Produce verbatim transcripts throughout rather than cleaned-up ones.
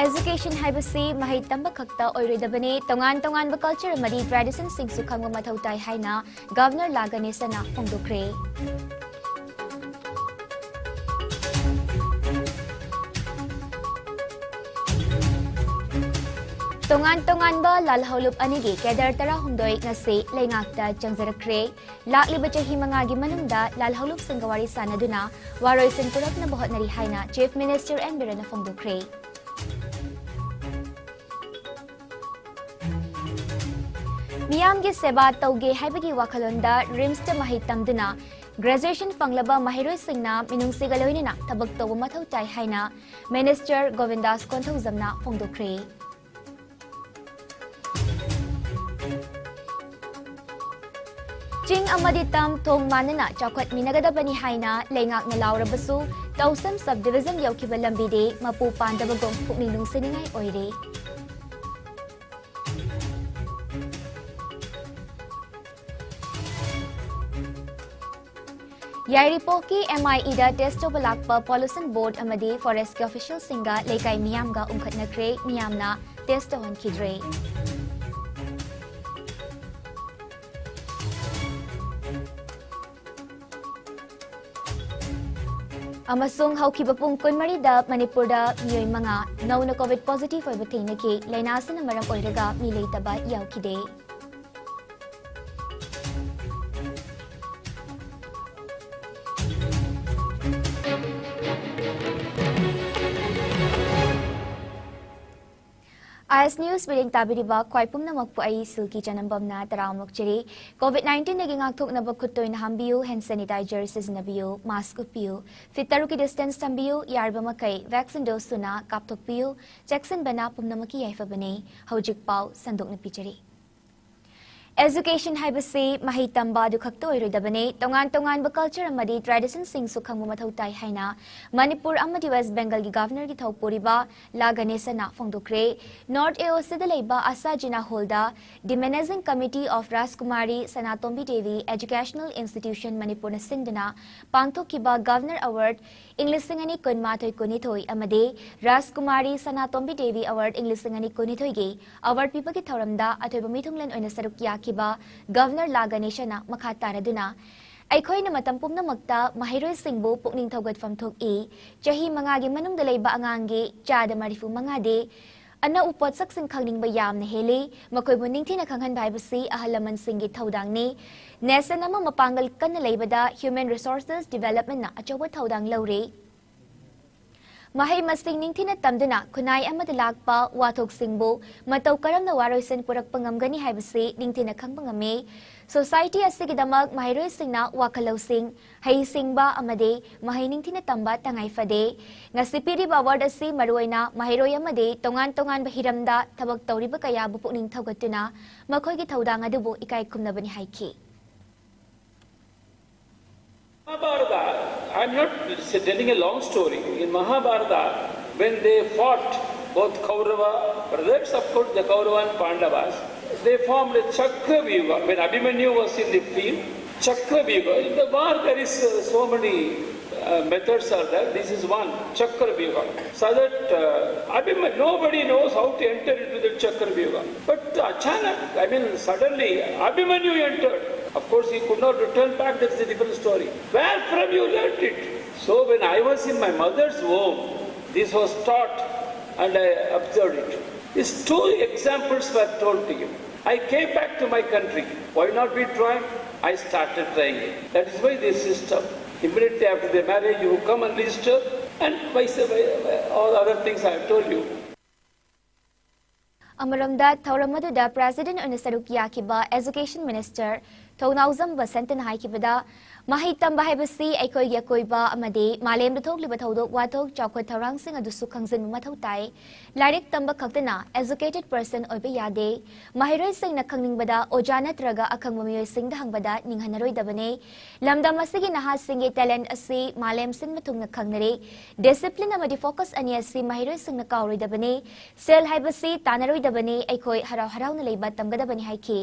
Education ꯍꯥꯏꯕꯁꯤ ꯃꯍꯩ ꯇꯝꯕ ꯈꯛꯇ ꯑꯣꯏꯔꯣꯏꯗꯕꯅꯤ, ꯇꯣꯉꯥꯟ ꯇꯣꯉꯥꯟꯕ culture ꯑꯃꯗꯤ traditionꯁꯤꯡꯁꯨ ꯈꯪꯕ ꯃꯊꯧ ꯇꯥꯏ ꯍꯥꯏꯅ Governor ꯂꯥ ꯒꯅꯦꯁꯟꯅ ꯐꯣꯡꯗꯣꯛꯈ꯭ꯔꯦ꯫ ꯇꯣꯉꯥꯟ ꯇꯣꯉꯥꯟꯕ ꯂꯥꯜꯍꯧꯂꯨꯞ ꯑꯅꯤꯒꯤ cadre ꯇꯔꯥꯍꯨꯝꯗꯣꯏ ꯉꯁꯤ ꯂꯩꯉꯥꯛꯇ ꯆꯪꯖꯔꯛꯈ꯭ꯔꯦ꯫ ꯂꯥꯛꯂꯤꯕ ꯆꯍꯤ ꯃꯉꯥꯒꯤ ꯃꯅꯨꯡꯗ ꯂꯥꯜꯍꯧꯂꯨꯞꯁꯤꯡꯒ ꯋꯥꯔꯤ ꯁꯥꯅꯗꯨꯅ ꯋꯥꯔꯣꯏꯁꯤꯟ ꯄꯨꯔꯛꯅꯕ ꯍꯣꯠꯅꯔꯤ ꯍꯥꯏꯅ Chief Minister ꯑꯦꯟ ꯕꯤꯔꯦꯟꯅ ꯐꯣꯡꯗꯣꯛꯈ꯭ꯔꯦ꯫ ꯃꯤꯌꯥꯝꯒꯤ ꯁꯦꯕꯥ ꯇꯧꯒꯦ ꯍꯥꯏꯕꯒꯤ ꯋꯥꯈꯜꯂꯣꯟꯗ RIMSꯇ ꯃꯍꯩ ꯇꯝꯗꯨꯅ graduation ꯐꯪꯂꯕ ꯃꯍꯩꯔꯣꯏꯁꯤꯡꯅ ꯃꯤꯅꯨꯡꯁꯤꯒ ꯂꯣꯏꯅꯅ ꯊꯕꯛ ꯇꯧꯕ ꯃꯊꯧ ꯇꯥꯏ ꯍꯥꯏꯅ Minister ꯒꯣꯕꯤꯟꯗꯥꯁ ꯀꯣꯟꯊꯧꯖꯝꯅ ꯐꯣꯡꯗꯣꯛꯈ꯭ꯔꯦ꯫ ꯆꯤꯡ ꯑꯃꯗꯤ ꯇꯝ ꯊꯣꯡ ꯃꯥꯟꯅꯅ ꯆꯥꯎꯈꯠꯃꯤꯟꯅꯒꯗꯕꯅꯤ ꯍꯥꯏꯅ ꯂꯩꯉꯥꯛꯅ ꯂꯥꯎꯔꯕꯁꯨ, ꯇꯧꯁꯝ sub division ꯌꯧꯈꯤꯕ ꯂꯝꯕꯤꯗꯤ ꯃꯄꯨ ꯄꯥꯟꯗꯕꯒꯨꯝ ꯄꯨꯛꯅꯤꯡ ꯅꯨꯡꯁꯤꯅꯤꯡꯉꯥꯏ ꯑꯣꯏꯔꯦ꯫ ꯌꯥꯏꯔꯤꯄꯣꯛꯀꯤ MIEꯗ test ꯇꯧꯕ ꯂꯥꯛꯄ Pollution Board ꯑꯃꯗꯤ forestꯀꯤ officialꯁꯤꯡꯒ ꯂꯩꯀꯥꯏ ꯃꯤꯌꯥꯝꯒ ꯎꯪꯈꯠꯅꯈ꯭ꯔꯦ, ꯃꯤꯌꯥꯝꯅ test ꯇꯧꯍꯟꯈꯤꯗ꯭ꯔꯦ꯫ ꯑꯃꯁꯨꯡ ꯍꯧꯈꯤꯕ ꯄꯨꯡ ꯀꯨꯟꯃꯔꯤꯗ ꯃꯅꯤꯄꯨꯔꯗ ꯃꯤꯑꯣꯏ ꯃꯉꯥ ꯅꯧꯅ COVID positive ꯑꯣꯏꯕ ꯊꯦꯡꯅꯈꯤ꯫ ꯂꯥꯏꯅꯥ ꯑꯁꯤꯅ ꯃꯔꯝ ꯑꯣꯏꯔꯒ ꯃꯤ ꯂꯩꯇꯕ ꯌꯥꯎꯈꯤꯗꯦ꯫ IS News ꯃꯤꯠꯌꯦꯡ ꯇꯥꯕꯤꯔꯤꯕ ꯈ꯭ꯋꯥꯏ ꯄꯨꯝꯅꯃꯛꯄꯨ ꯑꯩ ꯁꯤꯜꯀꯤ ꯆꯅꯝꯕꯝꯅ ꯇꯔꯥꯝꯅ ꯑꯣꯛꯆꯔꯤ꯫ COVID nineteenꯗꯒꯤ ꯉꯥꯛꯊꯣꯛꯅꯕ ꯈꯨꯠ ꯇꯣꯏꯅ ꯍꯥꯝꯕꯤꯌꯨ, hand sanitizer ꯁꯤꯖꯤꯟꯅꯕꯤꯌꯨ, mask ꯎꯞꯄꯤꯌꯨ, feet ꯇꯔꯨꯛꯀꯤ distance ꯊꯝꯕꯤꯌꯨ, ꯌꯥꯔꯤꯕ ꯃꯈꯩ vaccine dose ꯁꯨꯅ ꯀꯥꯞꯊꯣꯛꯄꯤꯌꯨ, ꯆꯦꯛꯁꯤꯟꯕꯅ ꯄꯨꯝꯅꯃꯛꯀꯤ ꯌꯥꯏꯐꯕꯅꯤ꯫ ꯍꯧꯖꯤꯛ ꯄꯥꯎ ꯁꯟꯗꯣꯛꯅ ꯄꯤꯖꯔꯤ꯫ Education ꯍꯥꯏꯕꯁꯤ ꯃꯍꯩ ꯇꯝꯕ ꯑꯗꯨ ꯈꯛꯇ ꯑꯣꯏꯔꯣꯏꯗꯕꯅꯤ, ꯇꯣꯉꯥꯟ ꯇꯣꯉꯥꯟꯕ culture ꯑꯃꯗꯤ traditionꯁꯤꯡꯁꯨ ꯈꯪꯕ ꯃꯊꯧ ꯇꯥꯏ ꯍꯥꯏꯅ ꯃꯅꯤꯄꯨꯔ ꯑꯃꯗꯤ West Bengalꯒꯤ Governorꯒꯤ ꯊꯧꯄꯨꯔꯤꯕ ꯂꯥ ꯒꯅꯦꯁꯟꯅ ꯐꯣꯡꯗꯣꯛꯈ꯭ꯔꯦ꯫ North AOCꯗ ꯂꯩꯕ ꯑꯁꯥ ꯖꯤꯅꯥ Hallꯗ The Managing Committee of Rajkumari Sanatombi Devi Educational Institution ꯃꯅꯤꯄꯨꯔꯅ ꯁꯤꯟꯗꯨꯅ ꯄꯥꯡꯊꯣꯛꯈꯤꯕ Governor Award ꯏꯪ ꯂꯤꯁꯤꯡ ꯑꯅꯤ ꯀꯨꯟꯃꯥꯊꯣꯏ ꯀꯨꯟꯅꯤꯊꯣꯏ ꯑꯃꯗꯤ ꯔꯥꯖꯀꯨꯃꯥꯔꯤ ꯁꯅꯥꯇꯣꯝꯕꯤ ꯗꯦꯕꯤ Award ꯏꯪ ꯂꯤꯁꯤꯡ ꯑꯅꯤ ꯀꯨꯟꯅꯤꯊꯣꯏꯒꯤ award ꯄꯤꯕꯒꯤ ꯊꯧꯔꯝꯗ ꯑꯊꯣꯏꯕ ꯃꯤꯊꯨꯡꯂꯦꯟ ꯑꯣꯏꯅ ꯁꯔꯨꯛ ꯌꯥꯈꯤꯕ Governor ꯂꯥ ꯒꯅꯦꯁꯟꯅ ꯃꯈꯥ ꯇꯥꯔꯗꯨꯅ, ꯑꯩꯈꯣꯏꯅ ꯃꯇꯝ ꯄꯨꯝꯅꯃꯛꯇ ꯃꯍꯩꯔꯣꯏꯁꯤꯡꯕꯨ ꯄꯨꯛꯅꯤꯡ ꯊꯧꯒꯠꯐꯝ ꯊꯣꯛꯏ꯫ ꯆꯍꯤ ꯃꯉꯥꯒꯤ ꯃꯅꯨꯡꯗ ꯂꯩꯕ ꯑꯉꯥꯡꯒꯤ ꯆꯥꯗ ꯃꯔꯤꯐꯨ ꯃꯉꯥꯗꯤ ꯑꯅꯧꯕ ꯄꯣꯠꯁꯛꯁꯤꯡ ꯈꯪꯅꯤꯡꯕ ꯌꯥꯝꯅ ꯍꯦꯜꯂꯤ꯫ ꯃꯈꯣꯏꯕꯨ ꯅꯤꯡꯊꯤꯅ ꯈꯪꯍꯟꯕ ꯍꯥꯏꯕꯁꯤ ꯑꯍꯜ ꯂꯃꯟꯁꯤꯡꯒꯤ ꯊꯧꯗꯥꯡꯅꯤ꯫ Nation ꯑꯃ ꯃꯄꯥꯡꯒꯜ ꯀꯟꯅ ꯂꯩꯕꯗ human resources developmentꯅ ꯑꯆꯧꯕ ꯊꯧꯗꯥꯡ ꯂꯧꯔꯤ꯫ ꯃꯍꯩ ꯃꯁꯤꯡ ꯅꯤꯡꯊꯤꯅ ꯇꯝꯗꯨꯅ ꯈꯨꯟꯅꯥꯏ ꯑꯃꯗ ꯂꯥꯛꯄ ꯋꯥꯊꯣꯛꯁꯤꯡꯕꯨ ꯃꯇꯧ ꯀꯔꯝꯅ ꯋꯥꯔꯣꯏꯁꯤꯟ ꯄꯨꯔꯛꯄ ꯉꯝꯒꯅꯤ ꯍꯥꯏꯕꯁꯤ ꯅꯤꯡꯊꯤꯅ ꯈꯪꯕ ꯉꯝꯃꯤ꯫ Society ꯑꯁꯤꯒꯤꯗꯃꯛ ꯃꯍꯩꯔꯣꯏꯁꯤꯡꯅ ꯋꯥꯈꯜ ꯂꯧꯁꯤꯡ, ꯍꯩꯁꯤꯡꯕ ꯑꯃꯗꯤ ꯃꯍꯩ ꯅꯤꯡꯊꯤꯅ ꯇꯝꯕ ꯇꯉꯥꯏ ꯐꯗꯦ꯫ ꯉꯁꯤ ꯄꯤꯔꯤꯕ award ꯑꯁꯤ ꯃꯔꯨꯑꯣꯏꯅ ꯃꯍꯩꯔꯣꯏ ꯑꯃꯗꯤ ꯇꯣꯉꯥꯟ ꯇꯣꯉꯥꯟꯕ ꯍꯤꯔꯝꯗ ꯊꯕꯛ ꯇꯧꯔꯤꯕ ꯀꯌꯥꯕꯨ ꯄꯨꯛꯅꯤꯡ ꯊꯧꯒꯠꯇꯨꯅ ꯃꯈꯣꯏꯒꯤ ꯊꯧꯗꯥꯡ ꯑꯗꯨꯕꯨ ꯏꯀꯥꯏ ꯈꯨꯝꯅꯕꯅꯤ ꯍꯥꯏꯈꯤ꯫ Mahabharata, I'm not telling a long story. In Mahabharata, when they fought, both Kaurava, brothers of course, the Kaurava and Pandavas, they formed a Chakravyuha. When Abhimanyu was in the field, Chakravyuha. In the war, there is uh, so many uh, methods are there. This is one, Chakravyuha. So that uh, Abhimanyu, nobody knows how to enter into the Chakravyuha. But Achanak, I mean, suddenly Abhimanyu entered. Of course, he could not return back, that's a different story. Where from you learned it? So when I was in my mother's womb, this was taught and I observed it. These two examples were told to you. I came back to my country. Why not be trying? I started trying it. That is why this system. Immediately after the marriage, you come and register and vice versa, all other things I have told you. ꯑꯃꯔꯣꯝꯗ ꯊꯧꯔꯝ ꯑꯗꯨꯗ President ꯑꯣꯏꯅ ꯁꯔꯨꯛ ꯌꯥꯈꯤꯕ Education Minister ꯊꯧꯅꯥꯎꯖꯝ ꯕꯁꯟꯇꯅ ꯍꯥꯏꯈꯤꯕꯗ, ꯃꯍꯩ ꯇꯝꯕ ꯍꯥꯏꯕꯁꯤ ꯑꯩꯈꯣꯏꯒꯤ ꯑꯀꯣꯏꯕ ꯑꯃꯗꯤ ꯃꯥꯂꯦꯝꯗ ꯊꯣꯛꯂꯤꯕ ꯊꯧꯗꯣꯛ ꯋꯥꯊꯣꯛ, ꯆꯥꯎꯈꯠ ꯊꯧꯔꯥꯡꯁꯤꯡ ꯑꯗꯨꯁꯨ ꯈꯪꯖꯤꯟꯕ ꯃꯊꯧ ꯇꯥꯏ꯫ ꯂꯥꯏꯔꯤꯛ ꯇꯝꯕ ꯈꯛꯇꯅ educated person ꯑꯣꯏꯕ ꯌꯥꯗꯦ꯫ ꯃꯍꯩꯔꯣꯏꯁꯤꯡꯅ ꯈꯪꯅꯤꯡꯕꯗ ꯑꯣꯖꯥ ꯅꯠꯇ꯭ꯔꯒ ꯑꯈꯪꯕ ꯃꯤꯑꯣꯏꯁꯤꯡꯗ ꯍꯪꯕꯗ ꯅꯤꯡꯍꯟꯅꯔꯣꯏꯗꯕꯅꯤ꯫ ꯂꯝꯗꯝ ꯑꯁꯤꯒꯤ ꯅꯍꯥꯁꯤꯡꯒꯤ talent ꯑꯁꯤ ꯃꯥꯂꯦꯝ ꯁꯤꯟꯕ ꯊꯨꯡꯅ ꯈꯪꯅꯔꯤ꯫ Discipline ꯑꯃꯗꯤ focus ꯑꯅꯤ ꯑꯁꯤ ꯃꯍꯩꯔꯣꯏꯁꯤꯡꯅ ꯀꯥꯎꯔꯣꯏꯗꯕꯅꯤ꯫ ꯁꯦꯜ ꯍꯥꯏꯕꯁꯤ ꯇꯥꯟꯅꯔꯣꯏꯗꯕꯅꯤ, ꯑꯩꯈꯣꯏ ꯍꯔꯥꯎ ꯍꯔꯥꯎꯅ ꯂꯩꯕ ꯇꯝꯒꯗꯕꯅꯤ ꯍꯥꯏꯈꯤ꯫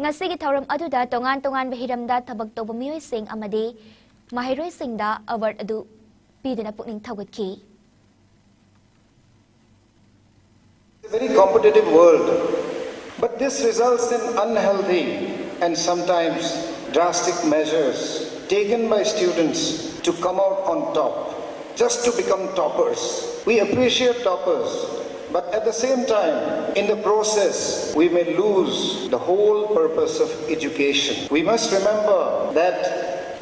ꯉꯁꯤꯒꯤ ꯊꯧꯔꯝ ꯑꯗꯨꯗ ꯇꯣꯉꯥꯟ ꯇꯣꯉꯥꯟꯕ ꯍꯤꯔꯝꯗ ꯊꯕꯛ ꯇꯧꯕ ꯃꯤꯑꯣꯏꯁꯤꯡ ꯑꯃꯗꯤ ꯃꯍꯩꯔꯣꯏꯁꯤꯡꯗ award ꯑꯗꯨ ꯄꯤꯗꯨꯅ ꯄꯨꯛꯅꯤꯡ ꯊꯧꯒꯠꯈꯤ꯫ A very competitive world, but this results in unhealthy and sometimes drastic measures taken by students to come out on top, just to become toppers. We appreciate toppers, but at the same time, in the process, we may lose the whole purpose of education. We must remember that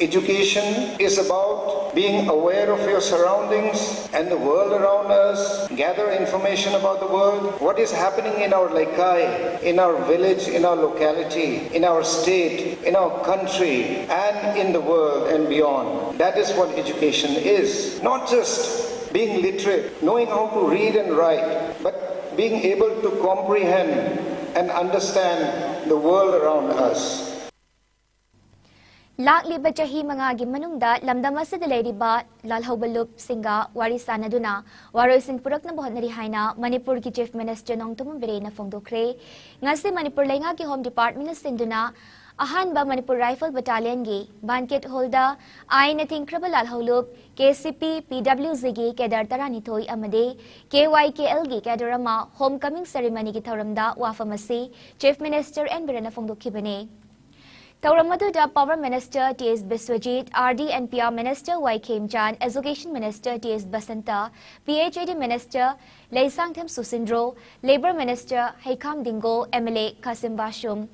education is about being aware of your surroundings and the world around us, gather information about the world, what is happening in our laikai, in our village, in our locality, in our state, in our country, and in the world and beyond. That is what education is. Not just being literate, knowing how to read and write, but being able to comprehend and understand the world around us. ꯂꯥꯛꯂꯤꯕ ꯆꯍꯤ ꯃꯉꯥꯒꯤ ꯃꯅꯨꯡꯗ ꯂꯝꯗꯝ ꯑꯁꯤꯗ ꯂꯩꯔꯤꯕ ꯂꯥꯜꯍꯧꯕ ꯂꯨꯞꯁꯤꯡꯒ ꯋꯥꯔꯤ ꯁꯥꯅꯗꯨꯅ ꯋꯥꯔꯣꯏꯁꯤꯟ ꯄꯨꯔꯛꯅꯕ ꯍꯣꯠꯅꯔꯤ ꯍꯥꯏꯅ ꯃꯅꯤꯄꯨꯔꯒꯤ Chief Minister ꯅꯣꯡꯊꯣꯝꯕꯝ ꯕꯤꯔꯦꯟꯅ ꯐꯣꯡꯗꯣꯛꯈ꯭ꯔꯦ꯫ ꯉꯁꯤ ꯃꯅꯤꯄꯨꯔ ꯂꯩꯉꯥꯛꯀꯤ Home Departmentꯅ ꯁꯤꯟꯗꯨꯅ ꯑꯍꯥꯟꯕ ꯃꯅꯤꯄꯨꯔ Rifle Battalionꯒꯤ banquet hallꯗ ꯑꯥꯏꯟꯅ ꯊꯤꯡꯈ꯭ꯔꯕ ꯂꯥꯜꯍꯧꯂꯨꯞ KCP PWGꯒꯤ cadre ꯇꯔꯥꯅꯤꯊꯣꯏ ꯑꯃꯗꯤ KYKLꯒꯤ cadre ꯑꯃ homecoming ceremonyꯒꯤ ꯊꯧꯔꯝꯗ ꯋꯥꯐꯝ ꯑꯁꯤ Chief Minister ꯑꯦꯟ ꯕꯤꯔꯦꯟꯅ ꯐꯣꯡꯗꯣꯛꯈꯤꯕꯅꯤ꯫ ꯊꯧꯔꯝ ꯑꯗꯨꯗ Power Minister T S Biswajit, R D and P R Minister Y Khemchand, Education Minister T S Basanta, P H E D Minister Leishangthem ꯁꯨꯁꯤꯟꯗ꯭ꯔꯣ, Labour Minister ꯍꯩꯈꯥꯝ ꯗꯤꯡꯒꯣ, MLA ꯈꯥꯁꯤꯝ ꯕꯥꯁꯨꯝ,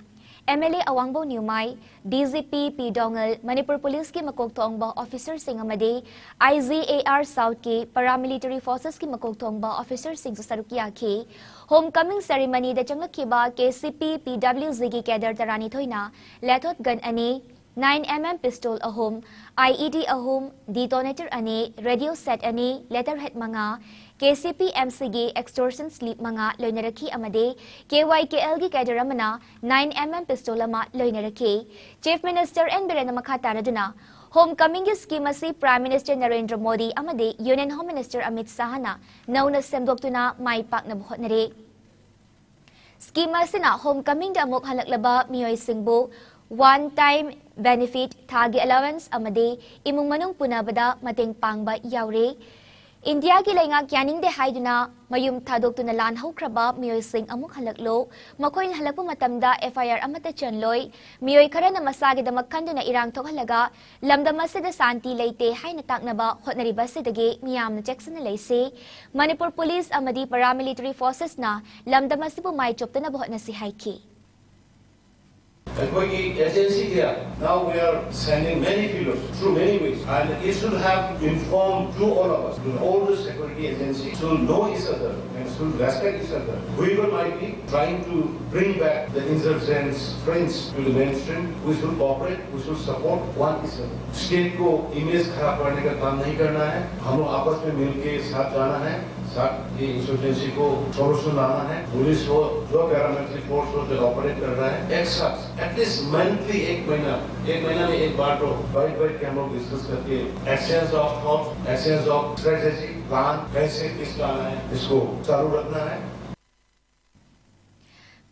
MLA ꯑꯋꯥꯡꯕꯧ ꯅ꯭ꯌꯨꯃꯥꯏ, DGP P Dongal, Manipur ꯄꯨꯂꯤꯁꯀꯤ ꯃꯀꯣꯛ ꯊꯣꯡꯕ officerꯁꯤꯡ ꯑꯃꯗꯤ IGAR Southꯀꯤ paramilitary forcesꯀꯤ ꯃꯀꯣꯛ ꯊꯣꯡꯕ officerꯁꯤꯡꯁꯨ ꯁꯔꯨꯛ ꯌꯥꯈꯤ꯫ Homecoming ceremonyꯗ ꯆꯪꯂꯛꯈꯤꯕ KCP PWGꯒꯤ cadre ꯇꯔꯥꯅꯤꯊꯣꯏꯅ ꯂꯦꯊꯣꯠ gun ꯑꯅꯤ, nine MM pistol ꯑꯍꯨꯝ, IED ꯑꯍꯨꯝ, detonator ꯑꯅꯤ, radio set ꯑꯅꯤ, letterhead ꯃꯉꯥ, KCP MCꯒꯤ extortion slip ꯃꯉꯥ ꯂꯣꯏꯅꯔꯛꯈꯤ ꯑꯃꯗꯤ KYKLꯒꯤ cadre ꯑꯃꯅ nine MM pistol ꯑꯃ ꯂꯣꯏꯅꯔꯛꯈꯤ꯫ Chief Minister N ꯕꯤꯔꯦꯟꯅ ꯃꯈꯥ ꯇꯥꯔꯗꯨꯅ, Homecomingꯒꯤ scheme ꯑꯁꯤ Prime Minister ꯅꯔꯦꯟꯗ꯭ꯔ ꯃꯣꯗꯤ ꯑꯃꯗꯤ Union Home Minister ꯑꯃꯤꯠ ꯁꯥꯍꯅ ꯅꯧꯅ ꯁꯦꯝꯗꯣꯛꯇꯨꯅ ꯃꯥꯏ ꯄꯥꯛꯅꯕ ꯍꯣꯠꯅꯔꯤ꯫ Scheme ꯑꯁꯤꯅ Homecomingꯗ ꯑꯃꯨꯛ ꯍꯜꯂꯛꯂꯕ ꯃꯤꯑꯣꯏꯁꯤꯡꯕꯨ one time benefit, ꯊꯥꯒꯤ allowance ꯑꯃꯗꯤ ꯏꯃꯨꯡ ꯃꯅꯨꯡ ꯄꯨꯅꯕꯗ ꯃꯇꯦꯡ ꯄꯥꯡꯕ ꯌꯥꯎꯔꯤ꯫ ꯏꯟꯗꯤꯌꯥꯒꯤ ꯂꯩꯉꯥꯛ ꯌꯥꯅꯤꯡꯗꯦ ꯍꯥꯏꯗꯨꯅ ꯃꯌꯨꯝ ꯊꯥꯗꯣꯛꯇꯨꯅ ꯂꯥꯟ ꯍꯧꯈ꯭ꯔꯕ ꯃꯤꯑꯣꯏꯁꯤꯡ ꯑꯃꯨꯛ ꯍꯜꯂꯛꯂꯨ, ꯃꯈꯣꯏꯅ ꯍꯜꯂꯛꯄ ꯃꯇꯝꯗ FIR ꯑꯃꯠꯇ ꯆꯟꯂꯣꯏ, ꯃꯤꯑꯣꯏ ꯈꯔꯅ ꯃꯁꯥꯒꯤꯗꯃꯛ ꯈꯟꯗꯨꯅ ꯏꯔꯥꯡ ꯊꯣꯛꯍꯜꯂꯒ ꯂꯝꯗꯝ ꯑꯁꯤꯗ ꯁꯥꯟꯇꯤ ꯂꯩꯇꯦ ꯍꯥꯏꯅ ꯇꯥꯛꯅꯕ ꯍꯣꯠꯅꯔꯤꯕ ꯑꯁꯤꯗꯒꯤ ꯃꯤꯌꯥꯝꯅ ꯆꯦꯛꯁꯤꯟꯅ ꯂꯩꯁꯤ꯫ ꯃꯅꯤꯄꯨꯔ ꯄꯨꯂꯤꯁ ꯑꯃꯗꯤ paramilitary forcesꯅ ꯂꯝꯗꯝ ꯑꯁꯤꯕꯨ ꯃꯥꯏ ꯆꯣꯞꯇꯅꯕ ꯍꯣꯠꯅꯁꯤ ꯍꯥꯏꯈꯤ꯫ ꯑꯩꯈꯣꯏꯒꯤ agency ꯀꯌꯥ, now we are sending many feelers through many ways, and it should have informed to all of us, to all the security agencies, to know each other and should respect each other. Whoever might be trying to bring back the insurgents' friends to the mainstream, we should cooperate, we should support one each other. State को image खराब करने का काम नहीं करना है, हम लोग आपस में मिलके साथ जाना है, साथ ये insurgency को solution लाना है। पुलिस हो, जो paramilitary force हो, जो operate कर रहा है, एक साथ at least monthly, एक महीना, एक महीना में एक बार तो बैठ बैठ के हम लोग discuss करके exchange of thoughts, exchange of strategy, plan कैसे किस लाना है, इसको चालू रखना है।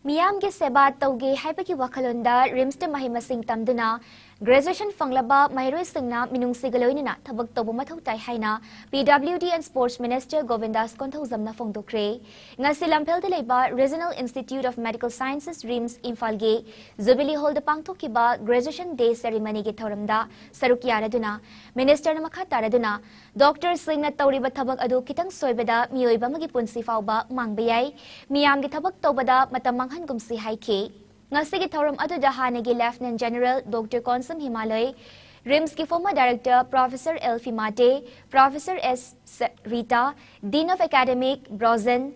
ꯃꯤꯌꯥꯝꯒꯤ ꯁꯦꯕꯥ ꯇꯧꯒꯦ ꯍꯥꯏꯕꯒꯤ ꯋꯥꯈꯜꯂꯣꯟꯗ RIMSꯇ ꯃꯍꯩ ꯃꯁꯤꯡ ꯇꯝꯗꯨꯅ graduation ꯐꯪꯂꯕ ꯃꯍꯩꯔꯣꯏꯁꯤꯡꯅ ꯃꯤꯅꯨꯡꯁꯤꯒ ꯂꯣꯏꯅꯅ ꯊꯕꯛ ꯇꯧꯕ ꯃꯊꯧ ꯇꯥꯏ ꯍꯥꯏꯅ PWD and Sports Minister ꯒꯣꯕꯤꯟꯗꯥꯁ ꯀꯣꯟꯊꯧꯖꯝꯅ ꯐꯣꯡꯗꯣꯛꯈ꯭ꯔꯦ꯫ ꯉꯁꯤ ꯂꯝꯐꯦꯜꯗ ꯂꯩꯕ Regional Institute of Medical Sciences, RIMS, ꯏꯝꯐꯥꯜꯒꯤ Jubilee Hallꯗ ꯄꯥꯡꯊꯣꯛꯈꯤꯕ Graduation Day ceremonyꯒꯤ ꯊꯧꯔꯝꯗ ꯁꯔꯨꯛ ꯌꯥꯔꯗꯨꯅ ministerꯅ ꯃꯈꯥ ꯇꯥꯔꯗꯨꯅ doctorꯁꯤꯡꯅ ꯇꯧꯔꯤꯕ ꯊꯕꯛ ꯑꯗꯨ ꯈꯤꯇꯪ ꯁꯣꯏꯕꯗ ꯃꯤꯑꯣꯏꯕ ꯑꯃꯒꯤ ꯄꯨꯟꯁꯤ ꯐꯥꯎꯕ ꯃꯥꯡꯕ ꯌꯥꯏ꯫ ꯃꯤꯌꯥꯝꯒꯤ ꯊꯕꯛ ꯇꯧꯕꯗ ꯃꯇꯝ ꯃꯥꯡꯍꯟꯒꯨꯝꯁꯤ ꯍꯥꯏꯈꯤ꯫ ꯉꯁꯤꯒꯤ ꯊꯧꯔꯝ ꯑꯗꯨꯗ ꯍꯥꯟꯅꯒꯤ Lieutenant General Doctor Konsam Himaloi, RIMSꯀꯤ former Director Professor L Fimate, Professor S Rita, Dean of Academic Brozen,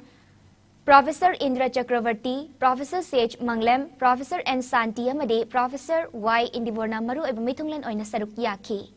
Professor Indra Chakravarti, Professor Sage Manglem, Professor N Santi ꯑꯃꯗꯤ Professor Y Indivorna ꯃꯔꯨꯑꯣꯏꯕ ꯃꯤꯊꯨꯡꯂꯦꯟ ꯑꯣꯏꯅ ꯁꯔꯨꯛ ꯌꯥꯈꯤ꯫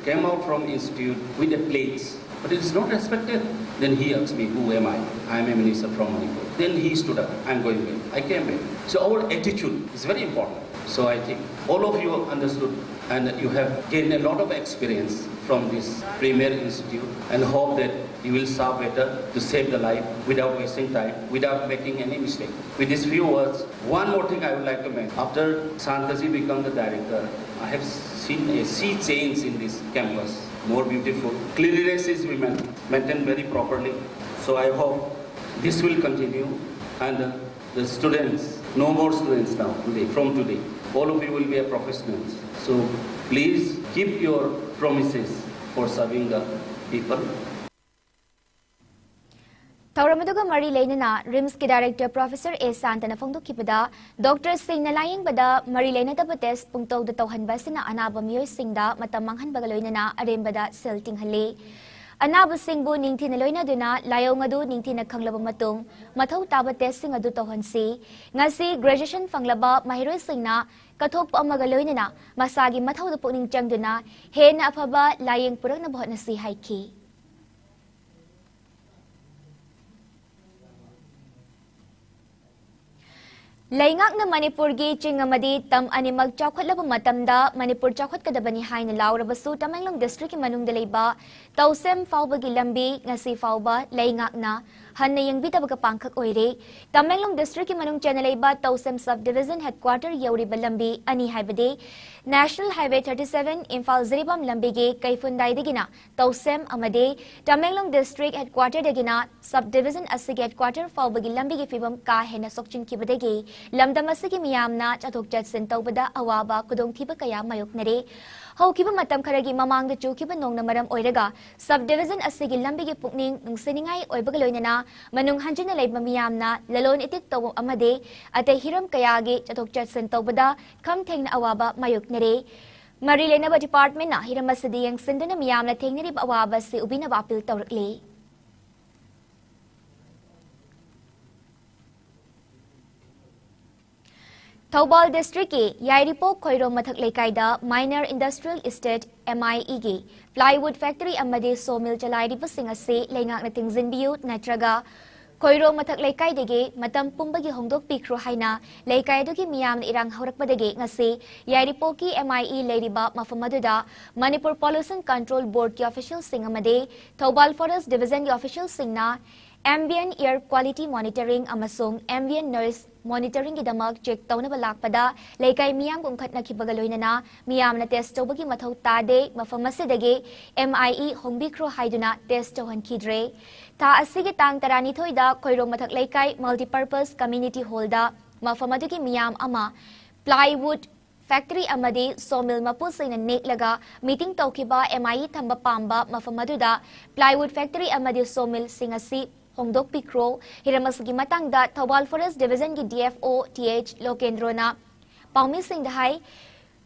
Came out from institute with a plates, but it is not respected. Then he asked me, "Who am I? I am a minister from Manipur." Then he stood up, "I'm going back." I came back. So our attitude is very important. So I think all of you understood and you have gained a lot of experience from this premier institute, and hope that you will serve better to save the life without wasting time, without making any mistake. With these few words, one more thing I would like to mention. After Santaji become the director, I have seen a sea change in this campus. More beautiful. Cleanliness is maintained very properly. So I hope this will continue, and uh, the students, no more students now, today, from today. All of you will be a professionals. So please keep your promises for serving the people. ꯊꯧꯔꯝ ꯑꯗꯨꯒ ꯃꯔꯤ ꯂꯩꯅꯅ RIMSꯀꯤ Director Professor A ꯁꯥꯟꯇꯅ ꯐꯣꯡꯗꯣꯛꯈꯤꯕꯗ, doctorꯁꯤꯡꯅ ꯂꯥꯌꯦꯡꯕꯗ ꯃꯔꯤ ꯂꯩꯅꯗꯕ test ꯄꯨꯡꯇꯧꯗ ꯇꯧꯍꯟꯕ ꯑꯁꯤꯅ ꯑꯅꯥꯕ ꯃꯤꯑꯣꯏꯁꯤꯡꯗ ꯃꯇꯝ ꯃꯥꯡꯍꯟꯕꯒ ꯂꯣꯏꯅꯅ ꯑꯔꯦꯝꯕꯗ ꯁꯦꯜ ꯇꯤꯡꯍꯜꯂꯤ꯫ ꯑꯅꯥꯕꯁꯤꯡꯕꯨ ꯅꯤꯡꯊꯤꯅ ꯂꯣꯏꯅꯗꯨꯅ ꯂꯥꯏꯑꯣꯡ ꯑꯗꯨ ꯅꯤꯡꯊꯤꯅ ꯈꯪꯂꯕ ꯃꯇꯨꯡ ꯃꯊꯧ ꯇꯥꯕ testꯁꯤꯡ ꯑꯗꯨ ꯇꯧꯍꯟꯁꯤ꯫ ꯉꯁꯤ graduation ꯐꯪꯂꯕ ꯃꯍꯩꯔꯣꯏꯁꯤꯡꯅ ꯀꯠꯊꯣꯛꯄ ꯑꯃꯒ ꯂꯣꯏꯅꯅ ꯃꯁꯥꯒꯤ ꯃꯊꯧꯗ ꯄꯨꯛꯅꯤꯡ ꯆꯪꯗꯨꯅ ꯍꯦꯟꯅ ꯑꯐꯕ ꯂꯥꯏꯌꯦꯡ ꯄꯨꯔꯛꯅꯕ ꯍꯣꯠꯅꯁꯤ ꯍꯥꯏꯈꯤ꯫ ꯂꯩꯉꯥꯛꯅ ꯃꯅꯤꯄꯨꯔꯒꯤ ꯆꯤꯡ ꯑꯃꯗꯤ ꯇꯝ ꯑꯅꯤꯃꯛ ꯆꯥꯎꯈꯠꯂꯕ ꯃꯇꯝꯗ ꯃꯅꯤꯄꯨꯔ ꯆꯥꯎꯈꯠꯀꯗꯕꯅꯤ ꯍꯥꯏꯅ ꯂꯥꯎꯔꯕꯁꯨ, ꯇꯃꯦꯡꯂꯣꯡ districtꯀꯤ ꯃꯅꯨꯡꯗ ꯂꯩꯕ ꯇꯧꯁꯦꯝ ꯐꯥꯎꯕꯒꯤ ꯂꯝꯕꯤ ꯉꯁꯤ ꯐꯥꯎꯕ ꯂꯩꯉꯥꯛꯅ ꯍꯟꯅ ꯌꯦꯡꯕꯤꯗꯕꯒ ꯄꯥꯡꯈꯛ ꯑꯣꯏꯔꯦ꯫ ꯇꯃꯦꯡꯂꯣꯡ districtꯀꯤ ꯃꯅꯨꯡ ꯆꯟꯅ ꯂꯩꯕ ꯇꯧꯁꯦꯝ sub division headquarter ꯌꯧꯔꯤꯕ ꯂꯝꯕꯤ ꯑꯅꯤ, ꯍꯥꯏꯕꯗꯤ National Highway thirty seven Imphal Jiribam ꯂꯝꯕꯤꯒꯤ ꯀꯩꯐꯨꯟꯗꯥꯏꯗꯒꯤꯅ ꯇꯧꯁꯦꯝ ꯑꯃꯗꯤ ꯇꯃꯦꯡꯂꯣꯡ district headquarterꯗꯒꯤꯅ sub division ꯑꯁꯤꯒꯤ headquarter ꯐꯥꯎꯕꯒꯤ ꯂꯝꯕꯤꯒꯤ ꯐꯤꯕꯝ ꯀꯥ ꯍꯦꯟꯅ ꯁꯣꯛꯆꯤꯟꯈꯤꯕꯗꯒꯤ ꯂꯝꯗꯝ ꯑꯁꯤꯒꯤ ꯃꯤꯌꯥꯝꯅ ꯆꯠꯊꯣꯛ ꯆꯠꯁꯤꯟ ꯇꯧꯕꯗ ꯑꯋꯥꯕ ꯈꯨꯗꯣꯡꯊꯤꯕ ꯀꯌꯥ ꯃꯥꯌꯣꯛꯅꯔꯦ꯫ ꯍꯧꯈꯤꯕ ꯃꯇꯝ ꯈꯔꯒꯤ ꯃꯃꯥꯡꯗ ꯆꯨꯈꯤꯕ ꯅꯣꯡꯅ ꯃꯔꯝ ꯑꯣꯏꯔꯒ sub division ꯑꯁꯤꯒꯤ ꯂꯝꯕꯤꯒꯤ ꯄꯨꯛꯅꯤꯡ ꯅꯨꯡꯁꯤꯅꯤꯡꯉꯥꯏ ꯑꯣꯏꯕꯒ ꯂꯣꯏꯅꯅ ꯃꯅꯨꯡ ꯍꯟꯖꯤꯟꯅ ꯂꯩꯕ ꯃꯤꯌꯥꯝꯅ ꯂꯂꯣꯟ ꯏꯇꯤꯛ ꯇꯧꯕ ꯑꯃꯗꯤ ꯑꯇꯩ ꯍꯤꯔꯝ ꯀꯌꯥꯒꯤ ꯆꯠꯊꯣꯛ ꯆꯠꯁꯤꯟ ꯇꯧꯕꯗ ꯈꯝ ꯊꯦꯡꯅ ꯑꯋꯥꯕ ꯃꯥꯌꯣꯛꯅꯔꯦ꯫ ꯃꯔꯤ ꯂꯩꯅꯕ departmentꯅ ꯍꯤꯔꯝ ꯑꯁꯤꯗ ꯌꯦꯡꯁꯤꯟꯗꯨꯅ ꯃꯤꯌꯥꯝꯅ ꯊꯦꯡꯅꯔꯤꯕ ꯑꯋꯥꯕ ꯑꯁꯤ ꯎꯕꯤꯅꯕ appeal ꯇꯧꯔꯛꯂꯤ꯫ ꯊꯧꯕꯥꯜ districtꯀꯤ ꯌꯥꯏꯔꯤꯄꯣꯛ ꯈꯣꯏꯔꯣꯝ ꯃꯊꯛ ꯂꯩꯀꯥꯏꯗ Minor Industrial Estate, MIEꯒꯤ plywood factory ꯑꯃꯗꯤ sawmill ꯆꯂꯥꯏꯔꯤꯕꯁꯤꯡ ꯑꯁꯤ ꯂꯩꯉꯥꯛꯅ ꯊꯤꯡꯖꯤꯟꯕꯤꯌꯨ ꯅꯠꯇ꯭ꯔꯒ ꯈꯣꯏꯔꯣꯝ ꯃꯊꯛ ꯂꯩꯀꯥꯏꯗꯒꯤ ꯃꯇꯝ ꯄꯨꯝꯕꯒꯤ ꯍꯣꯡꯗꯣꯛꯄꯤꯈ꯭ꯔꯣ ꯍꯥꯏꯅ ꯂꯩꯀꯥꯏ ꯑꯗꯨꯒꯤ ꯃꯤꯌꯥꯝꯅ ꯏꯔꯥꯡ ꯍꯧꯔꯛꯄꯗꯒꯤ ꯉꯁꯤ ꯌꯥꯏꯔꯤꯄꯣꯛꯀꯤ MIE ꯂꯩꯔꯤꯕ ꯃꯐꯝ ꯑꯗꯨꯗ Manipur Pollution Control Boardꯀꯤ officialꯁꯤꯡ ꯑꯃꯗꯤ Thoubal Forest Divisionꯒꯤ officialꯁꯤꯡꯅ ambient air quality monitoring ꯑꯃꯁꯨꯡ ambient noise monitoringꯒꯤꯗꯃꯛ check ꯇꯧꯅꯕ ꯂꯥꯛꯄꯗ ꯂꯩꯀꯥꯏ ꯃꯤꯌꯥꯝ ꯀꯨꯝꯈꯠꯅꯈꯤꯕꯒ ꯂꯣꯏꯅꯅ ꯃꯤꯌꯥꯝꯅ test ꯇꯧꯕꯒꯤ ꯃꯊꯧ ꯇꯥꯗꯦ, ꯃꯐꯝ ꯑꯁꯤꯗꯒꯤ MIE ꯍꯣꯡꯕꯤꯈ꯭ꯔꯣ ꯍꯥꯏꯗꯨꯅ test ꯇꯧꯍꯟꯈꯤꯗ꯭ꯔꯦ꯫ ꯊꯥ ꯑꯁꯤꯒꯤ ꯇꯥꯡ ꯇꯔꯥꯅꯤꯊꯣꯏꯗ ꯈꯣꯏꯔꯣꯝ ꯃꯊꯛ ꯂꯩꯀꯥꯏ Multipurpose Community Hallꯗ ꯃꯐꯝ ꯑꯗꯨꯒꯤ ꯃꯤꯌꯥꯝ ꯑꯃ plywood factory ꯑꯃꯗꯤ sawmill ꯃꯄꯨꯁꯤꯡꯅ ꯅꯦꯛꯂꯒ meeting ꯇꯧꯈꯤꯕ MIE ꯊꯝꯕ ꯄꯥꯝꯕ ꯃꯐꯝ ꯑꯗꯨꯗ plywood factory ꯑꯃꯗꯤ sawmillꯁꯤꯡ ꯑꯁꯤ ꯍꯣꯡꯗꯣꯛꯄꯤꯈ꯭ꯔꯣ꯫ ꯍꯤꯔꯝ ꯑꯁꯤꯒꯤ ꯃꯇꯥꯡꯗ ꯊꯧꯕꯥꯜ Forest Divisionꯒꯤ DFO Th ꯂꯣꯀꯦꯟꯗ꯭ꯔꯣꯅ ꯄꯥꯎꯃꯤꯁꯤꯡꯗ ꯍꯥꯏ,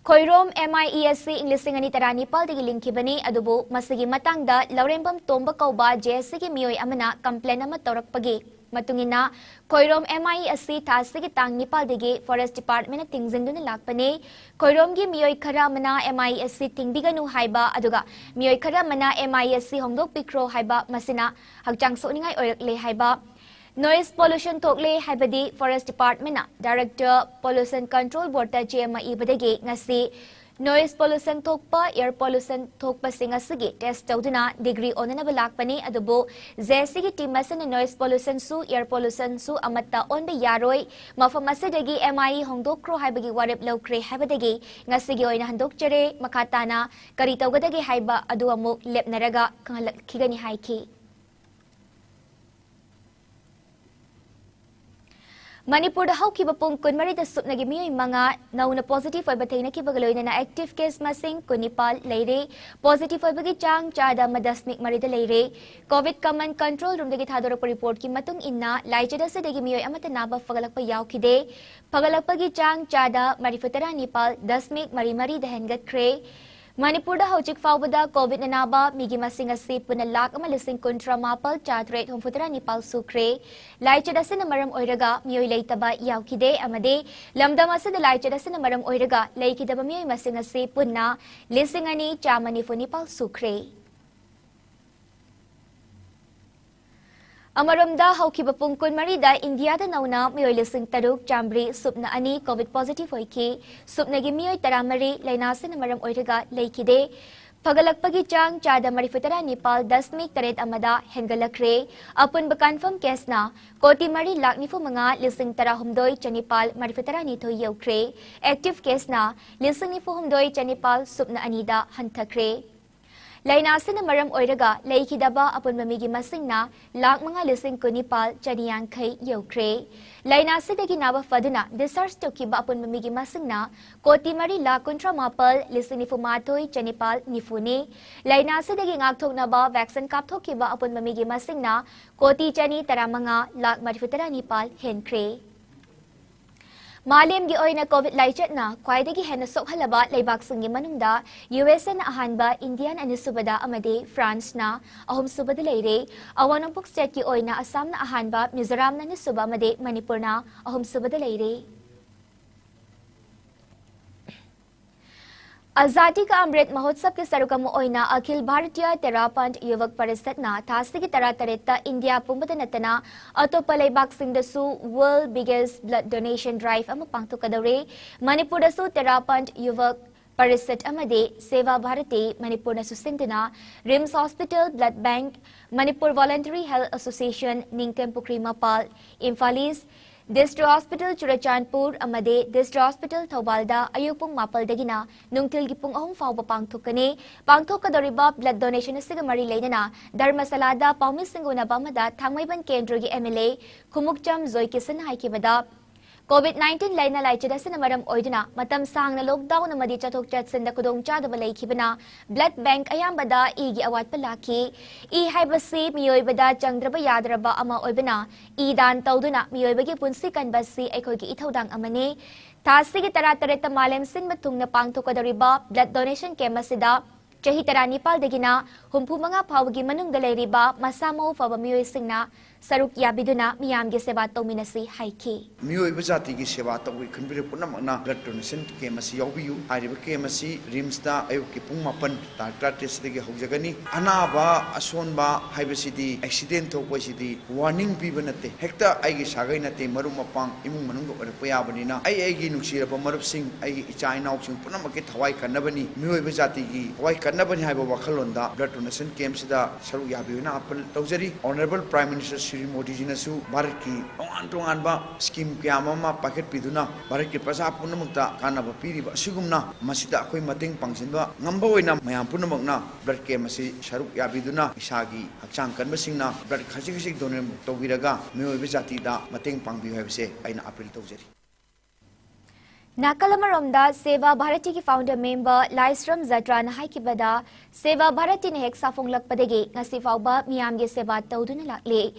ꯈꯣꯏꯔꯣꯝ MIE ꯑꯁꯤ ꯏꯪ ꯂꯤꯁꯤꯡ ꯑꯅꯤ ꯇꯔꯥꯅꯤꯄꯥꯜꯗꯒꯤ ꯂꯤꯡꯈꯤꯕꯅꯤ, ꯑꯗꯨꯕꯨ ꯃꯁꯤꯒꯤ ꯃꯇꯥꯡꯗ ꯂꯧꯔꯦꯝꯕꯝ ꯇꯣꯝꯕ ꯀꯧꯕ JACꯒꯤ ꯃꯤꯑꯣꯏ ꯑꯃꯅ complain ꯑꯃ ꯇꯧꯔꯛꯄꯒꯤ ꯃꯇꯨꯡ ꯏꯟꯅ ꯈꯣꯏꯔꯣꯝ MIE ꯑꯁꯤ ꯊꯥ ꯑꯁꯤꯒꯤ ꯇꯥꯡ ꯅꯤꯄꯥꯜꯗꯒꯤ Forest Departmentꯅ ꯊꯤꯡꯖꯤꯟꯗꯨꯅ ꯂꯥꯛꯄꯅꯤ꯫ ꯈꯣꯏꯔꯣꯝꯒꯤ ꯃꯤꯑꯣꯏ ꯈꯔ ꯑꯃꯅ MIE ꯑꯁꯤ ꯊꯤꯡꯕꯤꯒꯅꯨ ꯍꯥꯏꯕ, ꯑꯗꯨꯒ ꯃꯤꯑꯣꯏ ꯈꯔ ꯑꯃꯅ MIE ꯑꯁꯤ ꯍꯣꯡꯗꯣꯛꯄꯤꯈ꯭ꯔꯣ ꯍꯥꯏꯕ, ꯃꯁꯤꯅ ꯍꯛꯆꯥꯡ ꯁꯣꯛꯅꯤꯡꯉꯥꯏ ꯑꯣꯏꯔꯛꯂꯦ ꯍꯥꯏꯕ꯫ Noise pollution ꯊꯣꯛꯂꯦ ꯍꯥꯏꯕꯗꯤ Forest Departmentꯅ Director Pollution Control Boardꯇ ꯆꯦ ꯑꯃ ꯏꯕꯗꯒꯤ ꯉꯁꯤ noise pollution ꯊꯣꯛꯄ, air pollution ꯊꯣꯛꯄꯁꯤꯡ ꯑꯁꯤꯒꯤ test ꯇꯧꯗꯨꯅ degree ꯑꯣꯟꯅꯅꯕ ꯂꯥꯛꯄꯅꯤ꯫ ꯑꯗꯨꯕꯨ JACꯒꯤ team ꯑꯁꯤꯅ noise pollutionꯁꯨ, air pollutionꯁꯨ ꯑꯃꯠꯇ ꯑꯣꯟꯕ ꯌꯥꯔꯣꯏ, ꯃꯐꯝ ꯑꯁꯤꯗꯒꯤ MIE ꯍꯣꯡꯗꯣꯛꯈ꯭ꯔꯣ ꯍꯥꯏꯕꯒꯤ ꯋꯥꯔꯦꯞ ꯂꯧꯈ꯭ꯔꯦ ꯍꯥꯏꯕꯗꯒꯤ ꯉꯁꯤꯒꯤ ꯑꯣꯏꯅ ꯍꯟꯗꯣꯛꯆꯔꯦ, ꯃꯈꯥ ꯇꯥꯅ ꯀꯔꯤ ꯇꯧꯒꯗꯒꯦ ꯍꯥꯏꯕ ꯑꯗꯨ ꯑꯃꯨꯛ ꯂꯦꯞꯅꯔꯒ ꯈꯪꯍꯜꯂꯛꯈꯤꯒꯅꯤ ꯍꯥꯏꯈꯤ꯫ ꯃꯅꯤꯄꯨꯔꯗ ꯍꯧꯈꯤꯕ ꯄꯨꯡ ꯀꯨꯟꯃꯔꯤꯗ ꯁꯨꯞꯅꯒꯤ ꯃꯤꯑꯣꯏ ꯃꯉꯥ ꯅꯧꯅ positive ꯑꯣꯏꯕ ꯊꯦꯡꯅꯈꯤꯕꯒ ꯂꯣꯏꯅꯅ active case ꯃꯁꯤꯡ ꯀꯨꯟꯅꯤꯄꯥꯜ ꯂꯩꯔꯦ꯫ Positive ꯑꯣꯏꯕꯒꯤ ꯆꯥꯡ ꯆꯥꯗ ꯑꯃ ꯗꯁꯃꯤꯛ ꯃꯔꯤꯗ ꯂꯩꯔꯦ꯫ COVID Command Control Roomꯗꯒꯤ ꯊꯥꯗꯣꯔꯛꯄ reportꯀꯤ ꯃꯇꯨꯡ ꯏꯟꯅ, ꯂꯥꯏꯆꯠ ꯑꯁꯤꯗꯒꯤ ꯃꯤꯑꯣꯏ ꯑꯃꯠꯇ ꯅꯥꯕ ꯐꯒꯠꯂꯛꯄ ꯌꯥꯎꯈꯤꯗꯦ꯫ ꯐꯒꯠꯂꯛꯄꯒꯤ ꯆꯥꯡ ꯆꯥꯗ ꯃꯔꯤꯐꯨ ꯇꯔꯥ ꯅꯤꯄꯥꯜ ꯗꯁꯃꯤꯛ ꯃꯔꯤ ꯃꯔꯤꯗ ꯍꯦꯟꯒꯠꯈ꯭ꯔꯦ꯫ ꯃꯅꯤꯄꯨꯔꯗ ꯍꯧꯖꯤꯛ ꯐꯥꯎꯕꯗ COVID ꯅꯥꯕ ꯃꯤꯒꯤ ꯃꯁꯤꯡ ꯑꯁꯤ ꯄꯨꯟꯅ ꯂꯥꯈ ꯑꯃ ꯂꯤꯁꯤꯡ ꯀꯨꯟꯊ꯭ꯔꯥ ꯃꯥꯄꯜ ꯆꯥꯇ꯭ꯔꯦꯠ ꯍꯨꯝꯐꯨ ꯇꯔꯥ ꯅꯤꯄꯥꯜ ꯁꯨꯈ꯭ꯔꯦ꯫ ꯂꯥꯏꯆꯠ ꯑꯁꯤꯅ ꯃꯔꯝ ꯑꯣꯏꯔꯒ ꯃꯤꯑꯣꯏ ꯂꯩꯇꯕ ꯌꯥꯎꯈꯤꯗꯦ ꯑꯃꯗꯤ ꯂꯝꯗꯝ ꯑꯁꯤꯗ ꯂꯥꯏꯆꯠ ꯑꯁꯤꯅ ꯃꯔꯝ ꯑꯣꯏꯔꯒ ꯂꯩꯈꯤꯗꯕ ꯃꯤꯑꯣꯏ ꯃꯁꯤꯡ ꯑꯁꯤ ꯄꯨꯟꯅ ꯂꯤꯁꯤꯡ ꯑꯅꯤ ꯆꯥꯝꯃ ꯅꯤꯐꯨ ꯅꯤꯄꯥꯜ ꯁꯨꯈ꯭ꯔꯦ꯫ ꯑꯃꯔꯣꯝꯗ, ꯍꯧꯈꯤꯕ ꯄꯨꯡ ꯀꯨꯟꯃꯔꯤꯗ ꯏꯟꯗꯤꯌꯥꯗ ꯅꯧꯅ ꯃꯤꯑꯣꯏ ꯂꯤꯁꯤꯡ ꯇꯔꯨꯛ ꯆꯥꯝꯃꯔꯤ ꯁꯨꯞꯅ ꯑꯅꯤ COVID positive ꯑꯣꯏꯈꯤ꯫ ꯁꯨꯞꯅꯒꯤ ꯃꯤꯑꯣꯏ ꯇꯔꯥꯃꯔꯤ ꯂꯥꯏꯅꯥ ꯑꯁꯤꯅ ꯃꯔꯝ ꯑꯣꯏꯔꯒ ꯂꯩꯈꯤꯗꯦ꯫ ꯐꯒꯠꯂꯛꯄꯒꯤ ꯆꯥꯡ ꯆꯥꯗ ꯃꯔꯤꯐꯨ ꯇꯔꯥ ꯅꯤꯄꯥꯜ ꯗꯁꯃꯤꯛ ꯇꯔꯦꯠ ꯑꯃꯗ ꯍꯦꯟꯒꯠꯂꯛꯈ꯭ꯔꯦ꯫ ꯑꯄꯨꯟꯕ confirm caseꯅ ꯀꯣꯇꯤ ꯃꯔꯤ ꯂꯥꯈ ꯅꯤꯐꯨ ꯃꯉꯥ ꯂꯤꯁꯤꯡ ꯇꯔꯥꯍꯨꯝꯗꯣꯏ ꯆꯅꯤꯄꯥꯜ ꯃꯔꯤꯐꯨ ꯇꯔꯥꯅꯤꯊꯣꯏ ꯌꯧꯈ꯭ꯔꯦ꯫ Active caseꯅ ꯂꯤꯁꯤꯡ ꯅꯤꯐꯨ ꯍꯨꯝꯗꯣꯏ ꯆꯅꯤꯄꯥꯜ ꯁꯨꯞꯅ ꯑꯅꯤꯗ ꯍꯟꯊꯈ꯭ꯔꯦ꯫ ꯂꯥꯏꯅꯥ ꯑꯁꯤꯅ ꯃꯔꯝ ꯑꯣꯏꯔꯒ ꯂꯩꯈꯤꯗꯕ ꯑꯄꯨꯟꯕ ꯃꯤꯒꯤ ꯃꯁꯤꯡꯅ ꯂꯥꯈ ꯃꯉꯥ ꯂꯤꯁꯤꯡ ꯀꯨꯟꯅꯤꯄꯥꯜ ꯆꯅꯤ ꯌꯥꯡꯈꯩ ꯌꯧꯈ꯭ꯔꯦ꯫ ꯂꯥꯏꯅꯥ ꯑꯁꯤꯗꯒꯤ ꯅꯥꯕ ꯐꯗꯨꯅ discharge ꯇꯧꯈꯤꯕ ꯑꯄꯨꯟꯕ ꯃꯤꯒꯤ ꯃꯁꯤꯡꯅ ꯀꯣꯇꯤ ꯃꯔꯤ ꯂꯥꯈ ꯀꯨꯟꯊ꯭ꯔꯥ ꯃꯥꯄꯜ ꯂꯤꯁꯤꯡ ꯅꯤꯐꯨ ꯃꯥꯊꯣꯏ ꯆꯅꯤꯄꯥꯜ ꯅꯤꯐꯨꯅꯤ꯫ ꯂꯥꯏꯅꯥ ꯑꯁꯤꯗꯒꯤ ꯉꯥꯛꯊꯣꯛꯅꯕ vaccine ꯀꯥꯞꯊꯣꯛꯈꯤꯕ ꯑꯄꯨꯟꯕ ꯃꯤꯒꯤ ꯃꯁꯤꯡꯅ ꯀꯣꯇꯤ ꯆꯅꯤ ꯇꯔꯥꯃꯉꯥ ꯂꯥꯈ ꯃꯔꯤꯐꯨ ꯇꯔꯥ ꯅꯤꯄꯥꯜ ꯍꯦꯟꯈ꯭ꯔꯦ꯫ ꯃꯥꯂꯦꯝꯒꯤ ꯑꯣꯏꯅ COVID ꯂꯥꯏꯆꯠꯅ ꯈ꯭ꯋꯥꯏꯗꯒꯤ ꯍꯦꯟꯅ ꯁꯣꯛꯍꯜꯂꯕ ꯂꯩꯕꯥꯛꯁꯤꯡꯒꯤ ꯃꯅꯨꯡꯗ USAꯅ ꯑꯍꯥꯟꯕ, ꯏꯟꯗꯤꯌꯥꯅ ꯑꯅꯤꯁꯨꯕꯗ ꯑꯃꯗꯤ ꯐ꯭ꯔꯥꯟꯁꯅ ꯑꯍꯨꯝꯁꯨꯕꯗ ꯂꯩꯔꯦ꯫ ꯑꯋꯥꯡ ꯅꯣꯡꯄꯣꯛ stateꯀꯤ ꯑꯣꯏꯅ ꯑꯁꯥꯝꯅ ꯑꯍꯥꯟꯕ, ꯃꯤꯖꯣꯔꯥꯝꯅ ꯑꯅꯤꯁꯨꯕ ꯑꯃꯗꯤ ꯃꯅꯤꯄꯨꯔꯅ ꯑꯍꯨꯝꯁꯨꯕꯗ ꯂꯩꯔꯦ꯫ ꯑꯖꯥꯗꯤ ꯀꯥ ꯑꯃ꯭ꯔꯤꯠ ꯃꯍꯣꯠꯁꯕꯀꯤ ꯁꯔꯨꯛ ꯑꯃ ꯑꯣꯏꯅ ꯑꯈꯤꯜ ꯚꯥꯔꯇꯤꯌ ꯇꯦꯔꯥ ꯄꯟꯊ ꯌꯨꯚꯛ ꯄꯔꯤꯁꯠꯅ ꯊꯥꯁꯤꯒꯤ ꯇꯔꯥꯇꯔꯦꯠꯇ ꯏꯟꯗꯤꯌꯥ ꯄꯨꯝꯕꯗ ꯅꯠꯇꯅ ꯑꯇꯣꯞꯄ ꯂꯩꯕꯥꯛꯁꯤꯡꯗꯁꯨ World Biggest Blood Donation Drive ꯑꯃ ꯄꯥꯡꯊꯣꯛꯀꯗꯧꯔꯦ꯫ ꯃꯅꯤꯄꯨꯔꯗꯁꯨ ꯇꯦꯔꯥ ꯄꯟꯊ ꯌꯨꯚꯛ ꯄꯔꯤꯁꯠ ꯑꯃꯗꯤ ꯁꯦꯚꯥ ꯚꯥꯔꯇꯤ ꯃꯅꯤꯄꯨꯔꯅꯁꯨ ꯁꯤꯟꯗꯨꯅ RIMS Hospital, Blood Bank, Manipur Voluntary Health Association, ꯅꯤꯡꯊꯦꯝ ꯄꯨꯈ꯭ꯔꯤ ꯃꯄꯥꯜ, ꯏꯝꯐꯥꯂꯤꯁ, District Hospital Churachandpur ꯑꯃꯗꯤ District Hospital ꯊꯧꯕꯥꯜꯗ ꯑꯌꯨꯛ ꯄꯨꯡ ꯃꯥꯄꯜꯗꯒꯤꯅ ꯅꯨꯡꯊꯤꯜꯒꯤ ꯄꯨꯡ ꯑꯍꯨꯝ ꯐꯥꯎꯕ ꯄꯥꯡꯊꯣꯛꯀꯅꯤ꯫ ꯄꯥꯡꯊꯣꯛꯀꯗꯧꯔꯤꯕ blood donation ꯑꯁꯤꯒ ꯃꯔꯤ ꯂꯩꯅꯅ ꯙꯔꯃꯁꯥꯂꯥꯗ ꯄꯥꯎꯃꯤꯁꯤꯡ ꯎꯅꯕ ꯑꯃꯗ ꯊꯥꯡꯃꯩꯕꯟ ꯀꯦꯟꯗ꯭ꯔꯒꯤ M L A Khumukcham ꯖꯣꯏꯀꯤꯁꯟꯅ ꯍꯥꯏꯈꯤꯕꯗ, COVID nineteen ꯂꯥꯏꯅꯥ ꯂꯥꯏꯆꯠ ꯑꯁꯤꯅ ꯃꯔꯝ ꯑꯣꯏꯗꯨꯅ ꯃꯇꯝ ꯁꯥꯡꯅ lockdown ꯑꯃꯗꯤ ꯆꯠꯊꯣꯛ ꯆꯠꯁꯤꯟꯗ ꯈꯨꯗꯣꯡꯆꯥꯗꯕ ꯂꯩꯈꯤꯕꯅ blood bank ꯑꯌꯥꯝꯕꯗ ꯏꯒꯤ ꯑꯋꯥꯠꯄ ꯂꯥꯛꯈꯤ꯫ ꯏ ꯍꯥꯏꯕꯁꯤ ꯃꯤꯑꯣꯏꯕꯗ ꯆꯪꯗ꯭ꯔꯕ ꯌꯥꯗ꯭ꯔꯕ ꯑꯃ ꯑꯣꯏꯕꯅ ꯏ ꯗꯥꯟ ꯇꯧꯗꯨꯅ ꯃꯤꯑꯣꯏꯕꯒꯤ ꯄꯨꯟꯁꯤ ꯀꯟꯕ ꯑꯁꯤ ꯑꯩꯈꯣꯏꯒꯤ ꯏꯊꯧꯗꯥꯡ ꯑꯃꯅꯤ꯫ ꯊꯥ ꯑꯁꯤꯒꯤ ꯇꯔꯥꯇꯔꯦꯠꯇ ꯃꯥꯂꯦꯝ ꯁꯤꯟꯕ ꯊꯨꯡꯅ ꯄꯥꯡꯊꯣꯛꯀꯗꯧꯔꯤꯕ blood donation camp ꯑꯁꯤꯗ ꯆꯍꯤ ꯇꯔꯥꯅꯤꯄꯥꯜꯗꯒꯤꯅ ꯍꯨꯝꯐꯨ ꯃꯉꯥ ꯐꯥꯎꯕꯒꯤ ꯃꯅꯨꯡꯗ ꯂꯩꯔꯤꯕ ꯃꯁꯥ ꯃꯎ ꯐꯕ ꯃꯤꯑꯣꯏꯁꯤꯡꯅ ꯁꯔꯨꯛ ꯌꯥꯕꯤꯗꯨꯅ ꯃꯤꯌꯥꯝꯒꯤ ꯁꯦꯕꯥ ꯇꯧꯃꯤꯟꯅꯁꯤ ꯍꯥꯏꯈꯤ꯫ ꯃꯤꯑꯣꯏꯕ ꯖꯥꯇꯤꯒꯤ ꯁꯦꯕꯥ ꯇꯧꯒꯦ ꯈꯟꯕꯤꯔꯤꯕ ꯄꯨꯝꯅꯃꯛꯅ blood donation camp ꯑꯁꯤ ꯌꯥꯎꯕꯤꯌꯨ꯫ ꯍꯥꯏꯔꯤꯕ camp ꯑꯁꯤ RIMSꯇ ꯑꯌꯨꯛꯀꯤ ꯄꯨꯡ ꯃꯥꯄꯟ, ꯇꯥꯔꯤꯛ ꯇꯔꯥꯇꯔꯦꯠꯁꯤꯗꯒꯤ ꯍꯧꯖꯒꯅꯤ꯫ ꯑꯅꯥꯕ, ꯑꯁꯣꯟꯕ ꯍꯥꯏꯕꯁꯤꯗꯤ, accident ꯊꯣꯛꯄ ꯍꯥꯏꯁꯤꯗꯤ warning ꯄꯤꯕ ꯅꯠꯇꯦ꯫ ꯍꯦꯛꯇ ꯑꯩꯒꯤ ꯁꯥꯒꯩ ꯅꯠꯇꯦ, ꯃꯔꯨꯞ ꯃꯄꯥꯡ, ꯏꯃꯨꯡ ꯃꯅꯨꯡꯗ ꯑꯣꯏꯔꯛꯄ ꯌꯥꯕꯅꯤꯅ, ꯑꯩ ꯑꯩꯒꯤ ꯅꯨꯡꯁꯤꯔꯕ ꯃꯔꯨꯞꯁꯤꯡ, ꯑꯩꯒꯤ ꯏꯆꯥ ꯏꯅꯥꯎꯁꯤꯡ ꯄꯨꯝꯅꯃꯛꯀꯤ ꯊꯋꯥꯏ ꯀꯟꯅꯕꯅꯤ, ꯃꯤꯑꯣꯏꯕ ꯖꯥꯇꯤꯒꯤ ꯊꯋꯥꯏ ꯀꯟꯅꯕꯅꯤ ꯍꯥꯏꯕ ꯋꯥꯈꯜꯂꯣꯟꯗ blood donation campꯁꯤꯗ ꯁꯔꯨꯛ ꯌꯥꯕꯤꯌꯨꯅ appeal ꯇꯧꯖꯔꯤ꯫ Honourable Prime Minister ꯁ꯭ꯔꯤ ꯃꯣꯗꯤꯖꯤꯅꯁꯨ ꯚꯥꯔꯠꯀꯤ ꯇꯣꯉꯥꯟ ꯇꯣꯉꯥꯟꯕ scheme ꯀꯌꯥ ꯑꯃ ꯄꯥꯏꯈꯠꯄꯤꯗꯨꯅ ꯚꯥꯔꯠꯀꯤ ꯄ꯭ꯔꯖꯥ ꯄꯨꯝꯅꯃꯛꯇ ꯀꯥꯟꯅꯕ ꯄꯤꯔꯤꯕ ꯑꯁꯤꯒꯨꯝꯅ, ꯃꯁꯤꯗ ꯑꯩꯈꯣꯏ ꯃꯇꯦꯡ ꯄꯥꯡꯁꯤꯟꯕ ꯉꯝꯕ ꯑꯣꯏꯅ ꯃꯌꯥꯝ ꯄꯨꯝꯅꯃꯛꯅ blood camp ꯑꯁꯤ ꯁꯔꯨꯛ ꯌꯥꯕꯤꯗꯨꯅ ꯏꯁꯥꯒꯤ ꯍꯛꯆꯥꯡ ꯀꯟꯕꯁꯤꯡꯅ blood ꯈꯖꯤꯛ ꯈꯖꯤꯛ donate ꯇꯧꯕꯤꯔꯒ ꯃꯤꯑꯣꯏꯕ ꯖꯥꯇꯤꯗ ꯃꯇꯦꯡ ꯄꯥꯡꯕꯤꯌꯨ ꯍꯥꯏꯕꯁꯦ ꯑꯩꯅ appeal ꯇꯧꯖꯔꯤ꯫ ꯅꯥꯀꯜ ꯑꯃꯔꯣꯝꯗ ꯁꯦꯕꯥ ꯚꯥꯔꯇꯤꯒꯤ founder member ꯂꯥꯏꯁ꯭ꯔꯝ ꯖꯇ꯭ꯔꯥꯅ ꯍꯥꯏꯈꯤꯕꯗ, ꯁꯦꯕꯥ ꯚꯥꯔꯇꯤꯅ ꯍꯦꯛ ꯁꯥꯐꯣꯡꯂꯛꯄꯗꯒꯤ ꯉꯁꯤ ꯐꯥꯎꯕ ꯃꯤꯌꯥꯝꯒꯤ ꯁꯦꯕꯥ ꯇꯧꯗꯨꯅ ꯂꯥꯛꯂꯤ꯫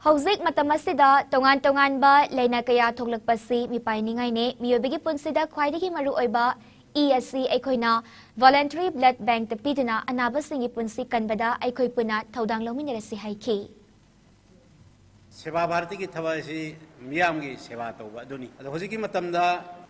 ꯍꯧꯖꯤꯛ ꯃꯇꯝ ꯑꯁꯤꯗ ꯇꯣꯉꯥꯟ ꯇꯣꯉꯥꯟꯕ ꯂꯥꯏꯅꯥ ꯀꯌꯥ ꯊꯣꯛꯂꯛꯄꯁꯤ ꯃꯤꯄꯥꯏꯅꯤꯡꯉꯥꯏꯅꯦ꯫ ꯃꯤꯑꯣꯏꯕꯒꯤ ꯄꯨꯟꯁꯤꯗ ꯈ꯭ꯋꯥꯏꯗꯒꯤ ꯃꯔꯨꯑꯣꯏꯕ ꯏ ꯑꯁꯤ ꯑꯩꯈꯣꯏꯅ voluntary blood bankꯇ ꯄꯤꯗꯨꯅ ꯑꯅꯥꯕꯁꯤꯡꯒꯤ ꯄꯨꯟꯁꯤ ꯀꯟꯕꯗ ꯑꯩꯈꯣꯏ ꯄꯨꯟꯅ ꯊꯧꯗꯥꯡ ꯂꯧꯃꯤꯟꯅꯔꯁꯤ ꯍꯥꯏꯈꯤ꯫ ꯁꯦꯕꯥ ꯚꯥꯔꯇꯤꯒꯤ ꯊꯕꯛ ꯑꯁꯤ ꯃꯤꯌꯥꯝꯒꯤ ꯁꯦꯕꯥ ꯇꯧꯕ ꯑꯗꯨꯅꯤ꯫ ꯑꯗꯣ ꯍꯧꯖꯤꯛꯀꯤ ꯃꯇꯝꯗ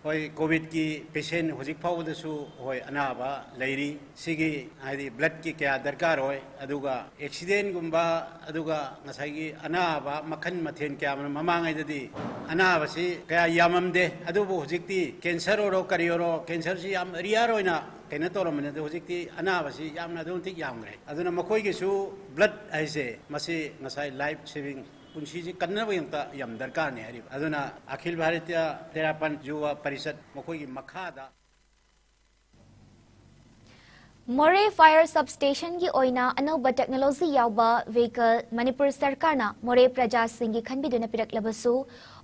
ꯍꯣꯏ, COVIDꯀꯤ patient ꯍꯧꯖꯤꯛ ꯐꯥꯎꯕꯗꯁꯨ ꯍꯣꯏ ꯑꯅꯥꯕ ꯂꯩꯔꯤ꯫ ꯁꯤꯒꯤ ꯍꯥꯏꯗꯤ bloodꯀꯤ ꯀꯌꯥ ꯗꯔꯀꯥꯔ ꯑꯣꯏ, ꯑꯗꯨꯒ accidentꯒꯨꯝꯕ, ꯑꯗꯨꯒ ꯉꯁꯥꯏꯒꯤ ꯑꯅꯥꯕ ꯃꯈꯜ ꯃꯊꯦꯜ ꯀꯌꯥ ꯑꯃ, ꯃꯃꯥꯡꯉꯩꯗꯗꯤ ꯑꯅꯥꯕꯁꯤ ꯀꯌꯥ ꯌꯥꯝꯃꯝꯗꯦ, ꯑꯗꯨꯕꯨ ꯍꯧꯖꯤꯛꯇꯤ cancer ꯑꯣꯏꯔꯣ ꯀꯔꯤ ꯑꯣꯏꯔꯣ, cancerꯁꯤ ꯌꯥꯝ rare ꯑꯣꯏꯅ ꯀꯩꯅꯣ ꯇꯧꯔꯝꯕꯅꯤ, ꯑꯗꯣ ꯍꯧꯖꯤꯛꯇꯤ ꯑꯅꯥꯕꯁꯤ ꯌꯥꯝꯅ ꯑꯗꯨꯛꯀꯤ ꯃꯇꯤꯛ ꯌꯥꯝꯈ꯭ꯔꯦ꯫ ꯑꯗꯨꯅ ꯃꯈꯣꯏꯒꯤꯁꯨ blood ꯍꯥꯏꯁꯦ ꯃꯁꯤ ꯉꯁꯥꯏ life saving ꯄꯨꯟꯁꯤꯁꯤ ꯀꯟꯅꯕꯒꯤꯗꯃꯛꯇ ꯌꯥꯝ ꯗꯔꯀꯥꯔꯅꯤ ꯍꯥꯏꯔꯤꯕ꯫ ꯑꯗꯨꯅ ꯑꯈꯤꯜ ꯚꯥꯔꯇꯤꯌ ꯇꯦꯔꯥꯄꯟ ꯌꯨꯋꯥ ꯄꯔꯤꯁꯠ ꯃꯈꯣꯏꯒꯤ ꯃꯈꯥꯗ ꯃꯣꯔꯦ ꯐꯥꯌꯔ ꯁꯕꯁ꯭ꯇꯦꯁꯟꯒꯤ ꯑꯣꯏꯅ ꯑꯅꯧꯕ ꯇꯦꯛꯅꯣꯂꯣꯖꯤ ꯌꯥꯎꯕ ꯚꯤꯍꯤꯀꯜ ꯃꯅꯤꯄꯨꯔ ꯁꯔꯀꯥꯔꯅ ꯃꯣꯔꯦ ꯄ꯭ꯔꯖꯥꯁꯤꯡꯒꯤ ꯈꯟꯕꯤꯗꯨꯅ ꯄꯤꯔꯛꯂꯕꯁꯨ,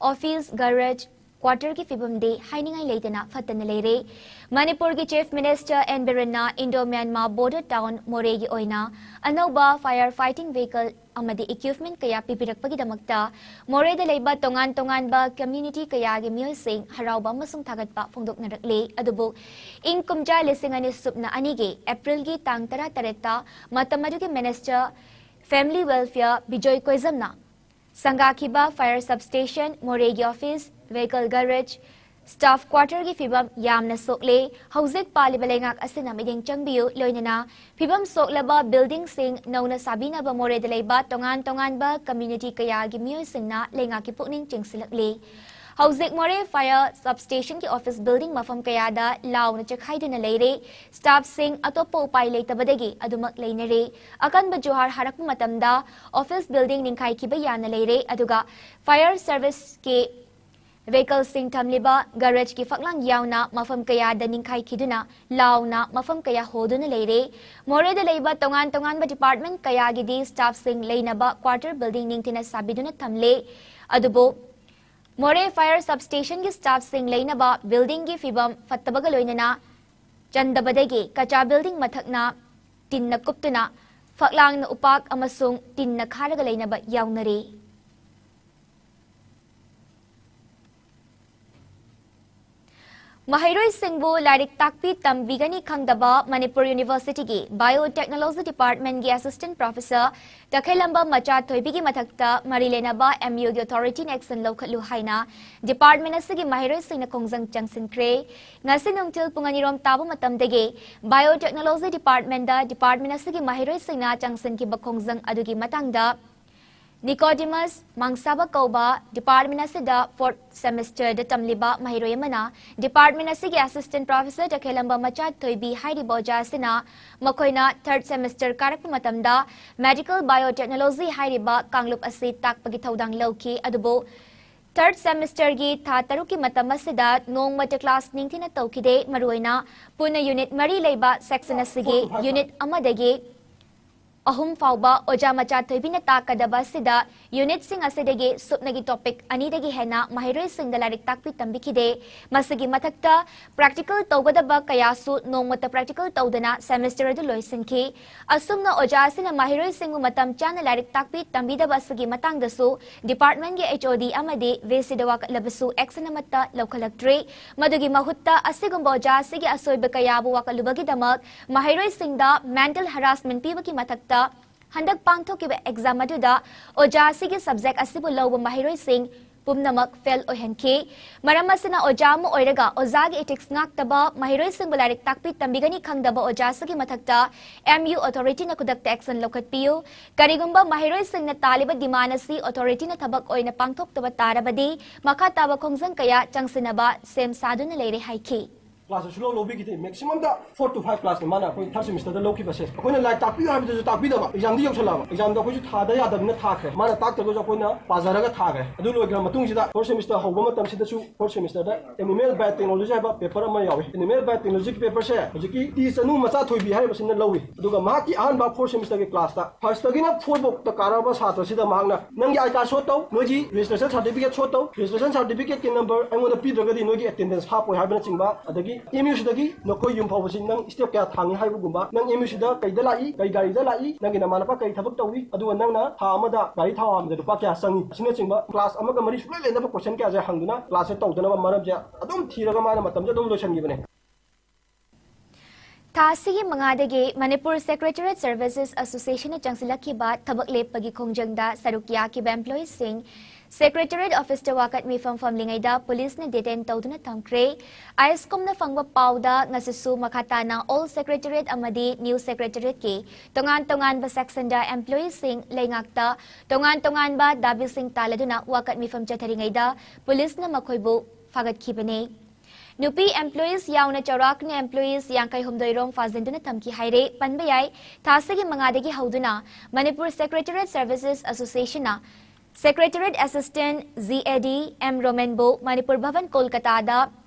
ꯑꯣꯐꯤꯁ, ꯒꯔꯦꯖ, ꯀ꯭ꯋꯥꯇꯔꯒꯤ ꯐꯤꯕꯝꯗꯤ ꯍꯥꯏꯅꯤꯡꯉꯥꯏ ꯂꯩꯇꯅ ꯐꯠꯇꯅ ꯂꯩꯔꯦ꯫ ꯃꯅꯤꯄꯨꯔꯒꯤ ꯆꯤꯐ ꯃꯤꯅꯤꯁꯇꯔ ꯑꯦꯟ ꯕꯤꯔꯦꯟꯅ ꯏꯟꯗꯣ ꯃ꯭ꯌꯥꯟꯃꯥ ꯕꯣꯔꯗꯔ ꯇꯥꯎꯟ ꯃꯣꯔꯦꯒꯤ ꯑꯣꯏꯅ ꯑꯅꯧꯕ ꯐꯥꯌꯔ ꯐꯥꯏꯇꯤꯡ ꯚꯤꯍꯤꯀꯜ ꯑꯃꯗꯤ ꯏꯀ꯭ꯋꯤꯞꯃꯦꯟꯠ ꯀꯌꯥ ꯄꯤꯕꯤꯔꯛꯄꯒꯤꯗꯃꯛꯇ ꯃꯣꯔꯦꯗ ꯂꯩꯕ ꯇꯣꯉꯥꯟ ꯇꯣꯉꯥꯟꯕ ꯀꯝꯃ꯭ꯌꯨꯅꯤꯇꯤ ꯀꯌꯥꯒꯤ ꯃꯤꯑꯣꯏꯁꯤꯡ ꯍꯔꯥꯎꯕ ꯑꯃꯁꯨꯡ ꯊꯥꯒꯠꯄ ꯐꯣꯡꯗꯣꯛꯅꯔꯛꯂꯦ꯫ ꯑꯗꯨꯕꯨ ꯏꯪ ꯀꯨꯝꯖꯥ ꯂꯤꯁꯤꯡ ꯑꯅꯤ ꯁꯨꯞꯅ ꯑꯅꯤꯒꯤ ꯑꯦꯄ꯭ꯔꯤꯜꯒꯤ ꯇꯥꯡ ꯇꯔꯥ ꯇꯔꯦꯠꯇ ꯃꯇꯝ ꯑꯗꯨꯒꯤ minister family welfare Bijoy ꯀꯣꯏꯖꯝꯅ ꯁꯪꯒꯥꯈꯤꯕ Fire ꯁꯕꯁ꯭ꯇꯦꯁꯟ, ꯃꯣꯔꯦꯒꯤ ꯑꯣꯐꯤꯁ, ꯚꯤꯍꯤꯀꯜ ꯒꯔꯦꯖ, ꯁ꯭ꯇꯥꯐ ꯀ꯭ꯋꯥꯇꯔꯒꯤ ꯐꯤꯕꯝ ꯌꯥꯝꯅ ꯁꯣꯛꯂꯦ꯫ ꯍꯧꯖꯤꯛ ꯄꯥꯜꯂꯤꯕ ꯂꯩꯉꯥꯛ ꯑꯁꯤꯅ ꯃꯤꯠꯌꯦꯡ ꯆꯪꯕꯤꯌꯨ, ꯂꯣꯏꯅꯅ ꯐꯤꯕꯝ ꯁꯣꯛꯂꯕ ꯕꯤꯜꯗꯤꯡꯁꯤꯡ ꯅꯧꯅ ꯁꯥꯕꯤꯅꯕ ꯃꯣꯔꯦꯗ ꯂꯩꯕ ꯇꯣꯉꯥꯟ ꯇꯣꯉꯥꯟꯕ ꯀꯝꯃ꯭ꯌꯨꯅꯤꯇꯤ ꯀꯌꯥꯒꯤ ꯃꯤꯑꯣꯏꯁꯤꯡꯅ ꯂꯩꯉꯥꯛꯀꯤ ꯄꯨꯛꯅꯤꯡ ꯆꯤꯡꯁꯤꯜꯂꯛꯂꯤ꯫ ꯍꯧꯖꯤꯛ ꯃꯣꯔꯦ ꯐꯥꯌꯔ ꯁꯕꯁ꯭ꯇꯦꯁꯟꯒꯤ ꯑꯣꯐꯤꯁ ꯕꯤꯜꯗꯤꯡ ꯃꯐꯝ ꯀꯌꯥꯗ ꯂꯥꯎꯅ ꯆꯦꯛꯈꯥꯏꯗꯨꯅ ꯂꯩꯔꯦ꯫ ꯁ꯭ꯇꯥꯐꯁꯤꯡ ꯑꯇꯣꯞꯄ ꯎꯄꯥꯏ ꯂꯩꯇꯕꯗꯒꯤ ꯑꯗꯨꯃꯛ ꯂꯩꯅꯔꯦ꯫ ꯑꯀꯟꯕ ꯖꯨꯍꯥꯔ ꯍꯥꯔꯛꯄ ꯃꯇꯝꯗ ꯑꯣꯐꯤꯁ ꯕꯤꯜꯗꯤꯡ ꯅꯤꯡꯈꯥꯏꯈꯤꯕ ꯌꯥꯅ ꯂꯩꯔꯦ, ꯑꯗꯨꯒ ꯐꯥꯌꯔ ꯁꯔꯚꯤꯁꯀꯤ ꯚꯤꯍꯤꯀꯜꯁꯤꯡ ꯊꯝꯂꯤꯕ ꯒꯔꯦꯖꯀꯤ ꯐꯛꯂꯥꯡ ꯌꯥꯎꯅ ꯃꯐꯝ ꯀꯌꯥꯗ ꯅꯤꯡꯈꯥꯏꯈꯤꯗꯨꯅ ꯂꯥꯎꯅ ꯃꯐꯝ ꯀꯌꯥ ꯍꯣꯗꯨꯅ ꯂꯩꯔꯦ꯫ ꯃꯣꯔꯦꯗ ꯂꯩꯕ ꯇꯣꯉꯥꯟ ꯇꯣꯉꯥꯟꯕ ꯗꯤꯄꯥꯔꯠꯃꯦꯟꯠ ꯀꯌꯥꯒꯤꯗꯤ ꯁ꯭ꯇꯥꯐꯁꯤꯡ ꯂꯩꯅꯕ ꯀ꯭ꯋꯥꯇꯔ ꯕꯤꯜꯗꯤꯡ ꯅꯤꯡꯊꯤꯅ ꯁꯥꯕꯤꯗꯨꯅ ꯊꯝꯂꯦ꯫ ꯑꯗꯨꯕꯨ ꯃꯣꯔꯦ ꯐꯥꯌꯔ ꯁꯕꯁ꯭ꯇꯦꯁꯟꯒꯤ ꯁ꯭ꯇꯥꯐꯁꯤꯡ ꯂꯩꯅꯕ ꯕꯤꯜꯗꯤꯡꯒꯤ ꯐꯤꯕꯝ ꯐꯠꯇꯕꯒ ꯂꯣꯏꯅꯅ ꯆꯟꯗꯕꯗꯒꯤ ꯀꯆꯥ ꯕꯤꯜꯗꯤꯡ ꯃꯊꯛꯅ ꯇꯤꯟꯅ ꯀꯨꯞꯇꯨꯅ, ꯐꯛꯂꯥꯡꯅ ꯎꯄꯥꯛ ꯑꯃꯁꯨꯡ ꯇꯤꯟꯅ ꯈꯥꯔꯒ ꯂꯩꯅꯕ ꯌꯥꯎꯅꯔꯦ꯫ ꯃꯍꯩꯔꯣꯏꯁꯤꯡꯕꯨ ꯂꯥꯏꯔꯤꯛ ꯇꯥꯛꯄꯤ ꯇꯝꯕꯤꯒꯅꯤ ꯈꯪꯗꯕ ꯃꯅꯤꯄꯨꯔ ꯌꯨꯅꯤꯚꯔꯁꯤꯇꯤꯒꯤ ꯕꯥꯏꯑꯣ ꯇꯦꯛꯅꯣꯂꯣꯖꯤ ꯗꯤꯄꯥꯔꯠꯃꯦꯟꯠꯀꯤ ꯑꯦꯁꯤꯁ꯭ꯇꯦꯟꯠ ꯄ꯭ꯔꯣꯐꯦꯁꯔ ꯇꯈꯦꯜꯂꯝꯕ ꯃꯆꯥꯊꯣꯏꯕꯤꯒꯤ ꯃꯊꯛꯇ ꯃꯔꯤ ꯂꯩꯅꯕ ꯑꯦꯝ ꯌꯨꯒꯤ ꯑꯣꯊꯣꯔꯤꯇꯤꯅ ꯑꯦꯛꯁꯟ ꯂꯧꯈꯠꯂꯨ ꯍꯥꯏꯅ ꯗꯤꯄꯥꯔꯠꯃꯦꯟꯠ ꯑꯁꯤꯒꯤ ꯃꯍꯩꯔꯣꯏꯁꯤꯡꯅ ꯈꯣꯡꯖꯪ ꯆꯪꯁꯤꯟꯈ꯭ꯔꯦ꯫ ꯉꯁꯤ ꯅꯨꯡꯊꯤꯜ ꯄꯨꯡ ꯑꯅꯤꯔꯣꯝ ꯇꯥꯕ ꯃꯇꯝꯗꯒꯤ ꯕꯥꯏꯑꯣ ꯇꯦꯛꯅꯣꯂꯣꯖꯤ ꯗꯤꯄꯥꯔꯠꯃꯦꯟꯠꯗ ꯗꯤꯄꯥꯔꯠꯃꯦꯟꯠ ꯑꯁꯤꯒꯤ ꯃꯍꯩꯔꯣꯏꯁꯤꯡꯅ ꯆꯪꯁꯤꯟꯈꯤꯕ ꯈꯣꯡꯖꯪ ꯑꯗꯨꯒꯤ ꯃꯇꯥꯡꯗ Nicodemus ꯃꯥꯡꯁꯥꯕ ꯀꯧꯕ department ꯑꯁꯤꯗ fourth semesterꯗ ꯇꯝꯂꯤꯕ ꯃꯍꯩꯔꯣꯏ ꯑꯃꯅ department ꯑꯁꯤꯒꯤ assistant professor ꯇꯈꯦꯜꯂꯝꯕ ꯃꯆꯥꯊꯣꯏꯕꯤ ꯍꯥꯏꯔꯤꯕ ꯑꯣꯖꯥ ꯑꯁꯤꯅ ꯃꯈꯣꯏꯅ third semester ꯀꯥꯔꯛꯄ ꯃꯇꯝꯗ medical biotechnology ꯍꯥꯏꯔꯤꯕ ꯀꯥꯡꯂꯨꯞ ꯑꯁꯤ ꯇꯥꯛꯄꯒꯤ ꯊꯧꯗꯥꯡ ꯂꯧꯈꯤ꯫ ꯑꯗꯨꯕꯨ third semesterꯒꯤ ꯊꯥ ꯇꯔꯨꯛꯀꯤ ꯃꯇꯝ ꯑꯁꯤꯗ ꯅꯣꯡꯃꯇ class ꯅꯤꯡꯊꯤꯅ ꯇꯧꯈꯤꯗꯦ꯫ ꯃꯔꯨꯑꯣꯏꯅ ꯄꯨꯟꯅ unit ꯃꯔꯤ ꯂꯩꯕ section ꯑꯁꯤꯒꯤ unit ꯑꯃꯗꯒꯤ ꯑꯍꯨꯝ ꯐꯥꯎꯕ ꯑꯣꯖꯥ ꯃꯆꯥꯊꯣꯏꯕꯤꯅ ꯇꯥꯛꯀꯗꯕ ꯑꯁꯤꯗ unitꯁꯤꯡ ꯑꯁꯤꯗꯒꯤ ꯁꯨꯞꯅꯒꯤ topic ꯑꯅꯤꯗꯒꯤ ꯍꯦꯟꯅ ꯃꯍꯩꯔꯣꯏꯁꯤꯡꯗ ꯂꯥꯏꯔꯤꯛ ꯇꯥꯛꯄꯤ ꯇꯝꯕꯤꯈꯤꯗꯦ꯫ ꯃꯁꯤꯒꯤ ꯃꯊꯛꯇ practical ꯇꯧꯒꯗꯕ ꯀꯌꯥꯁꯨ ꯅꯣꯡꯃꯇ practical ꯇꯧꯗꯅ semester ꯑꯗꯨ ꯂꯣꯏꯁꯤꯟꯈꯤ꯫ ꯑꯁꯨꯝꯅ ꯑꯣꯖꯥ ꯑꯁꯤꯅ ꯃꯍꯩꯔꯣꯏꯁꯤꯡꯕꯨ ꯃꯇꯝ ꯆꯥꯅ ꯂꯥꯏꯔꯤꯛ ꯇꯥꯛꯄꯤ ꯇꯝꯕꯤꯗꯕ ꯑꯁꯤꯒꯤ ꯃꯇꯥꯡꯗꯁꯨ departmentꯒꯤ HOD ꯑꯃꯗꯤ VCꯗ ꯋꯥꯀꯠꯂꯕꯁꯨ action ꯑꯃꯠꯇ ꯂꯧꯈꯠꯂꯛꯇ꯭ꯔꯤ꯫ ꯃꯗꯨꯒꯤ ꯃꯍꯨꯠꯇ ꯑꯁꯤꯒꯨꯝꯕ ꯑꯣꯖꯥ ꯑꯁꯤꯒꯤ ꯑꯁꯣꯏꯕ ꯀꯌꯥꯕꯨ ꯋꯥꯀꯠꯂꯨꯕꯒꯤꯗꯃꯛ ꯃꯍꯩꯔꯣꯏꯁꯤꯡꯗ mental harassment ꯄꯤꯕꯒꯤ ꯃꯊꯛꯇ ꯍꯟꯗꯛ ꯄꯥꯡꯊꯣꯛꯈꯤꯕ exam ꯑꯗꯨꯗ ꯑꯣꯖꯥ ꯑꯁꯤꯒꯤ subject ꯑꯁꯤꯕꯨ ꯂꯧꯕ ꯃꯍꯩꯔꯣꯏꯁꯤꯡ ꯄꯨꯝꯅꯃꯛ fail ꯑꯣꯏꯍꯟꯈꯤ꯫ ꯃꯔꯝ ꯑꯁꯤꯅ ꯑꯣꯖꯥ ꯑꯃ ꯑꯣꯏꯔꯒ ꯑꯣꯖꯥꯒꯤ ethics ꯉꯥꯛꯇꯕ, ꯃꯍꯩꯔꯣꯏꯁꯤꯡꯕꯨ ꯂꯥꯏꯔꯤꯛ ꯇꯥꯛꯄꯤ ꯇꯝꯕꯤꯒꯅꯤ ꯈꯪꯗꯕ ꯑꯣꯖꯥ ꯑꯁꯤꯒꯤ ꯃꯊꯛꯇ MU authorityꯅ ꯈꯨꯗꯛꯇ action ꯂꯧꯈꯠꯄꯤꯌꯨ꯫ ꯀꯔꯤꯒꯨꯝꯕ ꯃꯍꯩꯔꯣꯏꯁꯤꯡꯅ ꯇꯥꯜꯂꯤꯕ demand ꯑꯁꯤ authorityꯅ ꯊꯕꯛ ꯑꯣꯏꯅ ꯄꯥꯡꯊꯣꯛꯇꯕ ꯇꯥꯔꯕꯗꯤ ꯃꯈꯥ ꯇꯥꯕ ꯈꯣꯡꯖꯪ ꯀꯌꯥ ꯆꯪꯁꯤꯟꯅꯕ ꯁꯦꯝ ꯁꯥꯗꯨꯅ ꯂꯩꯔꯦ ꯍꯥꯏꯈꯤ꯫ Class ꯁꯨꯡꯂꯧ ꯂꯧꯕꯤꯈꯤꯗꯦ꯫ Maximumꯗ four to five classꯅꯤ ꯃꯥꯅ ꯑꯩꯈꯣꯏ third semesterꯗ ꯂꯧꯈꯤꯕꯁꯦ꯫ ꯑꯩꯈꯣꯏꯅ ꯂꯥꯏꯔꯤꯛ ꯇꯥꯛꯄꯤꯌꯨ ꯍꯥꯏꯕꯗꯁꯨ ꯇꯥꯛꯄꯤꯗꯕ꯫ Examꯗꯤ ꯌꯧꯁꯜꯂꯛꯑꯕ꯫ Examꯗꯣ ꯑꯩꯈꯣꯏꯁꯨ ꯊꯥꯗ ꯌꯥꯗꯕꯅꯤꯅ ꯊꯥꯈ꯭ꯔꯦ꯫ ꯃꯥꯅ ꯇꯥꯛꯇ꯭ꯔꯒꯁꯨ ꯑꯩꯈꯣꯏꯅ ꯄꯥꯖꯔꯒ ꯊꯥꯈ꯭ꯔꯦ꯫ ꯑꯗꯨ ꯂꯣꯏꯈ꯭ꯔ ꯃꯇꯨꯡꯁꯤꯗ fourth semester ꯍꯧꯕ ꯃꯇꯝꯁꯤꯗꯁꯨ fourth semesterꯗ Animal Biotechnology ꯍꯥꯏꯕ paper ꯑꯃ ꯌꯥꯎꯏ꯫ Animal Biotechnologyꯒꯤ paperꯁꯦ ꯍꯧꯖꯤꯛꯀꯤ ꯇꯤ ꯆꯅꯨ ꯃꯆꯥꯊꯣꯏꯕꯤ ꯍꯥꯏꯔꯤꯕꯁꯤꯅ ꯂꯧꯏ꯫ ꯑꯗꯨꯒ ꯃꯍꯥꯛꯀꯤ ꯑꯍꯥꯟꯕ fourth semesterꯒꯤ classꯇ firstꯗꯒꯤꯅ four ꯐꯥꯎꯇ ꯀꯥꯔꯕ ꯁꯥꯇ꯭ꯔꯁꯤꯗ ꯃꯍꯥꯛꯅ "ꯅꯪꯒꯤ I card show ꯇꯧ, ꯅꯣꯏꯒꯤ registration certificate show ꯇꯧ, registration certificateꯀꯤ number ꯑꯩꯉꯣꯟꯗ ꯄꯤꯗ꯭ꯔꯒꯗꯤ ꯅꯣꯏꯒꯤ attendance ꯍꯥꯞꯄꯣꯏ" ꯍꯥꯏꯕꯅꯆꯤꯡꯕ, ꯑꯗꯒꯤ MUꯁꯤꯗꯒꯤ ꯅꯈꯣꯏ ꯌꯨꯝ ꯐꯥꯎꯕꯁꯤ ꯅꯪ step ꯀꯌꯥ ꯊꯥꯡꯉꯤ ꯍꯥꯏꯕꯒꯨꯝꯕ, ꯅꯪ MUꯁꯤꯗ ꯀꯩꯗ ꯂꯥꯛꯏ, ꯀꯩ ꯒꯥꯔꯤꯗ ꯂꯥꯛꯏ, ꯅꯪꯒꯤ ꯅꯃꯥ ꯅꯄꯥ ꯀꯔꯤ ꯊꯕꯛ ꯇꯧꯏ, ꯑꯗꯨꯒ ꯅꯪꯅ ꯊꯥ ꯑꯃꯗ ꯒꯥꯔꯤ ꯊꯥꯎ ꯍꯥꯟꯕꯗ ꯂꯨꯄꯥ ꯀꯌꯥ ꯆꯪꯏ, ꯑꯁꯤꯅꯆꯤꯡꯕ class ꯑꯃꯒ ꯃꯔꯤ ꯁꯨꯡꯂꯩ ꯂꯩꯅꯗꯕ question ꯀꯌꯥꯁꯦ ꯍꯪꯗꯨꯅ classꯁꯦ ꯇꯧꯗꯅꯕ ꯃꯔꯝꯁꯦ ꯑꯗꯨꯝ ꯊꯤꯔꯒ ꯃꯥꯅ ꯃꯇꯝꯁꯦ ꯑꯗꯨꯝ ꯂꯣꯏꯁꯤꯟꯈꯤꯕꯅꯦ꯫ ꯊꯥ ꯑꯁꯤꯒꯤ ꯃꯉꯥꯗꯒꯤ ꯃꯅꯤꯄꯨꯔ Secretariat Services Associationꯅ ꯆꯪꯁꯤꯜꯂꯛꯈꯤꯕ ꯊꯕꯛ ꯂꯦꯞꯄꯒꯤ ꯈꯣꯡꯖꯪꯗ ꯁꯔꯨꯛ ꯌꯥꯈꯤꯕ employeeꯁꯤꯡ Secretariat officeꯇ ꯋꯥꯀꯠ ꯃꯤꯐꯝ ꯐꯝꯂꯤꯉꯩꯗ ꯄꯨꯂꯤꯁꯅ detain ꯇꯧꯗꯨꯅ ꯊꯝꯈ꯭ꯔꯦ꯫ ꯑꯥꯏꯁꯀꯣꯝꯅ ꯐꯪꯕ ꯄꯥꯎꯗ ꯉꯁꯤꯁꯨ ꯃꯈꯥ ꯇꯥꯅ Old Secretariat ꯑꯃꯗꯤ New Secretariatꯀꯤ ꯇꯣꯉꯥꯟ ꯇꯣꯉꯥꯟꯕ sectionꯗ employeeꯁꯤꯡ ꯂꯩꯉꯥꯛꯇ ꯇꯣꯉꯥꯟ ꯇꯣꯉꯥꯟꯕ ꯗꯥꯕꯤꯁꯤꯡ ꯇꯥꯜꯂꯗꯨꯅ ꯋꯥꯀꯠ ꯃꯤꯐꯝ ꯆꯠꯊꯔꯤꯉꯩꯗ ꯄꯨꯂꯤꯁꯅ ꯃꯈꯣꯏꯕꯨ ꯐꯥꯒꯠꯈꯤꯕꯅꯤ꯫ ꯅꯨꯄꯤ employees ꯌꯥꯎꯅ ꯆꯥꯎꯔꯥꯛꯅ employees ꯌꯥꯡꯈꯩ ꯍꯨꯝꯗꯣꯏ ꯔꯣꯝ ꯐꯥꯖꯤꯟꯗꯨꯅ ꯊꯝꯈꯤ ꯍꯥꯏꯔꯦ꯫ ꯄꯟꯕ ꯌꯥꯏ, ꯊꯥꯁꯤꯒꯤ ꯃꯉꯥꯗꯒꯤ ꯍꯧꯗꯨꯅ Manipur Secretariat Services Associationꯅ Secretariat Assistant, G A D, M Romanꯕꯨ Manipur ꯚꯕꯟ ꯀꯣꯜꯀꯇꯥꯗ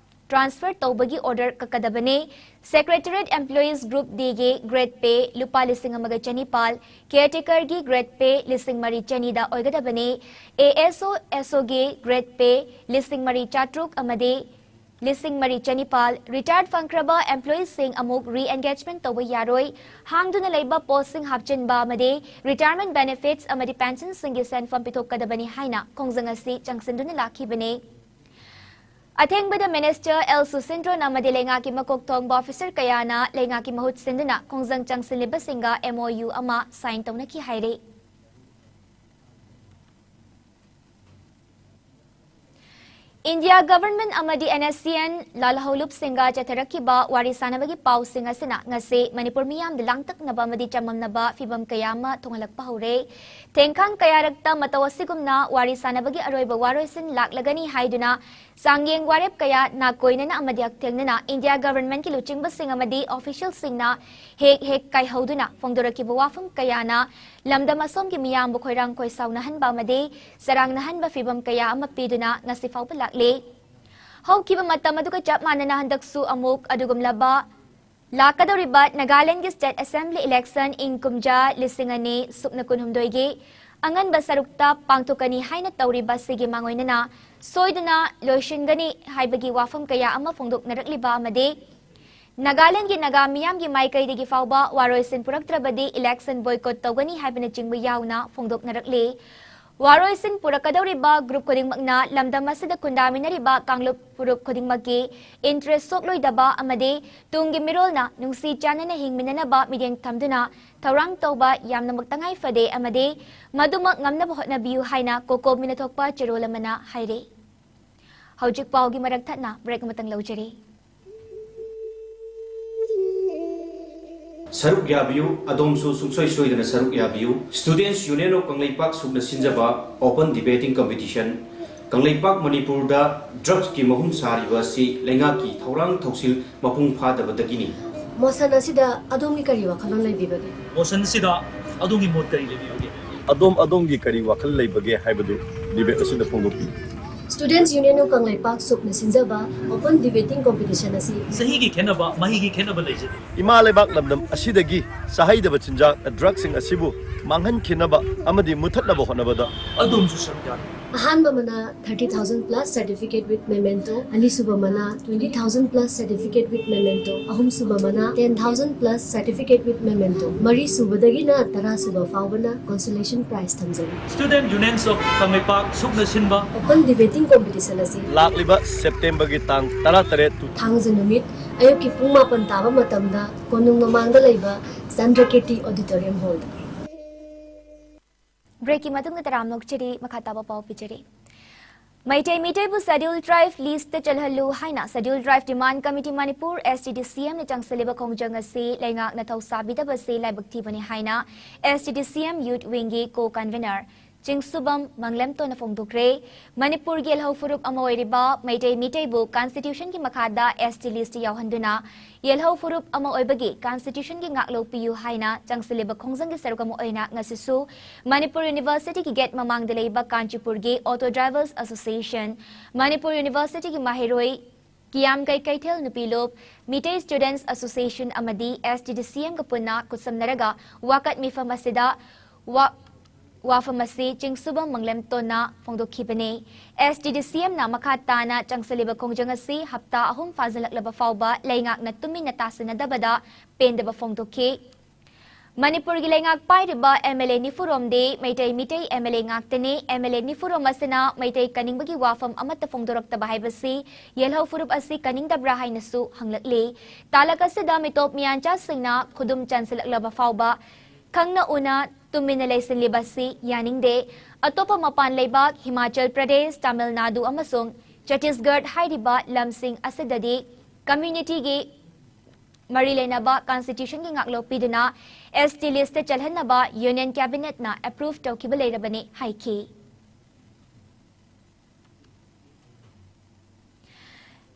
transfer ꯇꯧꯕꯒꯤ order ꯀꯛꯀꯗꯕꯅꯤ꯫ Secretariat employees group Dꯒꯤ grade pay ꯂꯨꯄꯥ ꯂꯤꯁꯤꯡ ꯑꯃꯒ ꯆꯅꯤꯄꯥꯜ, caretakerꯒꯤ grade pay ꯂꯤꯁꯤꯡ ꯃꯔꯤ ꯆꯅꯤꯗ ꯑꯣꯏꯒꯗꯕꯅꯤ꯫ ASO, SOꯒꯤ grade pay ꯂꯤꯁꯤꯡ ꯃꯔꯤ ꯆꯥꯇ꯭ꯔꯨꯛ ꯑꯃꯗꯤ ꯂꯤꯁꯤꯡ ꯃꯔꯤ ꯆꯅꯤꯄꯥꯜ꯫ Retired ꯐꯪꯈ꯭ꯔꯕ employeeꯁꯤꯡ ꯑꯃꯨꯛ re-engagement ꯇꯧꯕ ꯌꯥꯔꯣꯏ꯫ ꯍꯥꯡꯗꯨꯅ ꯂꯩꯕ postꯁꯤꯡ ꯍꯥꯞꯆꯤꯟꯕ ꯑꯃꯗꯤ retirement benefits ꯑꯃꯗꯤ pensionꯁꯤꯡꯒꯤ ꯁꯦꯟꯐꯝ ꯄꯤꯊꯣꯛꯀꯗꯕꯅꯤ ꯍꯥꯏꯅ ꯈꯣꯡꯖꯪ ꯑꯁꯤ ꯆꯪꯁꯤꯟꯗꯨꯅ ꯂꯥꯛꯈꯤꯕꯅꯤ꯫ ꯑꯊꯦꯡꯕꯗ Minister L ꯁꯨꯁꯤꯟꯗ꯭ꯔꯣꯟ ꯑꯃꯗꯤ ꯂꯩꯉꯥꯛꯀꯤ ꯃꯀꯣꯛ ꯊꯣꯡꯕ officer ꯀꯌꯥꯅ ꯂꯩꯉꯥꯛꯀꯤ ꯃꯍꯨꯠ ꯁꯤꯟꯗꯨꯅ ꯈꯣꯡꯖꯪ ꯆꯪꯁꯤꯜꯂꯤꯕꯁꯤꯡꯒ MOU ꯑꯃ sign ꯇꯧꯅꯈꯤ ꯍꯥꯏꯔꯤ꯫ India government ꯑꯃꯗꯤ NSCN ꯂꯥꯜꯍꯧꯂꯨꯞꯁꯤꯡꯒ ꯆꯠꯊꯔꯛꯈꯤꯕ ꯋꯥꯔꯤ ꯁꯥꯅꯕꯒꯤ ꯄꯥꯎꯁꯤꯡ ꯑꯁꯤꯅ ꯉꯁꯤ ꯃꯅꯤꯄꯨꯔ ꯃꯤꯌꯥꯝꯗ ꯂꯥꯡꯇꯛꯅꯕ ꯑꯃꯗꯤ ꯆꯃꯝꯅꯕ ꯐꯤꯚꯝ ꯀꯌꯥ ꯑꯃ ꯊꯣꯡꯍꯜꯂꯛꯄ ꯍꯧꯔꯦ꯫ ꯊꯦꯡꯈꯥꯡ ꯀꯌꯥꯔꯛꯇ ꯃꯇꯧ ꯑꯁꯤꯒꯨꯝꯅ ꯋꯥꯔꯤ ꯁꯥꯅꯕꯒꯤ ꯑꯔꯣꯏꯕ ꯋꯥꯔꯣꯏꯁꯤꯟ ꯂꯥꯛꯂꯒꯅꯤ ꯍꯥꯏꯗꯨꯅ ꯆꯥꯡꯌꯦꯡ ꯋꯥꯔꯦꯞ ꯀꯌꯥ ꯅꯥꯀꯣꯏꯅꯅ ꯑꯃꯗꯤ ꯍꯛꯊꯦꯡꯅꯅ India governmentꯀꯤ ꯂꯨꯆꯤꯡꯕꯁꯤꯡ ꯑꯃꯗꯤ officialꯁꯤꯡꯅ ꯍꯦꯛ ꯍꯦꯛ ꯀꯥꯏꯍꯧꯗꯨꯅ ꯐꯣꯡꯗꯣꯔꯛꯈꯤꯕ ꯋꯥꯐꯝ ꯀꯌꯥꯅ ꯂꯝꯗꯝ ꯑꯁꯣꯝꯒꯤ ꯃꯤꯌꯥꯝꯕꯨ ꯈꯣꯏꯔꯥꯡ ꯈꯣꯏꯁꯥꯎꯅꯍꯟꯕ ꯑꯃꯗꯤ ꯆꯔꯥꯡꯅꯍꯟꯕ ꯐꯤꯚꯝ ꯀꯌꯥ ꯑꯃ ꯄꯤꯗꯨꯅ ꯉꯁꯤ ꯐꯥꯎꯕ ꯂꯥꯛꯂꯤ꯫ ꯍꯧꯈꯤꯕ ꯃꯇꯝ ꯑꯗꯨꯒ ꯆꯞ ꯃꯥꯟꯅꯅ ꯍꯟꯗꯛꯁꯨ ꯑꯃꯨꯛ ꯑꯗꯨꯒꯨꯝꯂꯕ ꯂꯥꯛꯀꯗꯧꯔꯤꯕ ꯅꯥꯒꯥꯂꯦꯟꯗꯒꯤ state assembly election ꯏꯪ ꯀꯨꯝꯖꯥ ꯂꯤꯁꯤꯡ ꯑꯅꯤ ꯁꯨꯞꯅ ꯀꯨꯟꯍꯨꯝꯗꯣꯏꯒꯤ ꯑꯉꯟꯕ ꯁꯔꯨꯛꯇ ꯄꯥꯡꯊꯣꯛꯀꯅꯤ ꯍꯥꯏꯅ ꯇꯧꯔꯤꯕ ꯑꯁꯤꯒꯤ ꯃꯥꯡꯑꯣꯏꯅꯅ ꯁꯣꯏꯗꯅ ꯂꯣꯏꯁꯤꯟꯒꯅꯤ ꯍꯥꯏꯕꯒꯤ ꯋꯥꯐꯝ ꯀꯌꯥ ꯑꯃ ꯐꯣꯡꯗꯣꯛꯅꯔꯛꯂꯤꯕ ꯑꯃꯗꯤ ꯅꯥꯒꯥꯂꯦꯟꯗꯒꯤ ꯅꯥꯒꯥ ꯃꯤꯌꯥꯝꯒꯤ ꯃꯥꯏꯀꯩꯗꯒꯤ ꯐꯥꯎꯕ ꯋꯥꯔꯣꯏꯁꯤꯟ ꯄꯨꯔꯛꯇ꯭ꯔꯕꯗꯤ election boycott ꯇꯧꯒꯅꯤ ꯍꯥꯏꯕꯅꯆꯤꯡꯕ ꯌꯥꯎꯅ ꯐꯣꯡꯗꯣꯛꯅꯔꯛꯂꯤ꯫ ꯋꯥꯔꯣꯏꯁꯤꯟ ꯄꯨꯔꯛꯀꯗꯧꯔꯤꯕ ꯒ꯭ꯔꯨꯞ ꯈꯨꯗꯤꯡꯃꯛꯅ ꯂꯝꯗꯝ ꯑꯁꯤꯗ ꯈꯨꯟꯗꯥꯃꯤꯟꯅꯔꯤꯕ ꯀꯥꯡꯂꯨꯞ ꯐꯨꯔꯨꯞ ꯈꯨꯗꯤꯡꯃꯛꯀꯤ ꯏꯟꯇꯔꯦꯁ ꯁꯣꯛꯂꯣꯏꯗꯕ ꯑꯃꯗꯤ ꯇꯨꯡꯒꯤ ꯃꯤꯔꯣꯜꯅ ꯅꯨꯡꯁꯤ ꯆꯥꯟꯅꯅ ꯍꯤꯡꯃꯤꯟꯅꯅꯕ ꯃꯤꯠꯌꯦꯡ ꯊꯝꯗꯨꯅ ꯊꯧꯔꯥꯡ ꯇꯧꯕ ꯌꯥꯝꯅꯃꯛ ꯇꯉꯥꯏ ꯐꯗꯦ ꯑꯃꯗꯤ ꯃꯗꯨꯃꯛ ꯉꯝꯅꯕ ꯍꯣꯠꯅꯕꯤꯌꯨ ꯍꯥꯏꯅ ꯀꯣꯀꯣ ꯃꯤꯅ ꯊꯣꯛꯄ ꯆꯦꯔꯣꯜ ꯑꯃꯅ ꯍꯥꯏꯔꯤ꯫ ꯍꯧꯖꯤꯛ ꯄꯥꯎꯒꯤ ꯃꯔꯛ ꯊꯠꯅ ꯕ꯭ꯔꯦꯛ ꯑꯃꯇꯪ ꯂꯧꯖꯔꯤ꯫ ꯁꯔꯨꯛ ꯌꯥꯕꯤꯌꯨ, ꯑꯗꯣꯝꯁꯨ ꯁꯨꯡꯁꯣꯏ ꯁꯣꯏꯗꯅ ꯁꯔꯨꯛ ꯌꯥꯕꯤꯌꯨ꯫ Students Union of Kangleipak ꯁꯨꯛꯅ ꯁꯤꯟꯖꯕ Open Debating Competition, Kangleipak ꯃꯅꯤꯄꯨꯔꯗ ꯗ꯭ꯔꯒꯁꯀꯤ ꯃꯍꯨꯝ ꯁꯥꯔꯤꯕ ꯑꯁꯤ ꯂꯩꯉꯥꯛꯀꯤ ꯊꯧꯔꯥꯡ ꯊꯧꯁꯤꯜ ꯃꯄꯨꯡ ꯐꯥꯗꯕꯗꯒꯤꯅꯤ꯫ ꯃꯣꯁꯟ ꯑꯁꯤꯗ ꯑꯗꯣꯝꯒꯤ ꯀꯔꯤ ꯋꯥꯈꯜꯂꯣꯟ ꯂꯩꯕꯤꯕꯒꯦ? ꯃꯣꯁꯟ ꯑꯁꯤꯗ ꯑꯗꯣꯝꯒꯤ ꯃꯣꯠ ꯀꯔꯤ ꯂꯩꯕꯤꯕꯒꯦ? ꯑꯗꯣꯝ ꯑꯗꯣꯝꯒꯤ ꯀꯔꯤ ꯋꯥꯈꯜ ꯂꯩꯕꯒꯦ ꯍꯥꯏꯕꯗꯨ ꯗꯤꯕꯦꯠ ꯑꯁꯤꯗ ꯐꯣꯡꯗꯣꯛꯄꯤꯌꯨ꯫ Students Union of Kangleipak ꯁꯨꯛꯅ ꯁꯤꯟꯖꯕ Open Debating Competition ꯑꯁꯤ ꯆꯍꯤꯒꯤ ꯈꯦꯠꯅꯕ, ꯃꯍꯩꯒꯤ ꯈꯦꯠꯅꯕ ꯂꯩꯖꯗꯦ꯫ ꯏꯃꯥ ꯂꯩꯕꯥꯛ ꯂꯝꯗꯝ ꯑꯁꯤꯗꯒꯤ ꯆꯥꯍꯩꯗꯕ ꯆꯤꯟꯖꯥꯛ ꯗ꯭ꯔꯒꯁꯤꯡ ꯑꯁꯤꯕꯨ ꯃꯥꯡꯍꯟꯈꯤꯅꯕ ꯑꯃꯗꯤ ꯃꯨꯊꯠꯅꯕ ꯍꯣꯠꯅꯕꯗ ꯑꯗꯣꯝꯁꯨ ꯁꯔꯨꯛ ꯌꯥꯕꯤꯌꯨ꯫ ꯑꯍꯥꯟꯕ ꯑꯃꯅ thirty thousand plus certificate with memento, ꯑꯅꯤꯁꯨꯕ ꯑꯃꯅ twenty thousand plus certificate with memento, ꯑꯍꯨꯝꯁꯨꯕ ꯑꯃꯅ ten thousand plus certificate with memento, ꯃꯔꯤꯁꯨꯕꯗꯒꯤꯅ ꯇꯔꯥꯁꯨꯕ ꯐꯥꯎꯕꯅ consolation prize ꯊꯝꯖꯔꯤ꯫ Student Unions of ꯀꯪꯂꯩꯄꯥꯛ ꯁꯨꯛꯅ ꯁꯤꯟꯕ Open Debating Competition ꯑꯁꯤ ꯂꯥꯛꯂꯤꯕ ꯁꯦꯞꯇꯦꯝꯕꯔꯒꯤ ꯇꯥꯡ ꯇꯔꯥꯇꯔꯦꯠ, ꯊꯥꯡꯖ ꯅꯨꯃꯤꯠ ꯑꯌꯨꯛꯀꯤ ꯄꯨꯡ ꯃꯥꯄꯟ ꯇꯥꯕ ꯃꯇꯝꯗ ꯀꯣꯅꯨꯡ ꯃꯃꯥꯡꯗ ꯂꯩꯕ ꯆꯟꯗ꯭ꯔꯀꯤꯔꯇꯤ Auditorium Hallꯗ꯫ ꯕ꯭ꯔꯦꯛꯀꯤ ꯃꯇꯨꯡꯗ ꯇꯔꯥꯝꯅ ꯑꯣꯛꯆꯔꯤ꯫ ꯃꯈꯥ ꯇꯥꯕ ꯄꯥꯎ ꯄꯤꯖꯔꯤ꯫ ꯃꯩꯇꯩ ꯃꯤꯇꯩꯕꯨ Scheduled Tribe listꯇ ꯆꯜꯍꯜꯂꯨ ꯍꯥꯏꯅ Scheduled Tribe Demand Committee Manipur, STDCMꯅ ꯆꯪꯁꯤꯜꯂꯤꯕ ꯈꯣꯡꯖꯪ ꯑꯁꯤ ꯂꯩꯉꯥꯛꯅ ꯊꯧꯁꯥꯕꯤꯗꯕꯁꯤ ꯂꯥꯏꯕꯛ ꯊꯤꯕꯅꯤ ꯍꯥꯏꯅ STDCM Youth Wingꯒꯤ co-convener ꯆꯤꯡꯁꯨꯕꯝ ꯃꯪꯂꯦꯝꯇꯣꯟꯅ ꯐꯣꯡꯗꯣꯛꯈ꯭ꯔꯦ꯫ ꯃꯅꯤꯄꯨꯔꯒꯤ ꯌꯦꯜꯍꯧ ꯐꯨꯔꯨꯞ ꯑꯃ ꯑꯣꯏꯔꯤꯕ ꯃꯩꯇꯩ ꯃꯤꯇꯩꯕꯨ Constitutionꯒꯤ ꯃꯈꯥꯗ ST listꯇ ꯌꯥꯎꯍꯟꯗꯨꯅ ꯌꯦꯜꯍꯧ ꯐꯨꯔꯨꯞ ꯑꯃ ꯑꯣꯏꯕꯒꯤ Constitutionꯒꯤ ꯉꯥꯛꯂꯧ ꯄꯤꯌꯨ ꯍꯥꯏꯅ ꯆꯪꯁꯤꯜꯂꯤꯕ ꯈꯣꯡꯖꯪꯒꯤ ꯁꯔꯨꯛ ꯑꯃ ꯑꯣꯏꯅ ꯉꯁꯤꯁꯨ ꯃꯅꯤꯄꯨꯔ Universityꯒꯤ gate ꯃꯃꯥꯡꯗ ꯂꯩꯕ ꯀꯥꯟꯆꯤꯄꯨꯔꯒꯤ Auto Drivers Association, ꯃꯅꯤꯄꯨꯔ Universityꯒꯤ ꯃꯍꯩꯔꯣꯏ ꯀꯤꯌꯥꯝꯒꯩ ꯀꯩꯊꯦꯜ ꯅꯨꯄꯤ ꯂꯨꯞ, ꯃꯤꯇꯩ Students Association ꯑꯃꯗꯤ STDCMꯒ ꯄꯨꯟꯅ ꯈꯨꯠꯁꯝꯅꯔꯒ ꯋꯥꯀꯠ ꯃꯤꯐꯝ ꯑꯁꯤꯗ ꯋꯥ-, ꯋꯥꯐꯝ ꯑꯁꯤ ꯆꯤꯡꯁꯨꯕꯝ ꯃꯪꯂꯦꯝꯇꯣꯟꯅ ꯐꯣꯡꯗꯣꯛꯈꯤꯕꯅꯤ꯫ STDCMꯅ ꯃꯈꯥ ꯇꯥꯅ ꯆꯪꯁꯤꯜꯂꯤꯕ ꯈꯣꯡꯖꯪ ꯑꯁꯤ ꯍꯞꯇꯥ ꯑꯍꯨꯝ ꯐꯥꯖꯤꯜꯂꯛꯂꯕ ꯐꯥꯎꯕ ꯂꯩꯉꯥꯛꯅ ꯇꯨꯃꯤꯟꯅ ꯇꯥꯁꯤꯟꯅꯗꯕꯗ ꯄꯦꯟꯗꯕ ꯐꯣꯡꯗꯣꯛꯈꯤ꯫ ꯃꯅꯤꯄꯨꯔꯒꯤ ꯂꯩꯉꯥꯛ ꯄꯥꯏꯔꯤꯕ MLA ꯅꯤꯐꯨꯔꯣꯝꯗꯤ ꯃꯩꯇꯩ ꯃꯤꯇꯩ MLA ꯉꯥꯛꯇꯅꯤ꯫ MLA ꯅꯤꯐꯨꯔꯣꯝ ꯑꯁꯤꯅ ꯃꯩꯇꯩ ꯀꯟꯅꯤꯡꯕꯒꯤ ꯋꯥꯐꯝ ꯑꯃꯠꯇ ꯐꯣꯡꯗꯣꯔꯛꯇꯕ ꯍꯥꯏꯕꯁꯤ ꯌꯦꯜꯍꯧ ꯐꯨꯔꯨꯞ ꯑꯁꯤ ꯀꯟꯅꯤꯡꯗꯕ꯭ꯔꯥ ꯍꯥꯏꯅꯁꯨ ꯍꯪꯂꯛꯂꯤ꯫ ꯇꯥꯂꯛ ꯑꯁꯤꯗ ꯃꯤꯇꯣꯞ ꯃꯤꯌꯥꯟꯆꯥꯁꯤꯡꯅ ꯈꯨꯗꯨꯝ ꯆꯟꯁꯤꯜꯂꯛꯂꯕ ꯐꯥꯎꯕ ꯈꯪꯅ ꯎꯅ ꯇꯨꯃꯤꯟꯅ ꯂꯩꯁꯤꯜꯂꯤꯕ ꯑꯁꯤ ꯌꯥꯅꯤꯡꯗꯦ꯫ ꯑꯇꯣꯞꯄ ꯃꯄꯥꯟ ꯂꯩꯕꯥꯛ ꯍꯤꯃꯥꯆꯜ ꯄ꯭ꯔꯗꯦꯁ, ꯇꯥꯃꯤꯜ ꯅꯥꯗꯨ ꯑꯃꯁꯨꯡ ꯆꯇꯤꯁꯒꯔ ꯍꯥꯏꯔꯤꯕ ꯂꯝꯁꯤꯡ ꯑꯁꯤꯗꯗꯤ community ꯒꯤ ꯃꯔꯤ ꯂꯩꯅꯕ constitution ꯒꯤ ꯉꯥꯛꯂꯧ ꯄꯤꯗꯨꯅ ST list ꯇ ꯆꯜꯍꯟꯅꯕ Union Cabinet ꯅ approve ꯇꯧꯈꯤꯕ ꯂꯩꯔꯕꯅꯤ ꯍꯥꯏꯈꯤ꯫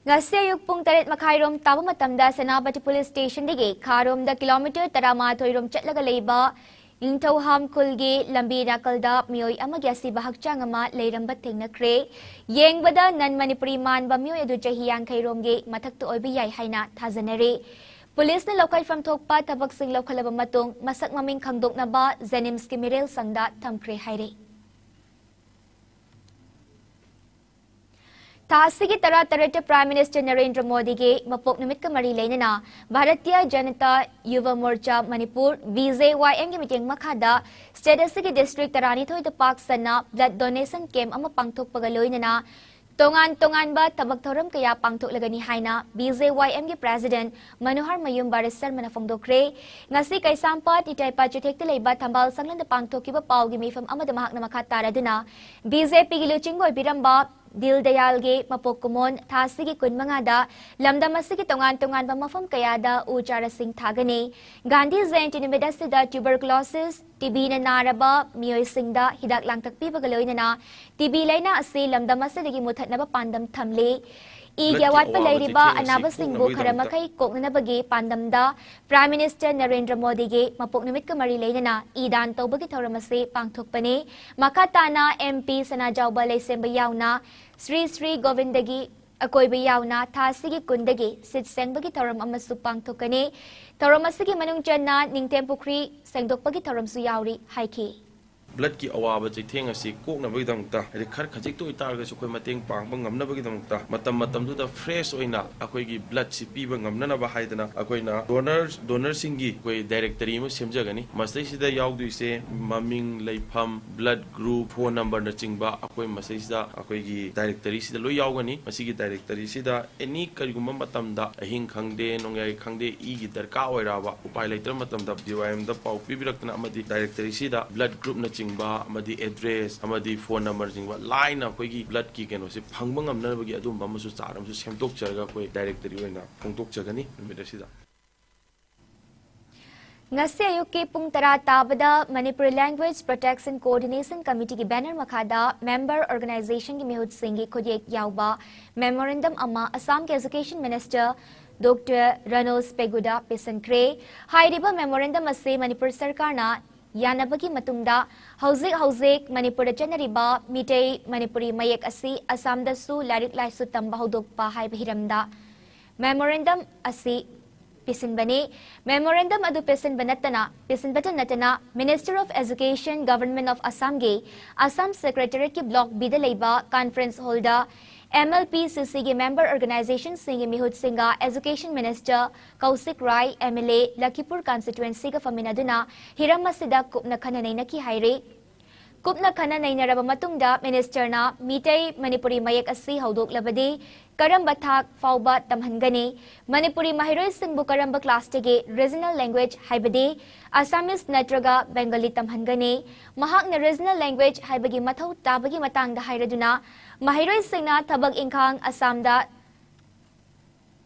ꯉꯁꯤ ꯑꯌꯨꯛ ꯄꯨꯡ ꯇꯔꯦꯠ ꯃꯈꯥꯏꯔꯣꯝ ꯇꯥꯕ ꯃꯇꯝꯗ ꯁꯦꯅꯥꯄꯇꯤ police station ꯗꯒꯤ ꯈꯥꯔꯣꯝꯗ kilometre ꯇꯔꯥꯃꯥꯊꯣꯏ ꯔꯣꯝ ꯆꯠꯂꯒ ꯂꯩꯕ ꯅꯤꯡꯊꯧꯍꯥꯝ ꯈꯨꯜꯒꯤ ꯂꯝꯕꯤ ꯅꯥꯀꯜꯗ ꯃꯤꯑꯣꯏ ꯑꯃꯒꯤ ꯑꯁꯤꯕ ꯍꯛꯆꯥꯡ ꯑꯃ ꯂꯩꯔꯝꯕ ꯊꯦꯡꯅꯈ꯭ꯔꯦ꯫ ꯌꯦꯡꯕꯗ non Manipuri ꯃꯥꯟꯕ ꯃꯤꯑꯣꯏ ꯑꯗꯨ ꯆꯍꯤ ꯌꯥꯡꯈꯩ ꯔꯣꯝꯒꯤ ꯃꯊꯛꯇ ꯑꯣꯏꯕ ꯌꯥꯏ ꯍꯥꯏꯅ ꯊꯥꯖꯅꯔꯤ꯫ Police ꯅ ꯂꯧꯈꯠꯐꯝ ꯊꯣꯛꯄ ꯊꯕꯛꯁꯤꯡ ꯂꯧꯈꯠꯂꯕ ꯃꯇꯨꯡ ꯃꯁꯛ ꯃꯃꯤꯡ ꯈꯪꯗꯣꯛꯅꯕ JNIMS ꯀꯤ ꯃꯤꯔꯦꯜ ꯁꯪꯗ ꯊꯝꯈ꯭ꯔꯦ ꯍꯥꯏꯔꯤ꯫ ꯊꯥ ꯑꯁꯤꯒꯤ ꯇꯔꯥꯇꯔꯦꯠꯇ Prime Minister ꯅꯔꯦꯟꯗ꯭ꯔ ꯃꯣꯗꯤꯒꯤ ꯃꯄꯣꯛ ꯅꯨꯃꯤꯠꯀ ꯃꯔꯤ ꯂꯩꯅꯅ ꯚꯥꯔꯇꯤꯌ ꯖꯅꯇꯥ ꯌꯨꯚ ꯃꯣꯔꯆꯥ ꯃꯅꯤꯄꯨꯔ, BJYM ꯒꯤ ꯃꯤꯠꯌꯦꯡ ꯃꯈꯥꯗ state ꯑꯁꯤꯒꯤ district ꯇꯔꯥꯅꯤꯊꯣꯏꯗ ꯄꯥꯛ ꯁꯟꯅ blood donation camp ꯑꯃ ꯄꯥꯡꯊꯣꯛꯄꯒ ꯂꯣꯏꯅꯅ ꯇꯣꯉꯥꯟ ꯇꯣꯉꯥꯟꯕ ꯊꯕꯛ ꯊꯧꯔꯝ ꯀꯌꯥ ꯄꯥꯡꯊꯣꯛꯂꯒꯅꯤ ꯍꯥꯏꯅ BJYM ꯒꯤ President ꯃꯅꯣꯍꯔ ꯃꯌꯨꯝ ꯕꯥꯔꯤꯁ ꯁꯔꯃꯅ ꯐꯣꯡꯗꯣꯛꯈ꯭ꯔꯦ꯫ ꯉꯁꯤ ꯀꯩꯁꯥꯝꯄꯥꯠ ꯏꯇꯥꯏꯄꯥ ꯆꯤꯊꯦꯛꯇ ꯂꯩꯕ ꯊꯝꯕꯥꯜ ꯁꯪꯂꯦꯟꯗ ꯄꯥꯡꯊꯣꯛꯈꯤꯕ ꯄꯥꯎꯒꯤ ꯃꯤꯐꯝ ꯑꯃꯗ ꯃꯍꯥꯛꯅ ꯃꯈꯥ ꯇꯥꯔꯗꯨꯅ BJP ꯒꯤ ꯂꯨꯆꯤꯡꯕ ꯑꯣꯏꯕꯤꯔꯝꯕ ꯗꯤꯜ ꯗꯌꯥꯜꯒꯤ ꯃꯄꯣꯛ ꯀꯨꯝꯑꯣꯟ ꯊꯥ ꯑꯁꯤꯒꯤ ꯀꯨꯟꯃꯉꯥꯗ ꯂꯝꯗꯝ ꯑꯁꯤꯒꯤ ꯇꯣꯉꯥꯟ ꯇꯣꯉꯥꯟꯕ ꯃꯐꯝ ꯀꯌꯥꯗ ꯎ ꯆꯥꯔꯥꯁꯤꯡ ꯊꯥꯒꯅꯤ꯫ ꯒꯥꯟꯙꯤ ꯖꯌꯟꯇꯤ ꯅꯨꯃꯤꯠ ꯑꯁꯤꯗ tuberculosis, TB ꯅ ꯅꯥꯔꯕ ꯃꯤꯑꯣꯏꯁꯤꯡꯗ ꯍꯤꯗꯥꯛ ꯂꯥꯡꯊꯛ ꯄꯤꯕꯒ ꯂꯣꯏꯅꯅ TB ꯂꯥꯏꯅꯥ ꯑꯁꯤ ꯂꯝꯗꯝ ꯑꯁꯤꯗꯒꯤ ꯃꯨꯊꯠꯅꯕ ꯄꯥꯟꯗꯝ ꯊꯝꯂꯤ꯫ ꯏꯒꯤ ꯕ꯭ꯂꯗꯀꯤ ꯑꯋꯥꯠꯄ ꯑꯋꯥꯕ ꯂꯩꯔꯤꯕ ꯆꯩꯊꯦꯡ ꯑꯁꯤ ꯑꯅꯥꯕꯁꯤꯡꯕꯨ ꯈꯔ ꯄꯣꯛꯅꯔꯣꯏꯗꯕ ꯃꯈꯩ ꯀꯣꯛꯅꯅꯕꯒꯤ ꯄꯥꯟꯗꯝꯗ Prime Minister ꯅꯔꯦꯟꯗ꯭ꯔ ꯃꯣꯗꯤꯒꯤ ꯃꯄꯣꯛ ꯅꯨꯃꯤꯠꯀ ꯃꯔꯤ ꯂꯩꯅꯅ ꯏ ꯗꯥꯟ ꯇꯧꯕꯒꯤ ꯊꯧꯔꯝ ꯑꯁꯤ ꯄꯥꯡꯊꯣꯛꯄꯅꯤ꯫ ꯃꯈꯥ ꯇꯥꯅ MP ꯁꯅꯥꯖꯥꯎꯕ ꯂꯩꯁꯦꯝꯕ ꯌꯥꯎꯅ ꯁ꯭ꯔꯤ ꯁ꯭ꯔꯤ ꯒꯣꯕꯤꯟꯗꯒꯤ ꯑꯀꯣꯏꯕ ꯌꯥꯎꯅ ꯊꯥ ꯑꯁꯤꯒꯤ ꯀꯨꯟꯗꯒꯤ ꯁꯤꯠ ꯁꯦꯡꯕꯒꯤ ꯊꯧꯔꯝ ꯑꯃꯁꯨ ꯄꯥꯡꯊꯣꯛꯀꯅꯤ꯫ ꯊꯧꯔꯝ ꯑꯁꯤꯒꯤ ꯃꯅꯨꯡ ꯆꯟꯅ ꯅꯤꯡꯊꯦꯝ ꯄꯨꯈ꯭ꯔꯤ ꯁꯦꯡꯗꯣꯛꯄꯒꯤ ꯊꯧꯔꯝꯁꯨ ꯌꯥꯎꯔꯤ ꯍꯥꯏꯈꯤ꯫ ꯕ꯭ꯂꯠꯀꯤ ꯑꯋꯥꯕ ꯆꯩꯊꯦꯡ ꯑꯁꯤ ꯀꯣꯛꯅꯕꯒꯤꯗꯃꯛꯇ, ꯍꯥꯏꯗꯤ ꯈꯔ ꯈꯖꯤꯛꯇ ꯑꯣꯏꯇꯥꯔꯒꯁꯨ ꯑꯩꯈꯣꯏ ꯃꯇꯦꯡ ꯄꯥꯡꯕ ꯉꯝꯅꯕꯒꯤꯗꯃꯛꯇ, ꯃꯇꯝ ꯃꯇꯝꯗꯨꯗ ꯐ꯭ꯔꯦꯁ ꯑꯣꯏꯅ ꯑꯩꯈꯣꯏꯒꯤ ꯕ꯭ꯂꯠꯁꯤ ꯄꯤꯕ ꯉꯝꯅꯅꯕ ꯍꯥꯏꯗꯅ ꯑꯩꯈꯣꯏꯅ ꯗꯣꯅꯔ ꯗꯣꯅꯔꯁꯤꯡꯒꯤ ꯑꯩꯈꯣꯏ ꯗꯥꯏꯔꯦꯛꯇꯔꯤ ꯑꯃ ꯁꯦꯝꯖꯒꯅꯤ꯫ ꯃꯁꯤꯗꯩꯁꯤꯗ ꯌꯥꯎꯗꯣꯏꯁꯦ ꯃꯃꯤꯡ, ꯂꯩꯐꯝ, ꯕ꯭ꯂꯠ ꯒ꯭ꯔꯨꯞ, ꯐꯣꯟ ꯅꯝꯕꯔꯅꯆꯤꯡꯕ ꯑꯩꯈꯣꯏ ꯃꯁꯤꯗꯩꯁꯤꯗ ꯑꯩꯈꯣꯏꯒꯤ ꯗꯥꯏꯔꯦꯛꯇꯔꯤꯁꯤꯗ ꯂꯣꯏ ꯌꯥꯎꯒꯅꯤ꯫ ꯃꯁꯤꯒꯤ ꯗꯥꯏꯔꯦꯛꯇꯔꯤꯁꯤꯗ ꯑꯦꯅꯤ ꯀꯔꯤꯒꯨꯝꯕ ꯃꯇꯝꯗ, ꯑꯍꯤꯡ ꯈꯪꯗꯦ, ꯅꯣꯡꯌꯥꯏ ꯈꯪꯗꯦ, ꯏꯒꯤ ꯗꯔꯀꯥꯔ ꯑꯣꯏꯔꯛꯑꯕ, ꯎꯄꯥꯏ ꯂꯩꯇ꯭ꯔꯕ ꯃꯇꯝꯗ ꯕꯤ ꯋꯥꯏ ꯑꯦꯝꯗ ꯄꯥꯎ ꯄꯤꯕꯤꯔꯛꯇꯅ ꯑꯃꯗꯤ ꯗꯥꯏꯔꯦꯛꯇꯔꯤꯁꯤꯗ ꯕ꯭ꯂꯠ ꯒ꯭ꯔꯨꯞꯅꯆꯤꯡꯕ ꯑꯃꯗꯤ ꯑꯦꯗ꯭ꯔꯦꯁ ꯑꯃꯗꯤ ꯐꯣꯟ ꯅꯝꯕꯔꯅꯆꯤꯡꯕ ꯂꯥꯏꯅ ꯑꯩꯈꯣꯏꯒꯤ ꯕ꯭ꯂꯠꯀꯤ ꯀꯩꯅꯣꯁꯦ ꯐꯪꯕ ꯉꯝꯅꯕꯒꯤ ꯑꯗꯨꯝꯕ ꯑꯃꯁꯨ ꯆꯥꯔꯠ ꯑꯃꯁꯨ ꯁꯦꯝꯗꯣꯛꯆꯔꯒ ꯑꯩꯈꯣꯏ ꯗꯥꯏꯔꯦꯛꯇꯔꯤ ꯑꯣꯏꯅ ꯐꯣꯡꯗꯣꯛꯆꯒꯅꯤ ꯅꯨꯃꯤꯠ ꯑꯁꯤꯗ꯫ ꯉꯁꯤ ꯑꯌꯨꯛꯀꯤ ꯄꯨꯡ ꯇꯔꯥ ꯇꯥꯕꯗ ꯃꯅꯤꯄꯨꯔ ꯂꯦꯡꯒ꯭ꯋꯦꯖ ꯄ꯭ꯔꯣꯇꯦꯛꯁꯟ ꯀꯣꯑꯣꯔꯗꯤꯅꯦꯁꯟ ꯀꯃꯤꯇꯤꯒꯤ ꯕꯦꯅꯔ ꯃꯈꯥꯗ ꯃꯦꯝꯕꯔ ꯑꯣꯔꯒꯅꯥꯏꯖꯦꯁꯟꯒꯤ ꯃꯤꯍꯨꯠꯁꯤꯡꯒꯤ ꯈꯨꯠꯌꯦꯛ ꯌꯥꯎꯕ ꯃꯦꯃꯣꯔꯦꯟꯗꯝ ꯑꯃ ꯑꯁꯥꯝꯒꯤ ꯑꯦꯖꯨꯀꯦꯁꯟ ꯃꯤꯅꯤꯁꯇꯔ ꯗꯣꯛꯇꯔ ꯔꯅꯣꯖ ꯄꯦꯒꯨꯗ ꯄꯤꯁꯤꯟꯈ꯭ꯔꯦ꯫ ꯍꯥꯏꯔꯤꯕ ꯃꯦꯃꯣꯔꯦꯟꯗꯝ ꯑꯁꯤ ꯃꯅꯤꯄꯨꯔ ꯁꯔꯀꯥꯔꯅ ꯌꯥꯅꯕꯒꯤ ꯃꯇꯨꯡꯗ ꯍꯧꯖꯤꯛ ꯍꯧꯖꯤꯛ ꯃꯅꯤꯄꯨꯔꯗ ꯆꯠꯅꯔꯤꯕ ꯃꯤꯇꯩ ꯃꯅꯤꯄꯨꯔꯤ ꯃꯌꯦꯛ ꯑꯁꯤ ꯑꯁꯥꯝꯗꯁꯨ ꯂꯥꯏꯔꯤꯛ ꯂꯥꯏꯁꯨ ꯇꯝꯕ ꯍꯧꯗꯣꯛꯄ ꯍꯥꯏꯕ ꯍꯤꯔꯝꯗ ꯃꯦꯃꯣꯔꯦꯟꯗꯝ ꯑꯁꯤ ꯄꯤꯁꯤꯟꯕꯅꯤ꯫ ꯃꯦꯃꯣꯔꯦꯟꯗꯝ ꯑꯗꯨ ꯄꯤꯁꯤꯟꯕ ꯅꯠꯇꯅ, ꯄꯤꯁꯤꯟꯕꯇ ꯅꯠꯇꯅ Ministry of Education, Government of Assamꯒꯤ ꯑꯁꯥꯝ ꯁꯦꯀ꯭ꯔꯦꯇꯦꯔꯤꯌꯦꯠꯀꯤ ꯕ꯭ꯂꯣꯛ ꯕꯤꯗ ꯂꯩꯕ ꯀꯟꯐꯔꯦꯟꯁ ꯍꯣꯜꯗ ꯑꯦꯝ ꯑꯦꯜ ꯄꯤ ꯁꯤ ꯁꯤꯒꯤ ꯃꯦꯝꯕꯔ ꯑꯣꯔꯒꯅꯥꯏꯖꯦꯁꯟꯁꯤꯡꯒꯤ ꯃꯤꯍꯨꯠꯁꯤꯡꯒ education minister Kaushik Rai, M L A, Lakhipur ꯀꯟꯁꯇꯤꯇ꯭ꯋꯦꯟꯁꯤꯒ ꯐꯝꯃꯤꯟꯅꯗꯨꯅ ꯍꯤꯔꯝ ꯑꯁꯤꯗ ꯀꯨꯞꯅ ꯈꯟꯅ ꯅꯩꯅꯈꯤ ꯍꯥꯏꯔꯤ꯫ ꯀꯨꯞꯅ ꯈꯟꯅ ꯅꯩꯅꯔꯕ ꯃꯇꯨꯡꯗ ꯃꯤꯅꯤꯁꯇꯔꯅ ꯃꯤꯇꯩ ꯃꯅꯤꯄꯨꯔꯤ ꯃꯌꯦꯛ ꯑꯁꯤ ꯍꯧꯗꯣꯛꯂꯕꯗꯤ ꯀꯔꯝꯕ ꯊꯥꯛ ꯐꯥꯎꯕ ꯇꯝꯍꯟꯒꯅꯤ? ꯃꯅꯤꯄꯨꯔꯤ ꯃꯍꯩꯔꯣꯏꯁꯤꯡꯕꯨ ꯀꯔꯝꯕ ꯀ꯭ꯂꯥꯁꯇꯒꯤ ꯔꯤꯖꯅꯦꯜ ꯂꯦꯡꯒ꯭ꯋꯦꯖ ꯍꯥꯏꯕꯗꯤ ꯑꯁꯥꯃꯤꯁ ꯅꯠꯇ꯭ꯔꯒ ꯕꯦꯡꯒꯂꯤ ꯇꯝꯍꯟꯒꯅꯤ? ꯃꯍꯥꯛꯅ ꯔꯤꯖꯅꯦꯜ ꯂꯦꯡꯒ꯭ꯋꯦꯖ ꯍꯥꯏꯕꯒꯤ ꯃꯊꯧ ꯇꯥꯕꯒꯤ ꯃꯇꯥꯡꯗ ꯍꯥꯏꯔꯗꯨꯅ ꯃꯍꯩꯔꯣꯏꯁꯤꯡꯅ ꯊꯕꯛ ꯏꯪꯈꯥꯡ ꯑꯁꯥꯝꯗ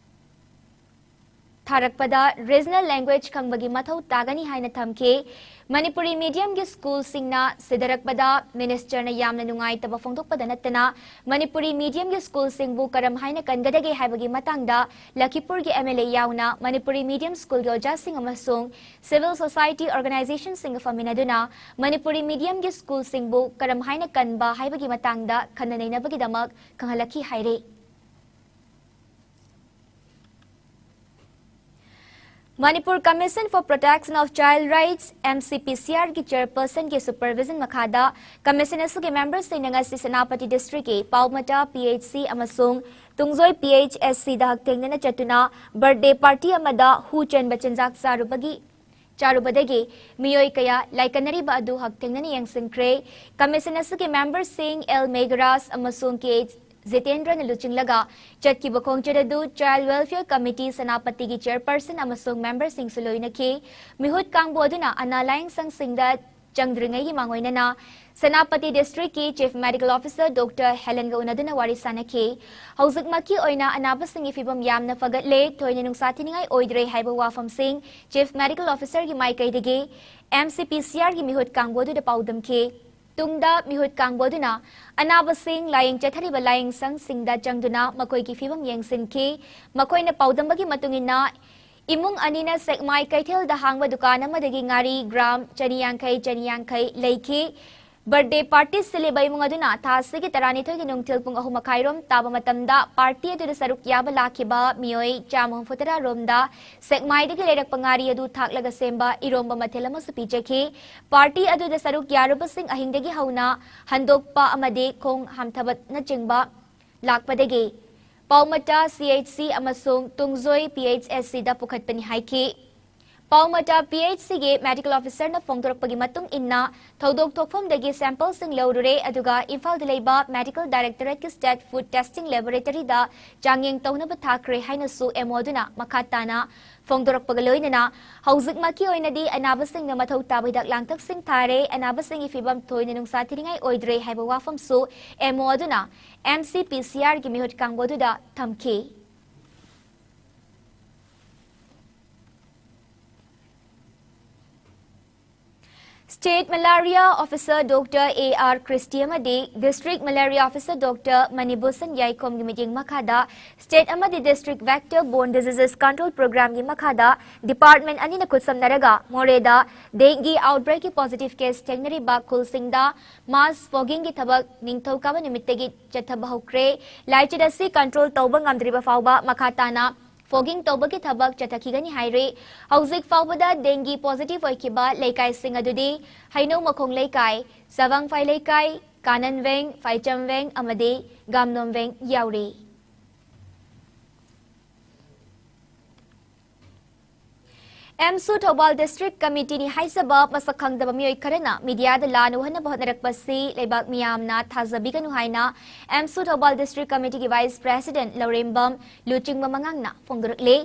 ꯊꯥꯔꯛꯄꯗ ꯔꯤꯖꯅꯦꯜ ꯂꯦꯡꯒ꯭ꯋꯦꯖ ꯈꯪꯕꯒꯤ ꯃꯊꯧ ꯇꯥꯒꯅꯤ ꯍꯥꯏꯅ ꯊꯝꯈꯤ꯫ ꯃꯅꯤꯄꯨꯔꯤ ꯃꯤꯗꯤꯌꯝꯒꯤ ꯁ꯭ꯀꯨꯜꯁꯤꯡꯅ ꯁꯤꯙꯔꯛꯄꯗ ꯃꯤꯅꯤꯁꯇꯔꯅ ꯌꯥꯝꯅ ꯅꯨꯡꯉꯥꯏꯇꯕ ꯐꯣꯡꯗꯣꯛꯄꯗ ꯅꯠꯇꯅ ꯃꯅꯤꯄꯨꯔꯤ ꯃꯤꯗꯤꯌꯝꯒꯤ ꯁ꯭ꯀꯨꯜꯁꯤꯡꯕꯨ ꯀꯔꯝ ꯍꯥꯏꯅ ꯀꯟꯒꯗꯒꯦ ꯍꯥꯏꯕꯒꯤ ꯃꯇꯥꯡꯗ ꯂꯈꯤꯄꯨꯔꯒꯤ ꯑꯦꯝ ꯑꯦꯜ ꯑꯦ ꯌꯥꯎꯅ ꯃꯅꯤꯄꯨꯔꯤ ꯃꯤꯗꯤꯌꯝ ꯁ꯭ꯀꯨꯜꯒꯤ ꯑꯣꯖꯥꯁꯤꯡ ꯑꯃꯁꯨꯡ ꯁꯤꯚꯤꯜ ꯁꯣꯁꯥꯏꯇꯤ ꯑꯣꯔꯒꯅꯥꯏꯖꯦꯁꯟꯁꯤꯡꯒ ꯐꯝꯃꯤꯟꯅꯗꯨꯅ ꯃꯅꯤꯄꯨꯔꯤ ꯃꯤꯗꯤꯌꯝꯒꯤ ꯁ꯭ꯀꯨꯜꯁꯤꯡꯕꯨ ꯀꯔꯝ ꯍꯥꯏꯅ ꯀꯟꯕ ꯍꯥꯏꯕꯒꯤ ꯃꯇꯥꯡꯗ ꯈꯟꯅ ꯅꯩꯅꯕꯒꯤꯗꯃꯛ ꯈꯪꯍꯜꯂꯛꯈꯤ ꯍꯥꯏꯔꯤ꯫ Manipur Commission for Protection of Child Rights, M C P C R ꯒꯤ chairperson ꯒꯤ supervision ꯃꯈꯥꯗ commission ꯑꯁꯤꯒꯤ memberꯁꯤꯡꯅ ꯉꯁꯤ ꯁꯦꯅꯥꯄꯇꯤ districtꯀꯤ ꯄꯥꯎꯃꯇꯥ P H C ꯑꯃꯁꯨꯡ ꯇꯨꯡꯖꯣꯏ P H S Cꯗ ꯍꯛꯊꯦꯡꯅꯅ ꯆꯠꯇꯨꯅ birthday party ꯑꯃꯗ ꯍꯨ ꯆꯦꯟꯕ ꯆꯤꯟꯖꯥꯛ ꯆꯥꯔꯨꯕꯒꯤ ꯆꯥꯔꯨꯕꯗꯒꯤ ꯃꯤꯑꯣꯏ ꯀꯌꯥ ꯂꯥꯏꯀꯠꯅꯔꯤꯕ ꯑꯗꯨ ꯍꯛꯊꯦꯡꯅꯅ ꯌꯦꯡꯁꯤꯟꯈ꯭ꯔꯦ꯫ Commission ꯑꯁꯤꯒꯤ memberꯁꯤꯡ L ꯃꯦꯘꯔꯥꯖ ꯑꯃꯁꯨꯡ K ꯖꯤꯇꯦꯟꯗ꯭ꯔꯅ ꯂꯨꯆꯤꯡꯂꯒ ꯆꯠꯈꯤꯕ ꯈꯣꯡꯆꯠ ꯑꯗꯨ Child Welfare Committee ꯁꯦꯅꯥꯄꯇꯤꯒꯤ chairperson ꯑꯃꯁꯨꯡ memberꯁꯤꯡꯁꯨ ꯂꯣꯏꯅꯈꯤ꯫ ꯃꯤꯍꯨꯠ ꯀꯥꯡꯕꯨ ꯑꯗꯨꯅ ꯑꯅꯥ ꯂꯥꯌꯦꯡ ꯁꯪꯁꯤꯡꯗ ꯆꯪꯗ꯭ꯔꯤꯉꯩꯒꯤ ꯃꯥꯡꯑꯣꯏꯅꯅ Senapati districtꯀꯤ Chief Medical Officer Doctor Helenꯒ ꯎꯅꯗꯨꯅ ꯋꯥꯔꯤ ꯁꯥꯅꯈꯤ꯫ ꯍꯧꯖꯤꯛꯃꯛꯀꯤ ꯑꯣꯏꯅ ꯑꯅꯥꯕꯁꯤꯡꯒꯤ ꯐꯤꯕꯝ ꯌꯥꯝꯅ ꯐꯒꯠꯂꯦ, ꯊꯣꯏꯅ ꯅꯨꯡꯁꯥ ꯊꯤꯅꯤꯡꯉꯥꯏ ꯑꯣꯏꯗ꯭ꯔꯦ ꯍꯥꯏꯕ ꯋꯥꯐꯝꯁꯤꯡ Chief Medical Officerꯒꯤ ꯃꯥꯏꯀꯩꯗꯒꯤ M C P C Rꯒꯤ ꯃꯤꯍꯨꯠ ꯀꯥꯡꯕꯨ ꯑꯗꯨꯗ ꯄꯥꯎꯗꯝꯈꯤ꯫ ꯇꯨꯡꯗ ꯃꯤꯍꯨꯠ ꯀꯥꯡꯕꯨ ꯑꯗꯨꯅ ꯑꯅꯥꯕꯁꯤꯡ ꯂꯥꯌꯦꯡ ꯆꯠꯊꯔꯤꯕ ꯂꯥꯌꯦꯡ ꯁꯪꯁꯤꯡꯗ ꯆꯪꯗꯨꯅ ꯃꯈꯣꯏꯒꯤ ꯐꯤꯕꯝ ꯌꯦꯡꯁꯤꯟꯈꯤ꯫ ꯃꯈꯣꯏꯅ ꯄꯥꯎꯗꯝꯕꯒꯤ ꯃꯇꯨꯡ ꯏꯟꯅ, ꯏꯃꯨꯡ ꯑꯅꯤꯅ ꯁꯦꯛꯃꯥꯏ ꯀꯩꯊꯦꯜꯗ ꯍꯥꯡꯕ ꯗꯨꯀꯥꯟ ꯑꯃꯗꯒꯤ ꯉꯥꯔꯤ gram ꯆꯅꯤ ꯌꯥꯡꯈꯩ, ꯆꯅꯤ ꯌꯥꯡꯈꯩ ꯂꯩꯈꯤ꯫ Birthday party ꯁꯤꯜꯂꯤꯕ ꯏꯃꯨꯡ ꯑꯗꯨꯅ ꯊꯥ ꯑꯁꯤꯒꯤ ꯇꯔꯥꯅꯤꯊꯣꯏꯒꯤ ꯅꯨꯡꯊꯤꯜ ꯄꯨꯡ ꯑꯍꯨꯝ ꯃꯈꯥꯏꯔꯣꯝ ꯇꯥꯕ ꯃꯇꯝꯗ party ꯑꯗꯨꯗ ꯁꯔꯨꯛ ꯌꯥꯕ ꯂꯥꯛꯈꯤꯕ ꯃꯤꯑꯣꯏ ꯆꯥꯝꯃ ꯍꯨꯝꯐꯨ ꯇꯔꯥ ꯔꯣꯝꯗ ꯁꯦꯛꯃꯥꯏꯗꯒꯤ ꯂꯩꯔꯛꯄ ꯉꯥꯔꯤ ꯑꯗꯨ ꯊꯥꯛꯂꯒ ꯁꯦꯝꯕ ꯏꯔꯣꯝꯕ ꯃꯊꯦꯜ ꯑꯃꯁꯨ ꯄꯤꯖꯈꯤ꯫ Party ꯑꯗꯨꯗ ꯁꯔꯨꯛ ꯌꯥꯔꯨꯕꯁꯤꯡ ꯑꯍꯤꯡꯗꯒꯤ ꯍꯧꯅ ꯍꯟꯗꯣꯛꯄ ꯑꯃꯗꯤ ꯈꯣꯡ ꯍꯥꯝꯊꯕꯅꯆꯤꯡꯕ ꯂꯥꯛꯄꯗꯒꯤ ꯄꯥꯎꯃꯇꯥ C H C ꯑꯃꯁꯨꯡ ꯇꯨꯡꯖꯣꯏ P H S Cꯗ ꯄꯨꯈꯠꯄꯅꯤ ꯍꯥꯏꯈꯤ꯫ ꯄꯥꯎꯃꯇꯥ P H Cꯒꯤ Medical Officerꯅ ꯐꯣꯡꯗꯣꯔꯛꯄꯒꯤ ꯃꯇꯨꯡ ꯏꯟꯅ, ꯊꯧꯗꯣꯛ ꯊꯣꯛꯐꯝꯗꯒꯤ sampleꯁꯤꯡ ꯂꯧꯔꯨꯔꯦ, ꯑꯗꯨꯒ ꯏꯝꯐꯥꯜꯗ ꯂꯩꯕ Medical Directorateꯀꯤ State Food Testing Laboratoryꯗ ꯆꯥꯡꯌꯦꯡ ꯇꯧꯅꯕ ꯊꯥꯈ꯭ꯔꯦ ꯍꯥꯏꯅꯁꯨ M O ꯑꯗꯨꯅ ꯃꯈꯥ ꯇꯥꯅ ꯐꯣꯡꯗꯣꯔꯛꯄꯒ ꯂꯣꯏꯅꯅ, ꯍꯧꯖꯤꯛꯃꯛꯀꯤ ꯑꯣꯏꯅꯗꯤ ꯑꯅꯥꯕꯁꯤꯡꯅ ꯃꯊꯧ ꯇꯥꯕ ꯍꯤꯗꯥꯛ ꯂꯥꯡꯊꯛꯁꯤꯡ ꯊꯥꯔꯦ, ꯑꯅꯥꯕꯁꯤꯡꯒꯤ ꯐꯤꯕꯝ ꯊꯣꯏꯅ ꯅꯨꯡꯁꯥ ꯊꯤꯅꯤꯡꯉꯥꯏ ꯑꯣꯏꯗ꯭ꯔꯦ ꯍꯥꯏꯕ ꯋꯥꯐꯝꯁꯨ M O ꯑꯗꯨꯅ M C P C Rꯒꯤ ꯃꯤꯍꯨꯠ ꯀꯥꯡꯕꯨ ꯑꯗꯨꯗ ꯊꯝꯈꯤ꯫ State Malaria Officer Doctor A R Christie ꯑꯃꯗꯤ District Malaria Officer Doctor ꯃꯅꯤꯚꯨꯁꯟ ꯌꯥꯏꯈꯣꯝꯒꯤ ꯃꯤꯠꯌꯦꯡ ꯃꯈꯥꯗ State ꯑꯃꯗꯤ District Vector Borne Diseases Control Programꯒꯤ ꯃꯈꯥꯗ department ꯑꯅꯤꯅ ꯈꯨꯠꯁꯝꯅꯔꯒ ꯃꯣꯔꯦꯗ dengue outbreakꯀꯤ positive case ꯊꯦꯡꯅꯔꯤꯕ ꯈꯨꯜꯁꯤꯡꯗ mass foggingꯒꯤ ꯊꯕꯛ ꯅꯤꯡꯊꯧꯀꯥꯕ ꯅꯨꯃꯤꯠꯇꯒꯤ ꯆꯠꯊꯕ ꯍꯧꯈ꯭ꯔꯦ꯫ ꯂꯥꯏꯆꯠ ꯑꯁꯤ control ꯇꯧꯕ ꯉꯝꯗ꯭ꯔꯤꯕ ꯐꯥꯎꯕ ꯃꯈꯥ ꯇꯥꯅ fogging ꯇꯧꯕꯒꯤ ꯊꯕꯛ ꯆꯠꯊꯈꯤꯒꯅꯤ ꯍꯥꯏꯔꯤ꯫ ꯍꯧꯖꯤꯛ ꯐꯥꯎꯕꯗ dengue positive ꯑꯣꯏꯈꯤꯕ ꯂꯩꯀꯥꯏꯁꯤꯡ ꯑꯗꯨꯗꯤ ꯍꯩꯅꯧ ꯃꯈꯣꯡ ꯂꯩꯀꯥꯏ, ꯆꯥꯕꯥꯡꯐꯥꯏ ꯂꯩꯀꯥꯏ, ꯀꯥꯅꯟ ꯚꯦꯡ, ꯐꯥꯏꯆꯝ ꯚꯦꯡ ꯑꯃꯗꯤ ꯒꯥꯝꯅꯣꯝ ꯚꯦꯡ ꯌꯥꯎꯔꯤ꯫ ꯑꯦꯝꯁꯨ ꯊꯧꯕꯥꯜ District Committeeꯅꯤ ꯍꯥꯏꯖꯕ ꯃꯁꯛ ꯈꯪꯗꯕ ꯃꯤꯑꯣꯏ ꯈꯔꯅ mediaꯗ ꯂꯥꯟꯅ ꯎꯍꯟꯅꯕ ꯍꯣꯠꯅꯔꯛꯄꯁꯤ ꯂꯩꯕꯥꯛ ꯃꯤꯌꯥꯝꯅ ꯊꯥꯖꯕꯤꯒꯅꯨ ꯍꯥꯏꯅ ꯑꯦꯝꯁꯨ ꯊꯧꯕꯥꯜ District Committeeꯒꯤ Vice President ꯂꯧꯔꯦꯝꯕꯝ ꯂꯨꯆꯤꯡꯕ ꯃꯉꯥꯡꯅ ꯐꯣꯡꯗꯣꯔꯛꯂꯤ꯫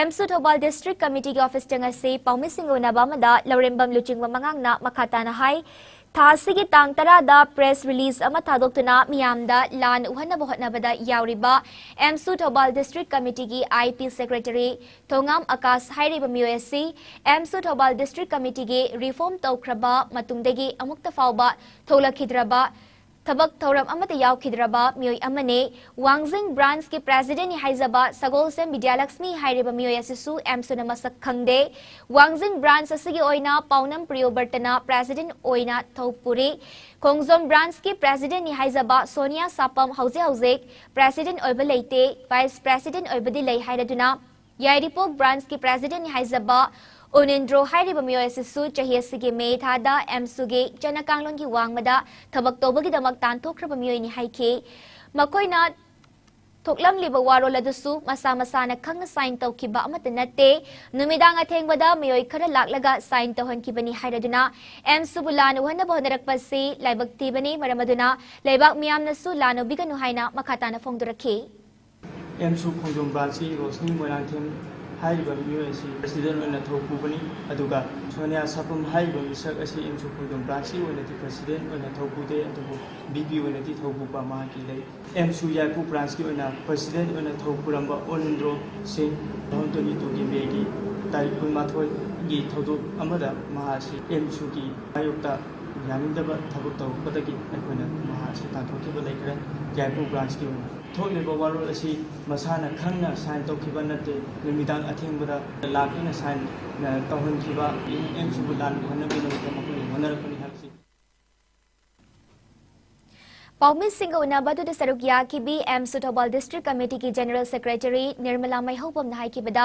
ꯑꯦꯝꯁꯨ ꯊꯧꯕꯥꯜ District Committeeꯒꯤ officeꯇ ꯉꯁꯤ ꯄꯥꯎꯃꯤꯁꯤꯡꯒ ꯎꯅꯕ ꯑꯃꯗ ꯂꯧꯔꯦꯝꯕꯝ ꯂꯨꯆꯤꯡꯕ ꯃꯉꯥꯡꯅ ꯃꯈꯥ ꯇꯥꯅ ꯍꯥꯏ, ꯊꯥ ꯑꯁꯤꯒꯤ ꯇꯥꯡ ꯇꯔꯥꯗ press release ꯑꯃ ꯊꯥꯗꯣꯛꯇꯨꯅ ꯃꯤꯌꯥꯝꯗ ꯂꯥꯟ ꯎꯍꯟꯅꯕ ꯍꯣꯠꯅꯕꯗ ꯌꯥꯎꯔꯤꯕ ꯑꯦꯝꯁꯨ Thoubal District Committeeꯒꯤ I P Secretary ꯊꯣꯉꯥꯝ ꯑꯀꯥꯁ ꯍꯥꯏꯔꯤꯕ ꯃꯤꯑꯣꯏ ꯑꯁꯤ ꯑꯦꯝꯁꯨ ꯊꯧꯕꯥꯜ District Committeeꯒꯤ reform ꯇꯧꯈ꯭ꯔꯕ ꯃꯇꯨꯡꯗꯒꯤ ꯑꯃꯨꯛꯇ ꯐꯥꯎꯕ ꯊꯣꯛꯂꯛꯈꯤꯗ꯭ꯔꯕ, ꯊꯕꯛ ꯊꯧꯔꯝ ꯑꯃꯠꯇ ꯌꯥꯎꯈꯤꯗ꯭ꯔꯕ ꯃꯤꯑꯣꯏ ꯑꯃꯅꯤ꯫ ꯋꯥꯡꯖꯤꯡ branchꯀꯤ presidentꯅꯤ ꯍꯥꯏꯖꯕ ꯁꯒꯣꯜꯁꯦꯝ ꯕꯤꯗ꯭ꯌꯥꯂꯛꯁꯃꯤ ꯍꯥꯏꯔꯤꯕ ꯃꯤꯑꯣꯏ ꯑꯁꯤꯁꯨ ꯑꯦꯝꯁꯨꯅ ꯃꯁꯛ ꯈꯪꯗꯦ꯫ ꯋꯥꯡꯖꯤꯡ branch ꯑꯁꯤꯒꯤ ꯑꯣꯏꯅ ꯄꯥꯎꯅꯝ ꯄ꯭ꯔꯤꯌꯣꯕꯔꯇꯅ president ꯑꯣꯏꯅ ꯊꯧꯄꯨꯔꯤ꯫ ꯈꯣꯡꯖꯣꯝ branchꯀꯤ presidentꯅꯤ ꯍꯥꯏꯖꯕ ꯁꯣꯅꯤꯌꯥ ꯁꯥꯄꯝ ꯍꯧꯖꯤꯛ ꯍꯧꯖꯤꯛ president ꯑꯣꯏꯕ ꯂꯩꯇꯦ, vice president ꯑꯣꯏꯕꯗꯤ ꯂꯩ ꯍꯥꯏꯔꯗꯨꯅ ꯌꯥꯏꯔꯤꯄꯣꯛ branchꯀꯤ presidentꯅꯤ ꯍꯥꯏꯖꯕ ꯎꯅꯤꯟꯗ꯭ꯔꯣ ꯍꯥꯏꯔꯤꯕ ꯃꯤꯑꯣꯏ ꯑꯁꯤꯁꯨ ꯆꯍꯤ ꯑꯁꯤꯒꯤ ꯃꯦ ꯊꯥꯗ ꯑꯦꯝꯁꯨꯒꯤ ꯆꯠꯅ ꯀꯥꯡꯂꯣꯟꯒꯤ ꯋꯥꯡꯃꯗ ꯊꯕꯛ ꯇꯧꯕꯒꯤꯗꯃꯛ ꯇꯥꯟꯊꯣꯛꯈ꯭ꯔꯕ ꯃꯤꯑꯣꯏꯅꯤ ꯍꯥꯏꯈꯤ꯫ ꯃꯈꯣꯏꯅ ꯊꯣꯛꯂꯝꯂꯤꯕ ꯋꯥꯔꯣꯜ ꯑꯗꯨꯁꯨ ꯃꯁꯥ ꯃꯁꯥꯅ ꯈꯪꯅ sign ꯇꯧꯈꯤꯕ ꯑꯃꯠꯇ ꯅꯠꯇꯦ꯫ ꯅꯨꯃꯤꯗꯥꯡ ꯑꯊꯦꯡꯕꯗ ꯃꯤꯑꯣꯏ ꯈꯔ ꯂꯥꯛꯂꯒ sign ꯇꯧꯍꯟꯈꯤꯕꯅꯤ ꯍꯥꯏꯔꯗꯨꯅ ꯑꯦꯝꯁꯨꯕꯨ ꯂꯥꯟꯅ ꯎꯍꯟꯅꯕ ꯍꯣꯠꯅꯔꯛꯄꯁꯤ ꯂꯥꯏꯕꯛ ꯊꯤꯕꯅꯤ꯫ ꯃꯔꯝ ꯑꯗꯨꯅ ꯂꯩꯕꯥꯛ ꯃꯤꯌꯥꯝꯅꯁꯨ ꯂꯥꯟꯅ ꯎꯕꯤꯒꯅꯨ ꯍꯥꯏꯅ ꯃꯈꯥ ꯇꯥꯅ ꯐꯣꯡꯗꯣꯔꯛꯈꯤ꯫ ꯑꯦꯝꯁꯨ ꯈꯣꯡꯖꯣꯝ branchꯀꯤ ꯔꯣꯁꯅꯤ ꯃꯣꯏꯔꯥꯡꯊꯦꯝ ꯍꯥꯏꯔꯤꯕ ꯃꯤꯑꯣꯏ ꯑꯁꯤ president ꯑꯣꯏꯅ ꯊꯧ ꯄꯨꯕꯅꯤ, ꯑꯗꯨꯒ ꯁꯣꯅꯤꯌꯥ ꯁꯥꯄꯝ ꯍꯥꯏꯔꯤꯕ ꯃꯤꯁꯛ ꯑꯁꯤ ꯑꯦꯝꯁꯨ ꯈꯣꯡꯖꯣꯝ branchꯀꯤ ꯑꯣꯏꯅꯗꯤ president ꯑꯣꯏꯅ ꯊꯧ ꯄꯨꯗꯦ, ꯑꯗꯨꯕꯨ ꯕꯤꯄꯤ ꯑꯣꯏꯅꯗꯤ ꯊꯧ ꯄꯨꯕ ꯃꯍꯥꯛꯀꯤ ꯂꯩ꯫ ꯑꯦꯝꯁꯨ ꯌꯥꯏꯄꯣꯛ branchꯀꯤ ꯑꯣꯏꯅ president ꯑꯣꯏꯅ ꯊꯧ ꯄꯨꯔꯝꯕ ꯑꯣꯅꯤꯟꯗ꯭ꯔꯣ ꯁꯤꯡ, ꯂꯤꯁꯤꯡ ꯑꯅꯤ ꯀꯨꯟꯒꯤ ꯃꯦꯒꯤ ꯇꯥꯔꯤꯛ ꯀꯨꯟꯃꯥꯊꯣꯏꯒꯤ ꯊꯧꯗꯣꯛ ꯑꯃꯗ ꯃꯍꯥꯛ ꯑꯁꯤ ꯑꯦꯝꯁꯨꯒꯤ ꯃꯥꯌꯣꯛꯇ ꯌꯥꯅꯤꯡꯗꯕ ꯊꯕꯛ ꯇꯧꯔꯛꯄꯗꯒꯤ ꯑꯩꯈꯣꯏꯅ ꯃꯍꯥꯛ ꯑꯁꯤ ꯇꯥꯟꯊꯣꯛꯈꯤꯕ ꯂꯩꯈ꯭ꯔꯦ꯫ ꯌꯥꯏꯄꯣꯛ branchꯀꯤ ꯑꯣꯏꯅ ꯊꯣꯛꯂꯤꯕ ꯋꯥꯔꯣꯜ ꯑꯁꯤ ꯃꯁꯥꯅ ꯈꯪꯅ sign ꯇꯧꯈꯤꯕ ꯅꯠꯇꯦ, ꯅꯨꯃꯤꯗꯥꯡ ꯑꯊꯦꯡꯕꯗ ꯂꯥꯛꯇꯨꯅ sign, ꯑ, ꯇꯧꯍꯟꯈꯤꯕ ꯑꯦꯝꯁꯨꯕꯨ ꯂꯥꯟ ꯎꯍꯟꯅꯕꯒꯤꯗꯃꯛꯇ ꯃꯈꯣꯏꯅ ꯍꯣꯠꯅꯔꯛꯄꯅꯤ ꯍꯥꯏꯕꯁꯤ꯫ ꯄꯥꯎꯃꯤꯁꯤꯡꯒ ꯎꯅꯕ ꯑꯗꯨꯗ ꯁꯔꯨꯛ ꯌꯥꯈꯤꯕꯤ ꯑꯦꯝꯁꯨ ꯊꯧꯕꯥꯜ ꯗꯤꯁꯇ꯭ꯔꯤꯛ ꯀꯃꯤꯇꯤꯒꯤ ꯖꯦꯅꯔꯦꯜ ꯁꯦꯀ꯭ꯔꯦꯇꯔꯤ ꯅꯤꯔꯃꯂꯥ ꯃꯩꯍꯧꯕꯝꯅ ꯍꯥꯏꯈꯤꯕꯗ,